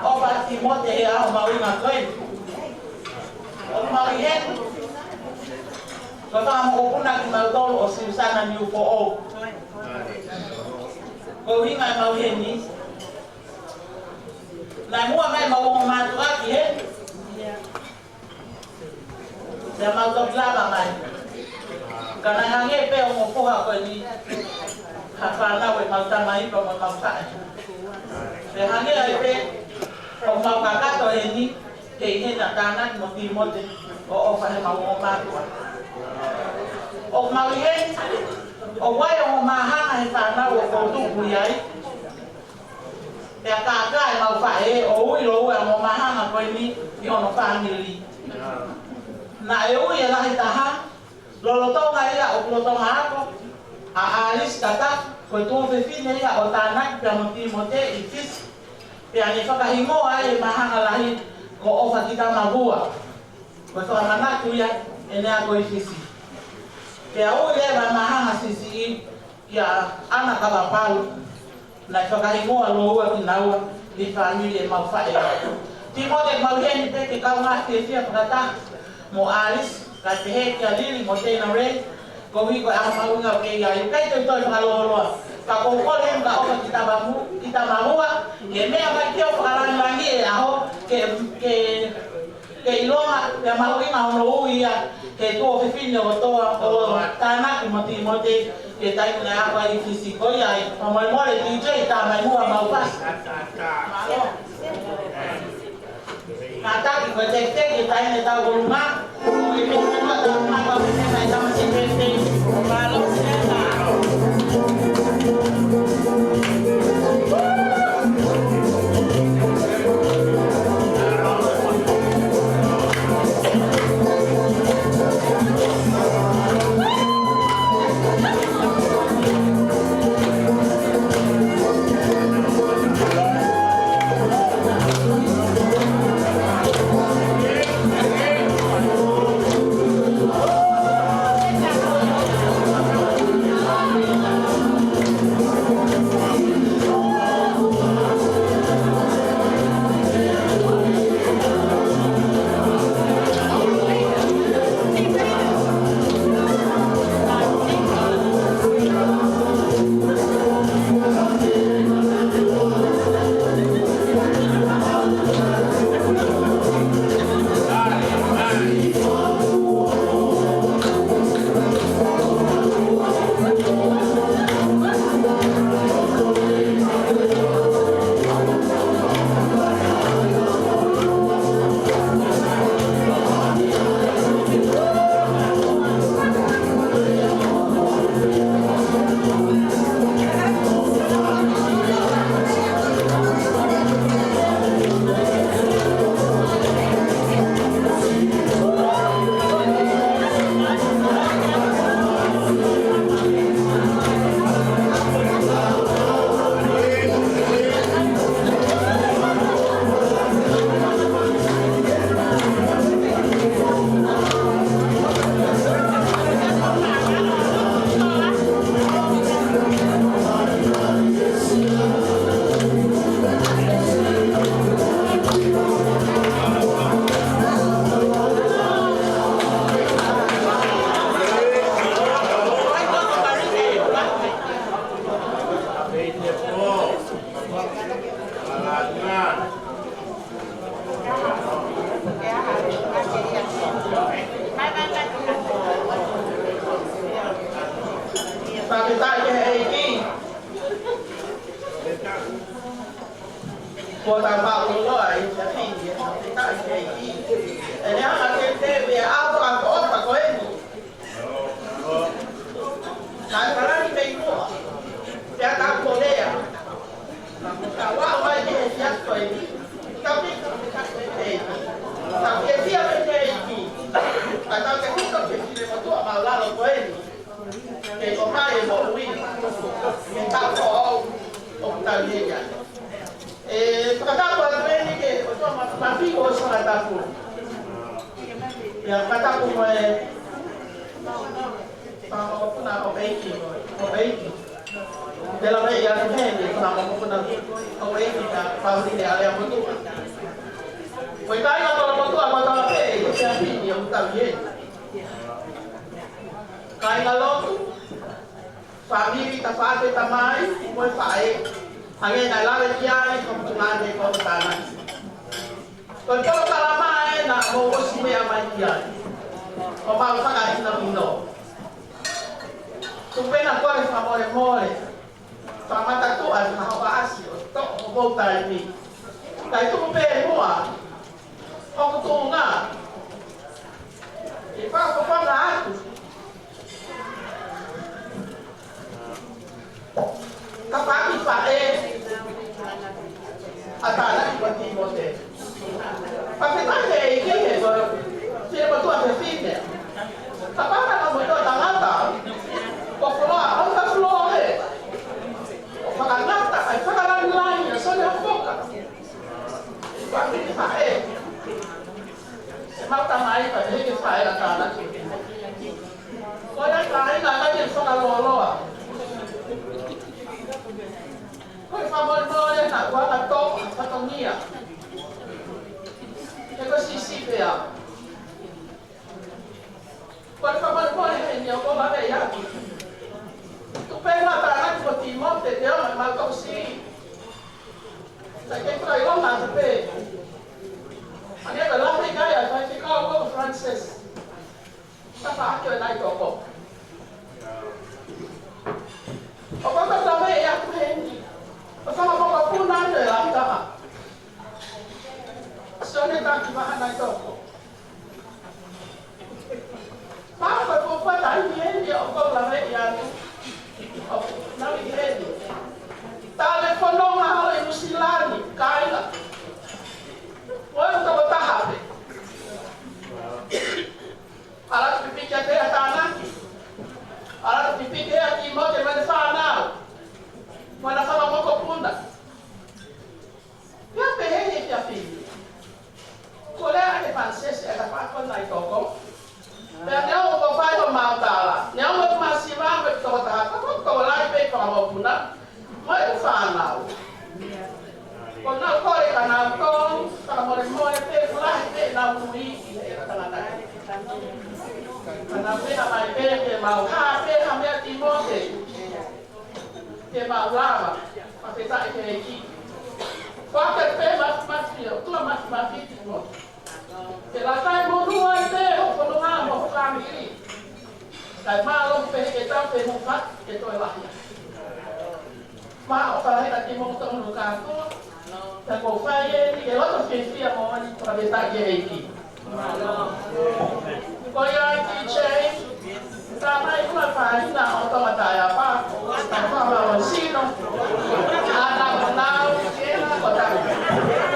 ʻOfa Tīmote he ʻaho mahuʻinga ko eni. ʻOku mau ʻi heni ko e fanga mokopuna kimautolu ʻo Siusana Niufoʻou. Ko e ʻuhinga ʻemau ʻi heni, naʻe muʻa mai ʻemau ongo mātuʻa ki heni. Pea mau toki lava mai. Ka naʻe hangē pē ʻoku foha ko eni ha fānau ʻemau tamai pea mo ʻemau faʻē. Pea hangē ai pē ʻoku mau kakato heni, kei hena Tānaki mo Tīmote ʻo ʻofa heʻemau ongo mātuʻa. ʻOku mau ʻi heni, ʻoku ʻi ai e ongo māhanga he fānau ʻoku ou tupu ai. Pea kākā ʻemau faʻē ʻo ui lōua e ongo māhanga ko eni ʻi hono fāmili. Naʻe ui e lahi taha, lolotonga ia ʻoku lolotonga ako ʻa ʻAlisi Kata, ko e tuofefine ia ʻo Tānaki pea mo Tīmote ʻi Fisi. Pea ne fakahingoa ai e māhanga lahi ko ʻOfakitamavua. Ko e fakamanatu ia ʻene ako ʻi Fisi. Pea ui leva e māhanga siʻisiʻi kia ʻAna Kavapau, naʻe fakahingoa lōua kinaua ʻi he fāmili ʻemau faʻē. Tīmote, mau ʻi heni pē ke kaungā fiefia fakataha mo ʻAlisi, kae pehē kia Lili mo Teina Rei, koeʻuhi ko e ʻaho mahuʻinga ʻoku kei ʻi ai. ʻOku ʻikai te u toe fakalōloa, ka ʻoku ou kole heni kia ʻOfakitamavua, ʻi he meʻa mai ke ʻo fakalāngilangiʻi e ʻaho, ke, ke ke ʻilonga, pea mahuʻinga hono ui ia, he tuofefine ʻo Toa, ʻo Tānaki mo Tīmote, he taimi naʻe ako ai ʻi Fisi. Ko ia ai, fakamolemole D J, tā mai muʻa mau pasi. Mālō. Kātaki ko e teketeke, taimi tau kolunga, ko e meʻa tau mai, ko e meʻa mai, tau mai, mālō. Fakafetaʻi ki he ʻEiki. Kuo tau faʻu loa ʻi he fili, fakafetaʻi ki he ʻEiki. ʻEne hanga ke te vea ʻa e ʻofa ko eni. Naʻe palani mei muʻa. Pea tau kolea. Ka ʻoku ʻi ai e siasi ko eni. Tau pika, tau pika, tau pika, tau pika. Ka tau te huka ke sile motuʻa mālalo ko eni. Ke ko mai e moʻui. Ke tau ko au. ʻOku tau nei ai. ʻE, fakatapu atu eni ke ʻOtua ma-, mafi ʻo e fakatapu. ʻIa, fakatapu mo e fanga mokopuna ʻo e ʻEiki, ʻo e ʻEiki. Tela mai ia he ni, ka mo ko na, ko e ni ka, pa ni le alea mo tu. Ko e kai ka tolo mo tu, a mo tala pe, ko e api ni, o ta bien. Kāinga lotu, fāmili, tafaʻaki, tamai, mo e faʻē. Hangē naʻe lave ki ai, ko Tungane ko Tana. Ko e polokalama ē naʻa mou ʻosi meʻa mai ki ai. Ko mau fakaʻinamino. Tuku pē ʻa e kole fakamolemole. Fakamataʻu atu ha hoʻo ʻasi ʻo toʻo homou taimi. Kae tuku pē muʻa hoku tuʻunga ke fakafafanga atu. Ka paki faʻē ʻa Tānaki mo Tīmote. Fakafetaʻi ki he ʻEiki he ko e fie matua fefine. Ka paka ka mo e tangata, ko fuloa, ʻo ka fuloa ē. ʻO fakangata, ʻai fakalāngilangi ʻa Sone Hafoka. Paki faʻē. ʻE mau tamai, paki he ke faʻē ʻa Tānaki. Ko e kāinga ka ke fakalōloa. Ko e fakamolemole naʻa ku anga tō, fatongia. He ko e sisi pea. Ko e fakamolemole he ni o ko lave ia. Tuku pē ʻa Tānaki mo Tīmote te o mai mau tau si. Sai ke trai o mai pē. Ane ka lave ia, ʻa e faifekau ko Francis. Tafaʻaki ʻo e Naitoko. ʻO ka ka tave ia ku heni. ʻO fanga mokopuna ʻo e Lamitaha. Sone Taki Maha Naitoko. Pea ko e pō fata i heni ʻo ko lave ia tu. ʻO nau i heni. Tale fononga ʻo e Nuʻusila ni, kāinga. Ko e tokotaha pē. ʻAlu atu pipiki ʻa Tānaki. ʻAlu atu pipiki ʻa Tīmote mo ʻene fānau. Mo ʻena fanga mokopuna. Pea pehē he kia pili. Ko lea ʻa e Panisesi ʻa e ka pako Naitoko. Pea ne o ko fai ko mau tala. Ne o ko masiva mo e tokotaha. Ka ko tokolahi pē ko mokopuna. Mo e fānau. Ko nau kole ka nau tō, fakamolemole pē, kulahi pē nau kui ki he tangata. Ka nau pehē mai pē ke mau hā pē ha meʻa Tīmote. Ke mau lava, fakafetaʻi ki he ʻEiki. Fakafetaʻi pē mafimafi, ʻOtua mafimafi Tīmote. Ke laka e monū ai pē, hoʻo fononga mo hoʻo fāmili. Kae mālō pē ke tau pē mo fa, ke toe lahi. Ma o ka lahi ka Tīmote mo kātoa. Ka ko fai eni ke loto fiefia mo ani fakafetaʻi ki he ʻEiki. Ko ia ki Jane. Tamai ua faina ʻo Tonga Taiapa, Taiapa ʻo Sino, ʻa Navanau, ko Taiapa.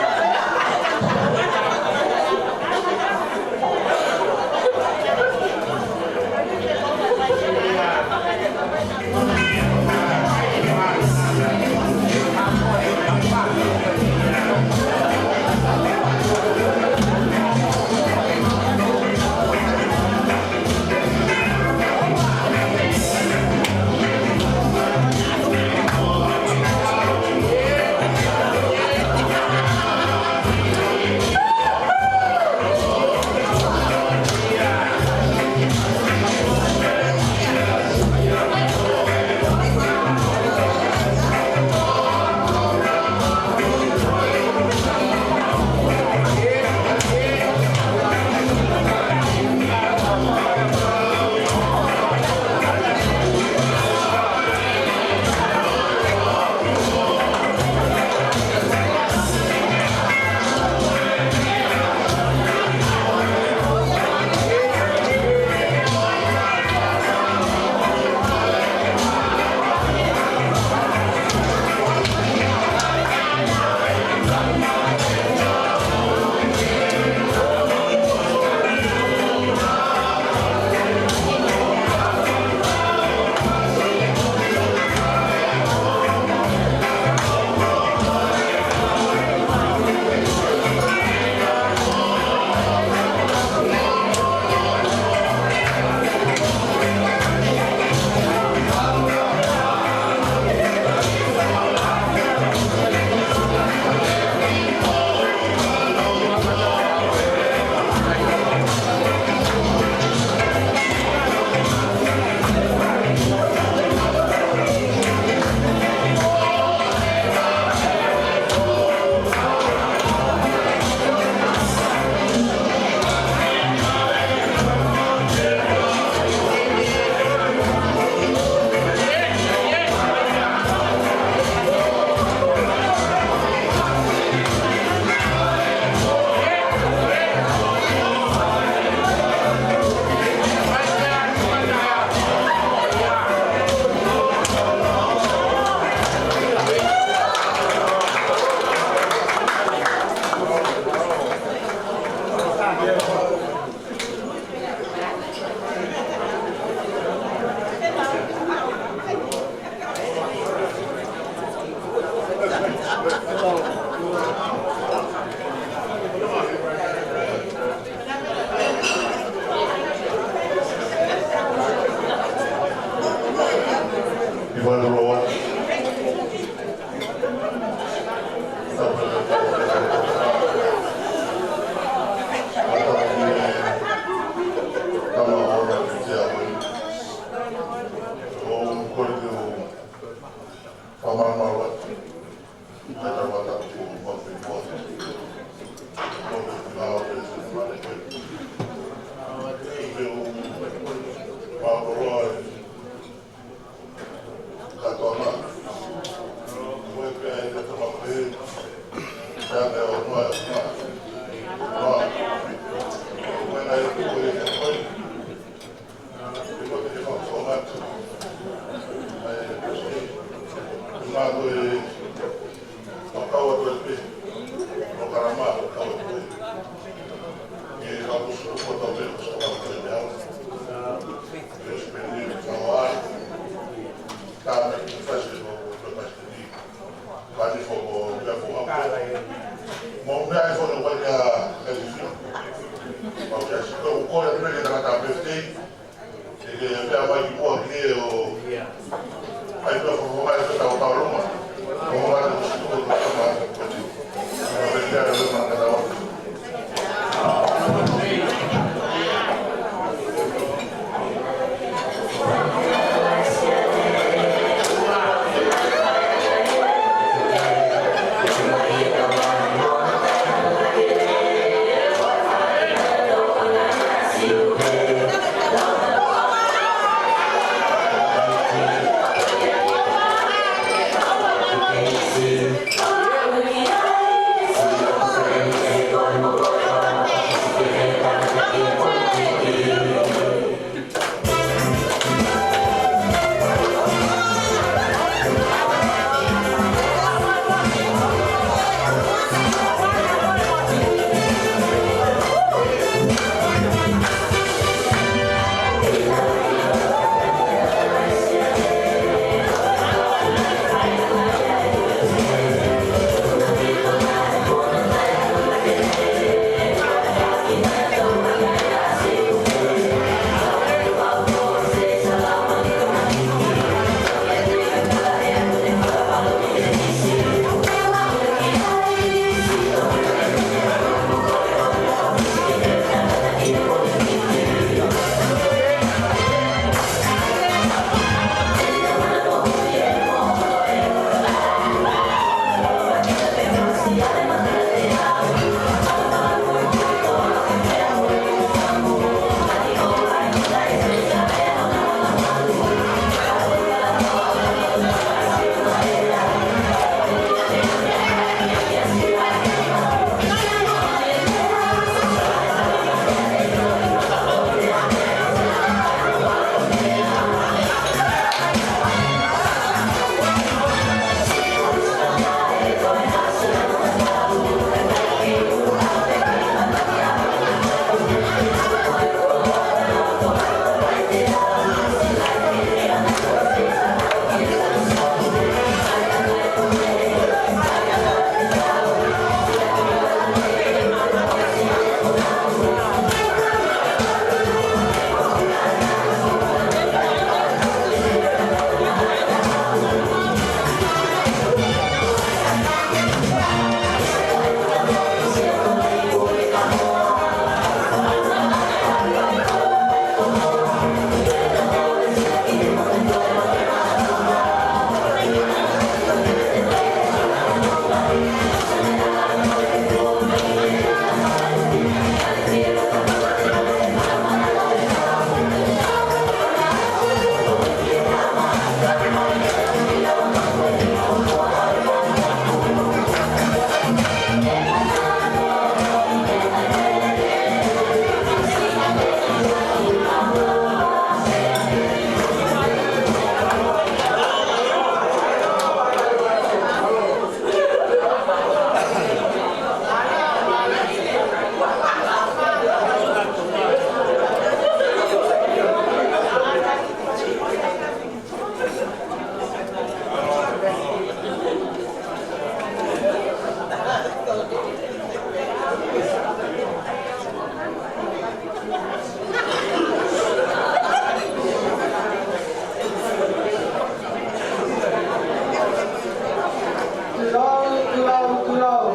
Tulou, tulou, tulou.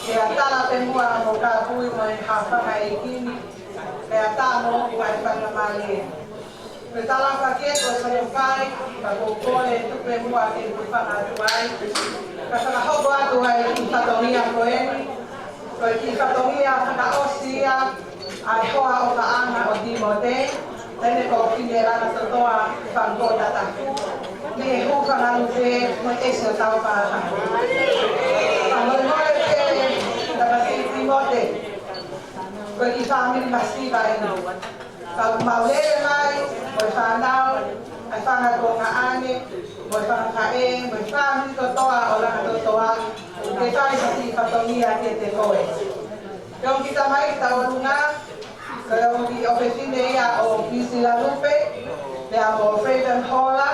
Ke ʻatā pē muʻa mo kāpui mo e hā fanga ʻeiki ni. Ke ʻatā mo ʻoku ʻi ai e fanga mālie. Ko e talafakieki ʻo Solofai, ka ko e kole tuku pē muʻa ke u hūfanga atu ai. Ka fakahoko atu ai e kiʻi fatongia ko eni. Ko e kiʻi fatongia fakaʻosi ia ʻa e hoa ʻofaʻanga ʻo Timote, ʻa ʻene kōfine langa totoa Fangko Tatafu, mei he hūfanga lupe mo e ʻesi ʻo Taupaʻaha. Fakamolemole pē, Tamasiʻi Timote, ko e kiʻi fāmili masiva eni. Ka ʻoku mau lele mai, mo e fānau, ʻa e fanga kuonga ange, mo e fanga faʻē, mo e fāmili kotoa ʻo langa totoa, ke fai ha kiʻi fatongia kiate koe. Ko e ongo kiʻi tamaiki ʻi ʻolunga, ko e ongo kiʻi ʻofefine ia ʻo Priscilla Lupe, pea mo Freedom Hola,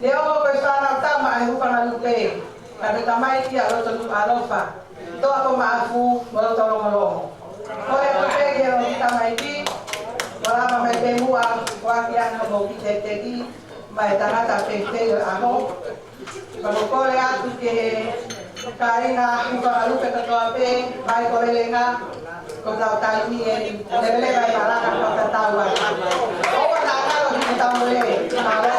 neongo ko e fānau tama ʻa e hūfanga lupe, ka ko e tamaiki ia loto nuʻu ʻaloʻofa, toʻa ko Maʻafu mo loto longolongo. Kole atu pē ki he ongo kiʻi tamaiki, ʻo lava mai pē muʻa, ʻo ʻaki ʻa hoʻomou kiʻi tekiteki, maʻa e tangata pehē ʻo e ʻaho. Pea ʻoku ou kole atu ki he kāinga hūfanga lupe kotoa pē, mai ko Velenga, ko ʻetau taimi eni, leveleva e malanga ko ʻetau atu. ʻOua naʻa ngalo ki heʻetau lele, mālō.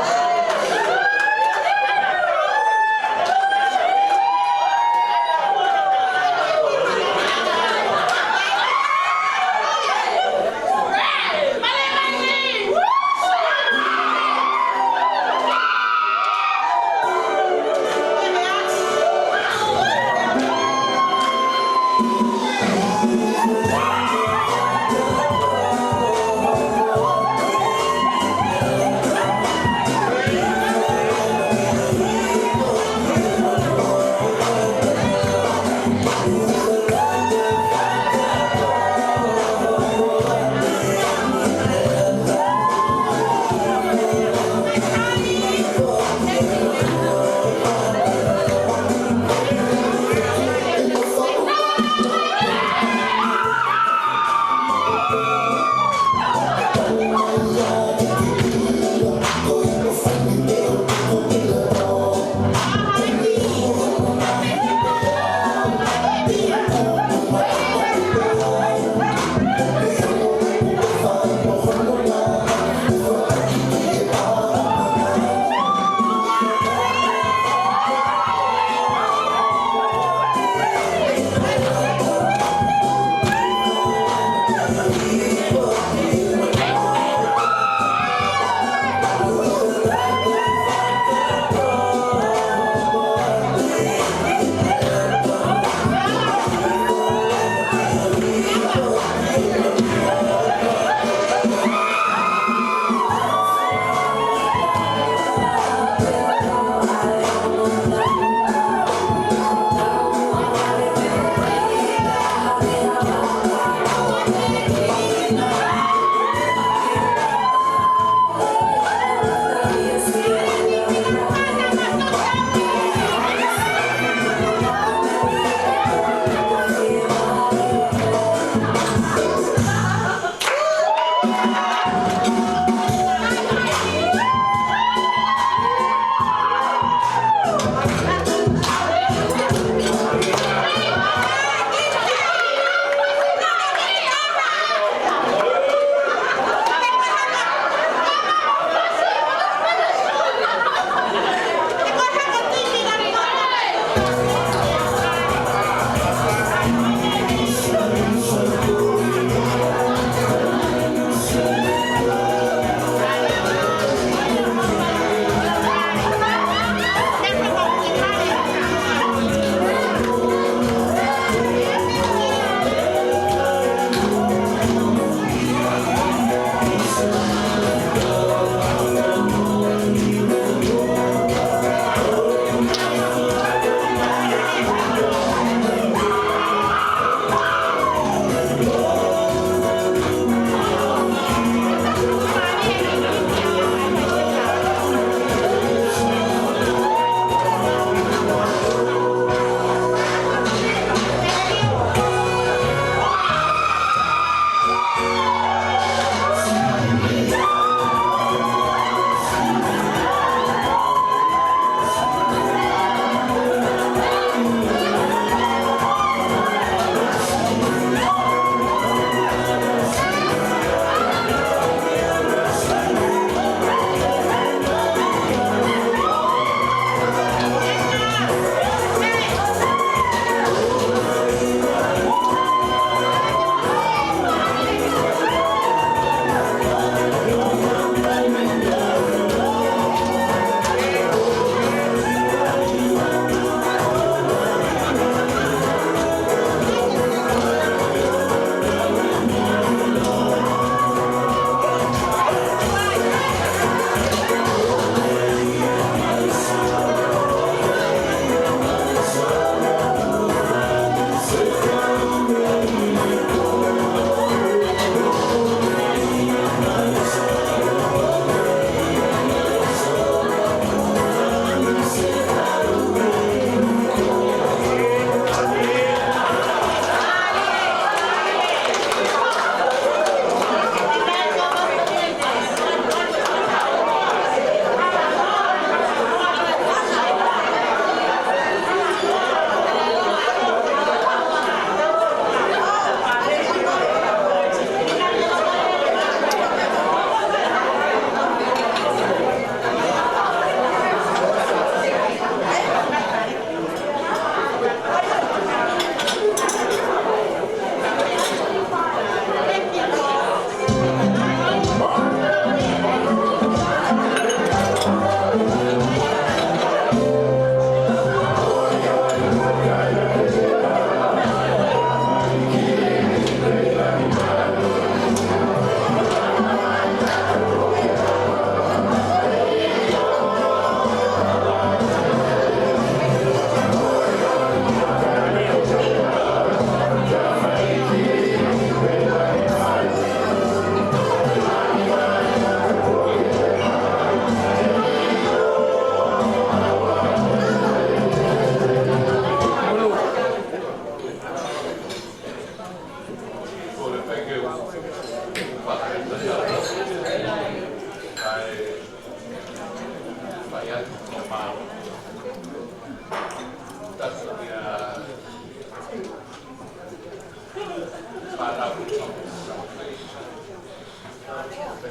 Ko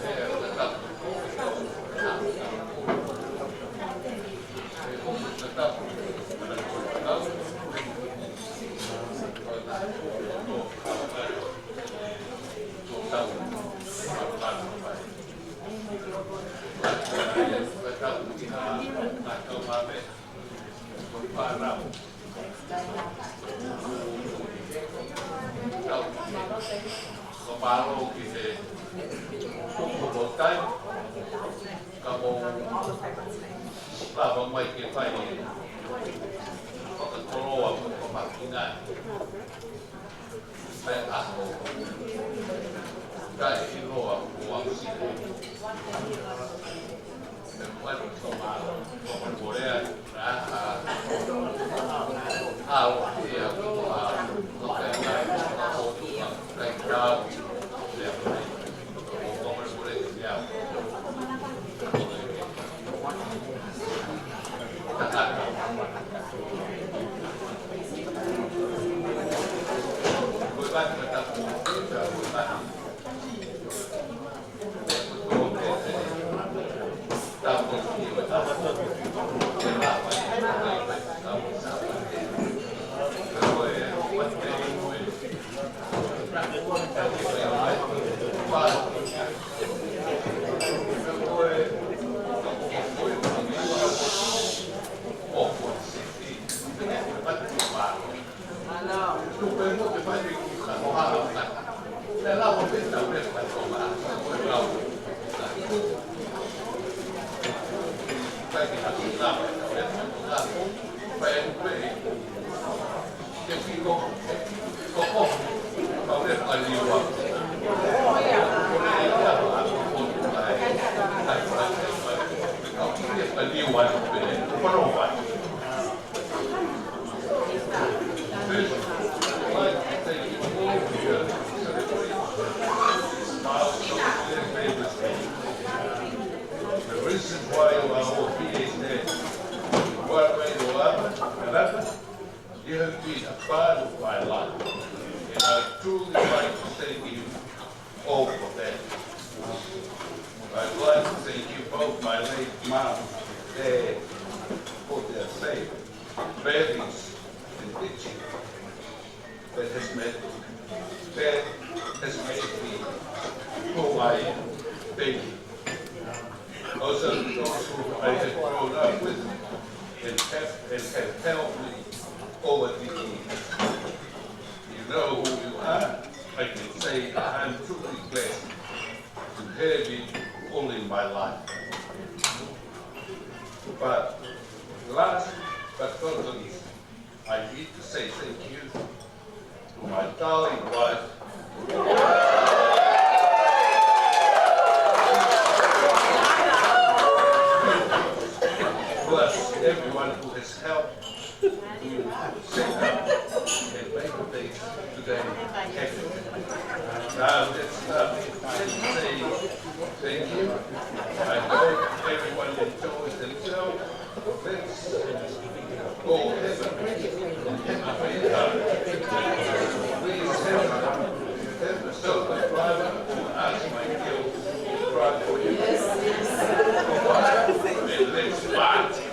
e mālō ki he kupu o tai, ka mou lava mai ke fai e fakakoloa mo e fakamahino. Pea ʻaho, ka e ʻiloa ʻo aʻusia. The reason why you are all here is that one way or other, another, you have been a part of my life. And I truly like to thank you all for that. I'd like to thank you both, my late mom, dad, for their faith, values, and teaching that has made, that has made me who I am. Thank you. Also, those who I have grown up with and have, and have helped me over the years. You know who you are. I can say I'm truly blessed to have you all in my life. But last but not least, I need to say thank you to my darling wife, plus everyone who has helped to set up and make things today happen. Now, let's, uh, let's say thank you. I hope everyone enjoys themselves. Let's go have a drink and have a great time. Please have a, have a soda, driver, or ask my girl to drive for you. Yes, yes. And let's party.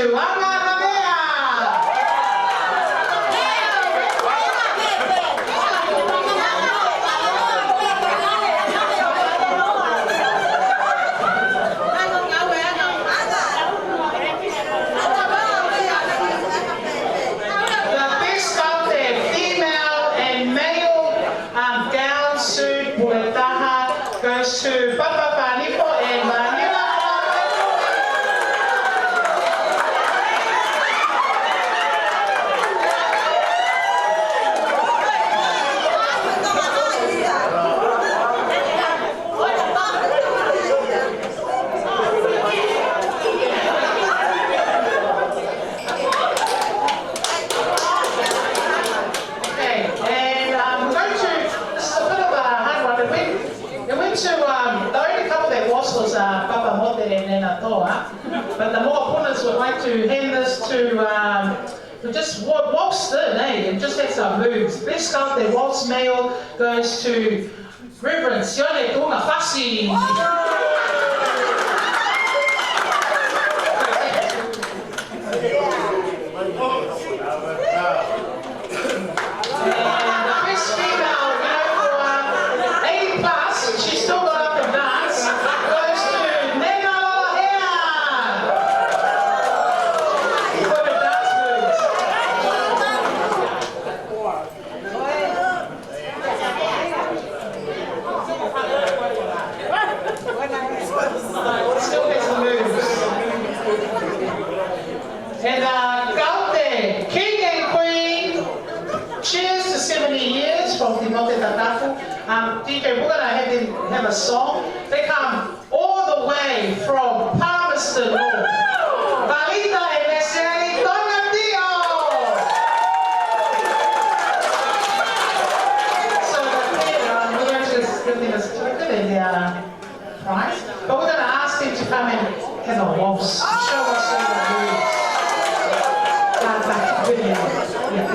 Anga Havea. The best of the female and male, um, gown suit, pule taha, goes to Papa Fanipo and Manila. Okay, and, um, we're going to, this is a bit of a hard one. It went, it went to, um, the only couple that was was, uh, Papa Mote and Nena Toa. But the Mokopunas would like to hand this to, um, we just wa-, waltzed in, eh? And just had some moves. Best of the waltz male goes to Reverend Sione Tuʻungafasi. And the best female, you know, for, uh, eighty plus, she's still got up and dance, goes to Nena Lolohea for the dance moves. Still has the moves. And, uh, Kaute, King and Queen, cheers to seventy years from Timote Tatafu. Um, D J, we're gonna have him have a song. They come all the way from Palmerston North. Valita and Messiani Tonga Tio. So, uh, we're going to just give them a certificate and, uh, prize. But we're gonna ask them to come and have a waltz. Show us all the moves. Uh, but, yeah, yeah.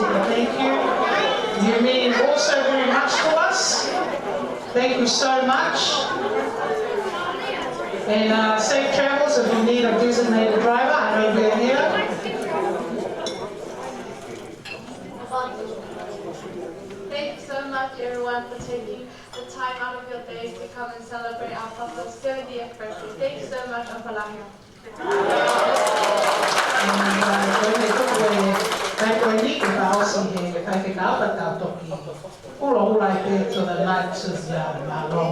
Thank you. You mean also very much to us. Thank you so much. And uh, safe travels. If you need a designated driver, I know we're here. Thank you so much, everyone, for taking the time out of your day to come and celebrate our papa's seventieth birthday. Thank you so much, ʻOfa Lahi. Ko e, ko e, ko e ni ke fakaʻosi he faifekau, ka tau toki hulohula pē to the night to the, uh, mālō.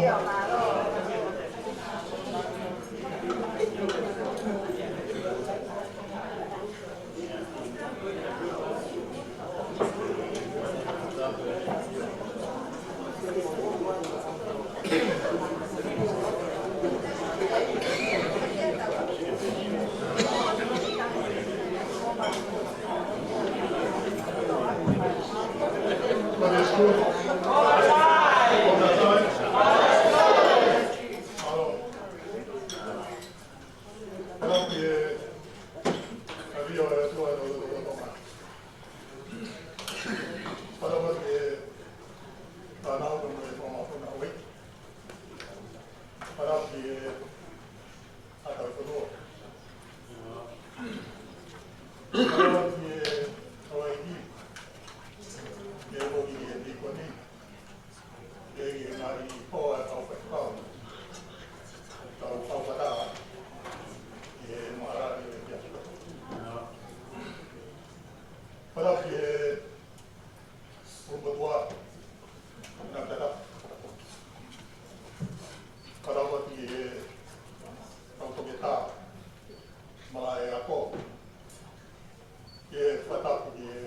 Ke fakatapu ki he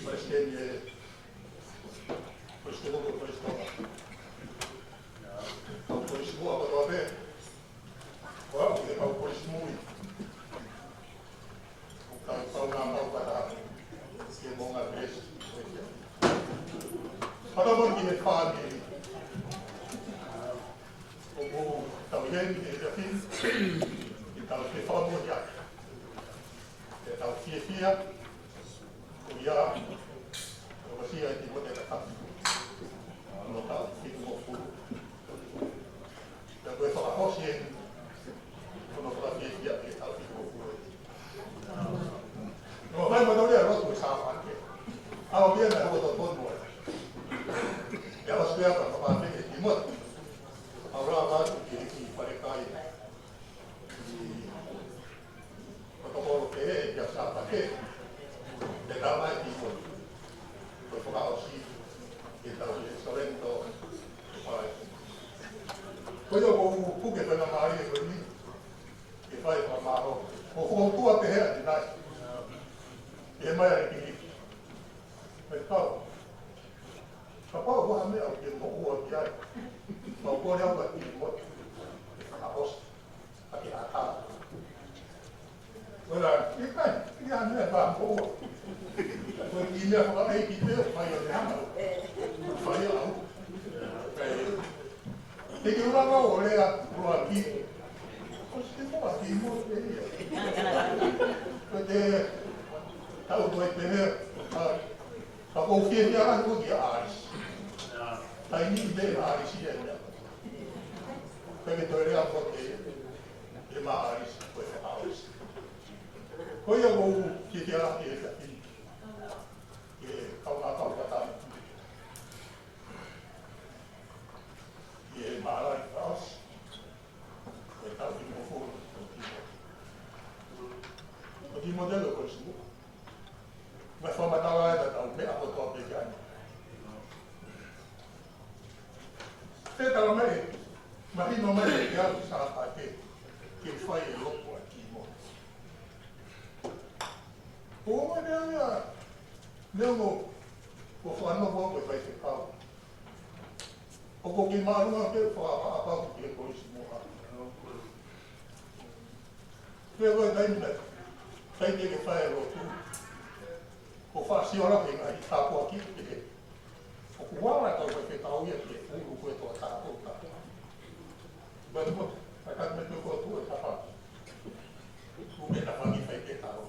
Palesiteni, ʻe Palesiteni, ko Palesiteni. Kau Palesiteni, ko Palesiteni. Ko au, ki he kau Palesiteni. Kau, kau ngā mau kata. Ki he Moʻunga Palesiteni. Fakatapu ki he fāmili. ʻOku tau ʻi heni he efiafi ni, ke tau fakamoʻoni atu ʻetau fiefia, ko ia, ʻo ka sia e ti mo te kata. Mo tau fitu mo fulu. Pea ko e fakaʻosi eni, ko hono fakafiefia ke tau fitu mo fulu. Naʻa ku fai mo tau lea lotu ʻi Sāpate. ʻAho ia naʻe hoko totonu ai. ʻE ʻosi pē ʻa e fakapaʻanga ki he motu. ʻA e lava atu ki he kiʻi falekai. ʻI he protocol pē ia ʻa Sāpate. Te tau mai ki he motu. Ko e fakaʻosi. Ke tau ʻi he Sorento. Ko ia ʻoku ou puke pē ʻa e mālie ko eni. Ke fai fakamālō. ʻOku ou fakaʻutua pē he ʻaho ni. ʻE mai ʻa e kili. Faifekau. Kapau ʻoku ʻi ai ha meʻa ʻoku ke moʻua ki ai, mau kole au ka ki mo. Ke fakaʻosi. Ka ke ʻatā. Ko e lā, ʻikai, ʻikai ha meʻa ka moʻua. Ko e kiʻi meʻa fakaʻeiki pē, fai ʻo te hanga. Fai au. Kai. Te ke ʻuluaki ʻo lea, ʻuluaki. Ko e moʻua ki mo te ia. Ko e te tau ko e te mea, ka, ka ko e fiefia lahi ko e kia ʻAlisi. Taimi ni te ʻAlisi ia ia. Ka ke toe lea ko te, te ma ʻAlisi, ko e fakaʻosi. Ko ia ʻoku ou fiefia lahi e ka ki. Ke kau ngā kau kata. Ke mālō e fakaʻosi. Ko e tau ki mo fo, ko Timote. Ko Timote ko e simu. Mai fakamatala e tatau meʻa ko toa pē ki ai. Te tala mai, mahino mai e kia ki Sāpate, ke fai e lotu ʻa Timote. Ko e meʻa ia, meʻa mo, ko fano mo ko e faifekau. ʻOku ke mālunga ke fakaʻapaʻapa ki he kolisi mo ha. Pea ko e taimi na, taimi ke fai e lotu. Ko fasi ora ke ngai tāpuaki ke he. ʻOku ala kau faifekau ia ke ulu ko e tō tātou tātou. But mo, I can't make you go to a tapa. Ku me na faki faifekau.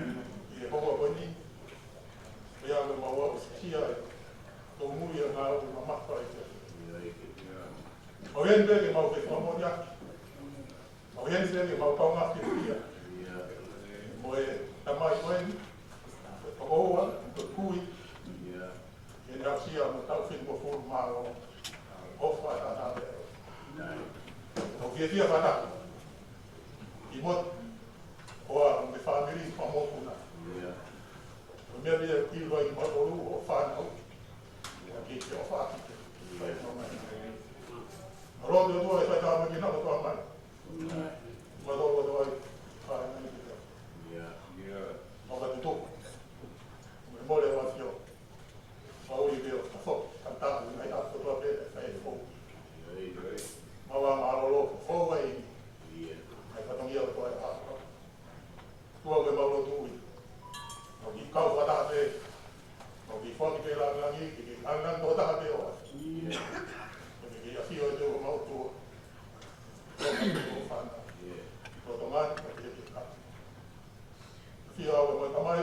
ʻi he houa ko eni, ʻi he ʻaho ʻemau aʻusia ai, tōmui ʻa e ngāue mamafa ʻa e ʻEiki. ʻOku ʻi ai pē ke mau fakamoʻoni ʻaki. ʻOku ʻi ai pē ke mau kaungā fiefia. Mo e tamai ko eni, ko e tokoua, ko e kui, ʻi heʻene aʻusia ʻa e taʻu fitungofulu mā ono ʻo e ʻofa ʻa e Tamai. ʻOku fiefia fakataha. ʻI muʻa, ʻoku ʻi ai mo e fāmili, fakamokopuna. Ko e meʻa pē ia ʻoku ʻilo ai kimautolu ʻo fānau. ʻOku ke ʻofa ʻaki. Fai no mai. Mālō ʻOtua ʻi he faitōmaki naʻa mo Tamai. Mālō ʻOtua ʻi he fānau ni. Mau ka tutuku. Mo e mole ʻo e ʻAfio. Mau ʻi he ʻAfio, ka tapu mai ʻa e ʻOtua pē, ʻe fai fou. Mau ʻa mālōlō fou ai. ʻA e fatongia ʻo e ʻAfio. ʻOtua ko e mau lotu ui. Mau kiʻi kau fakataha pē. Mau kiʻi foaki pē langilangi, ke ke langilangi toko taha pē ʻo ʻAfio. Ke ke ʻAfio ʻe ʻOtua mau ʻOtua. Tō mai tō fana. Tō tō mai, tō tō mai. ʻAfio ʻa e Tamai,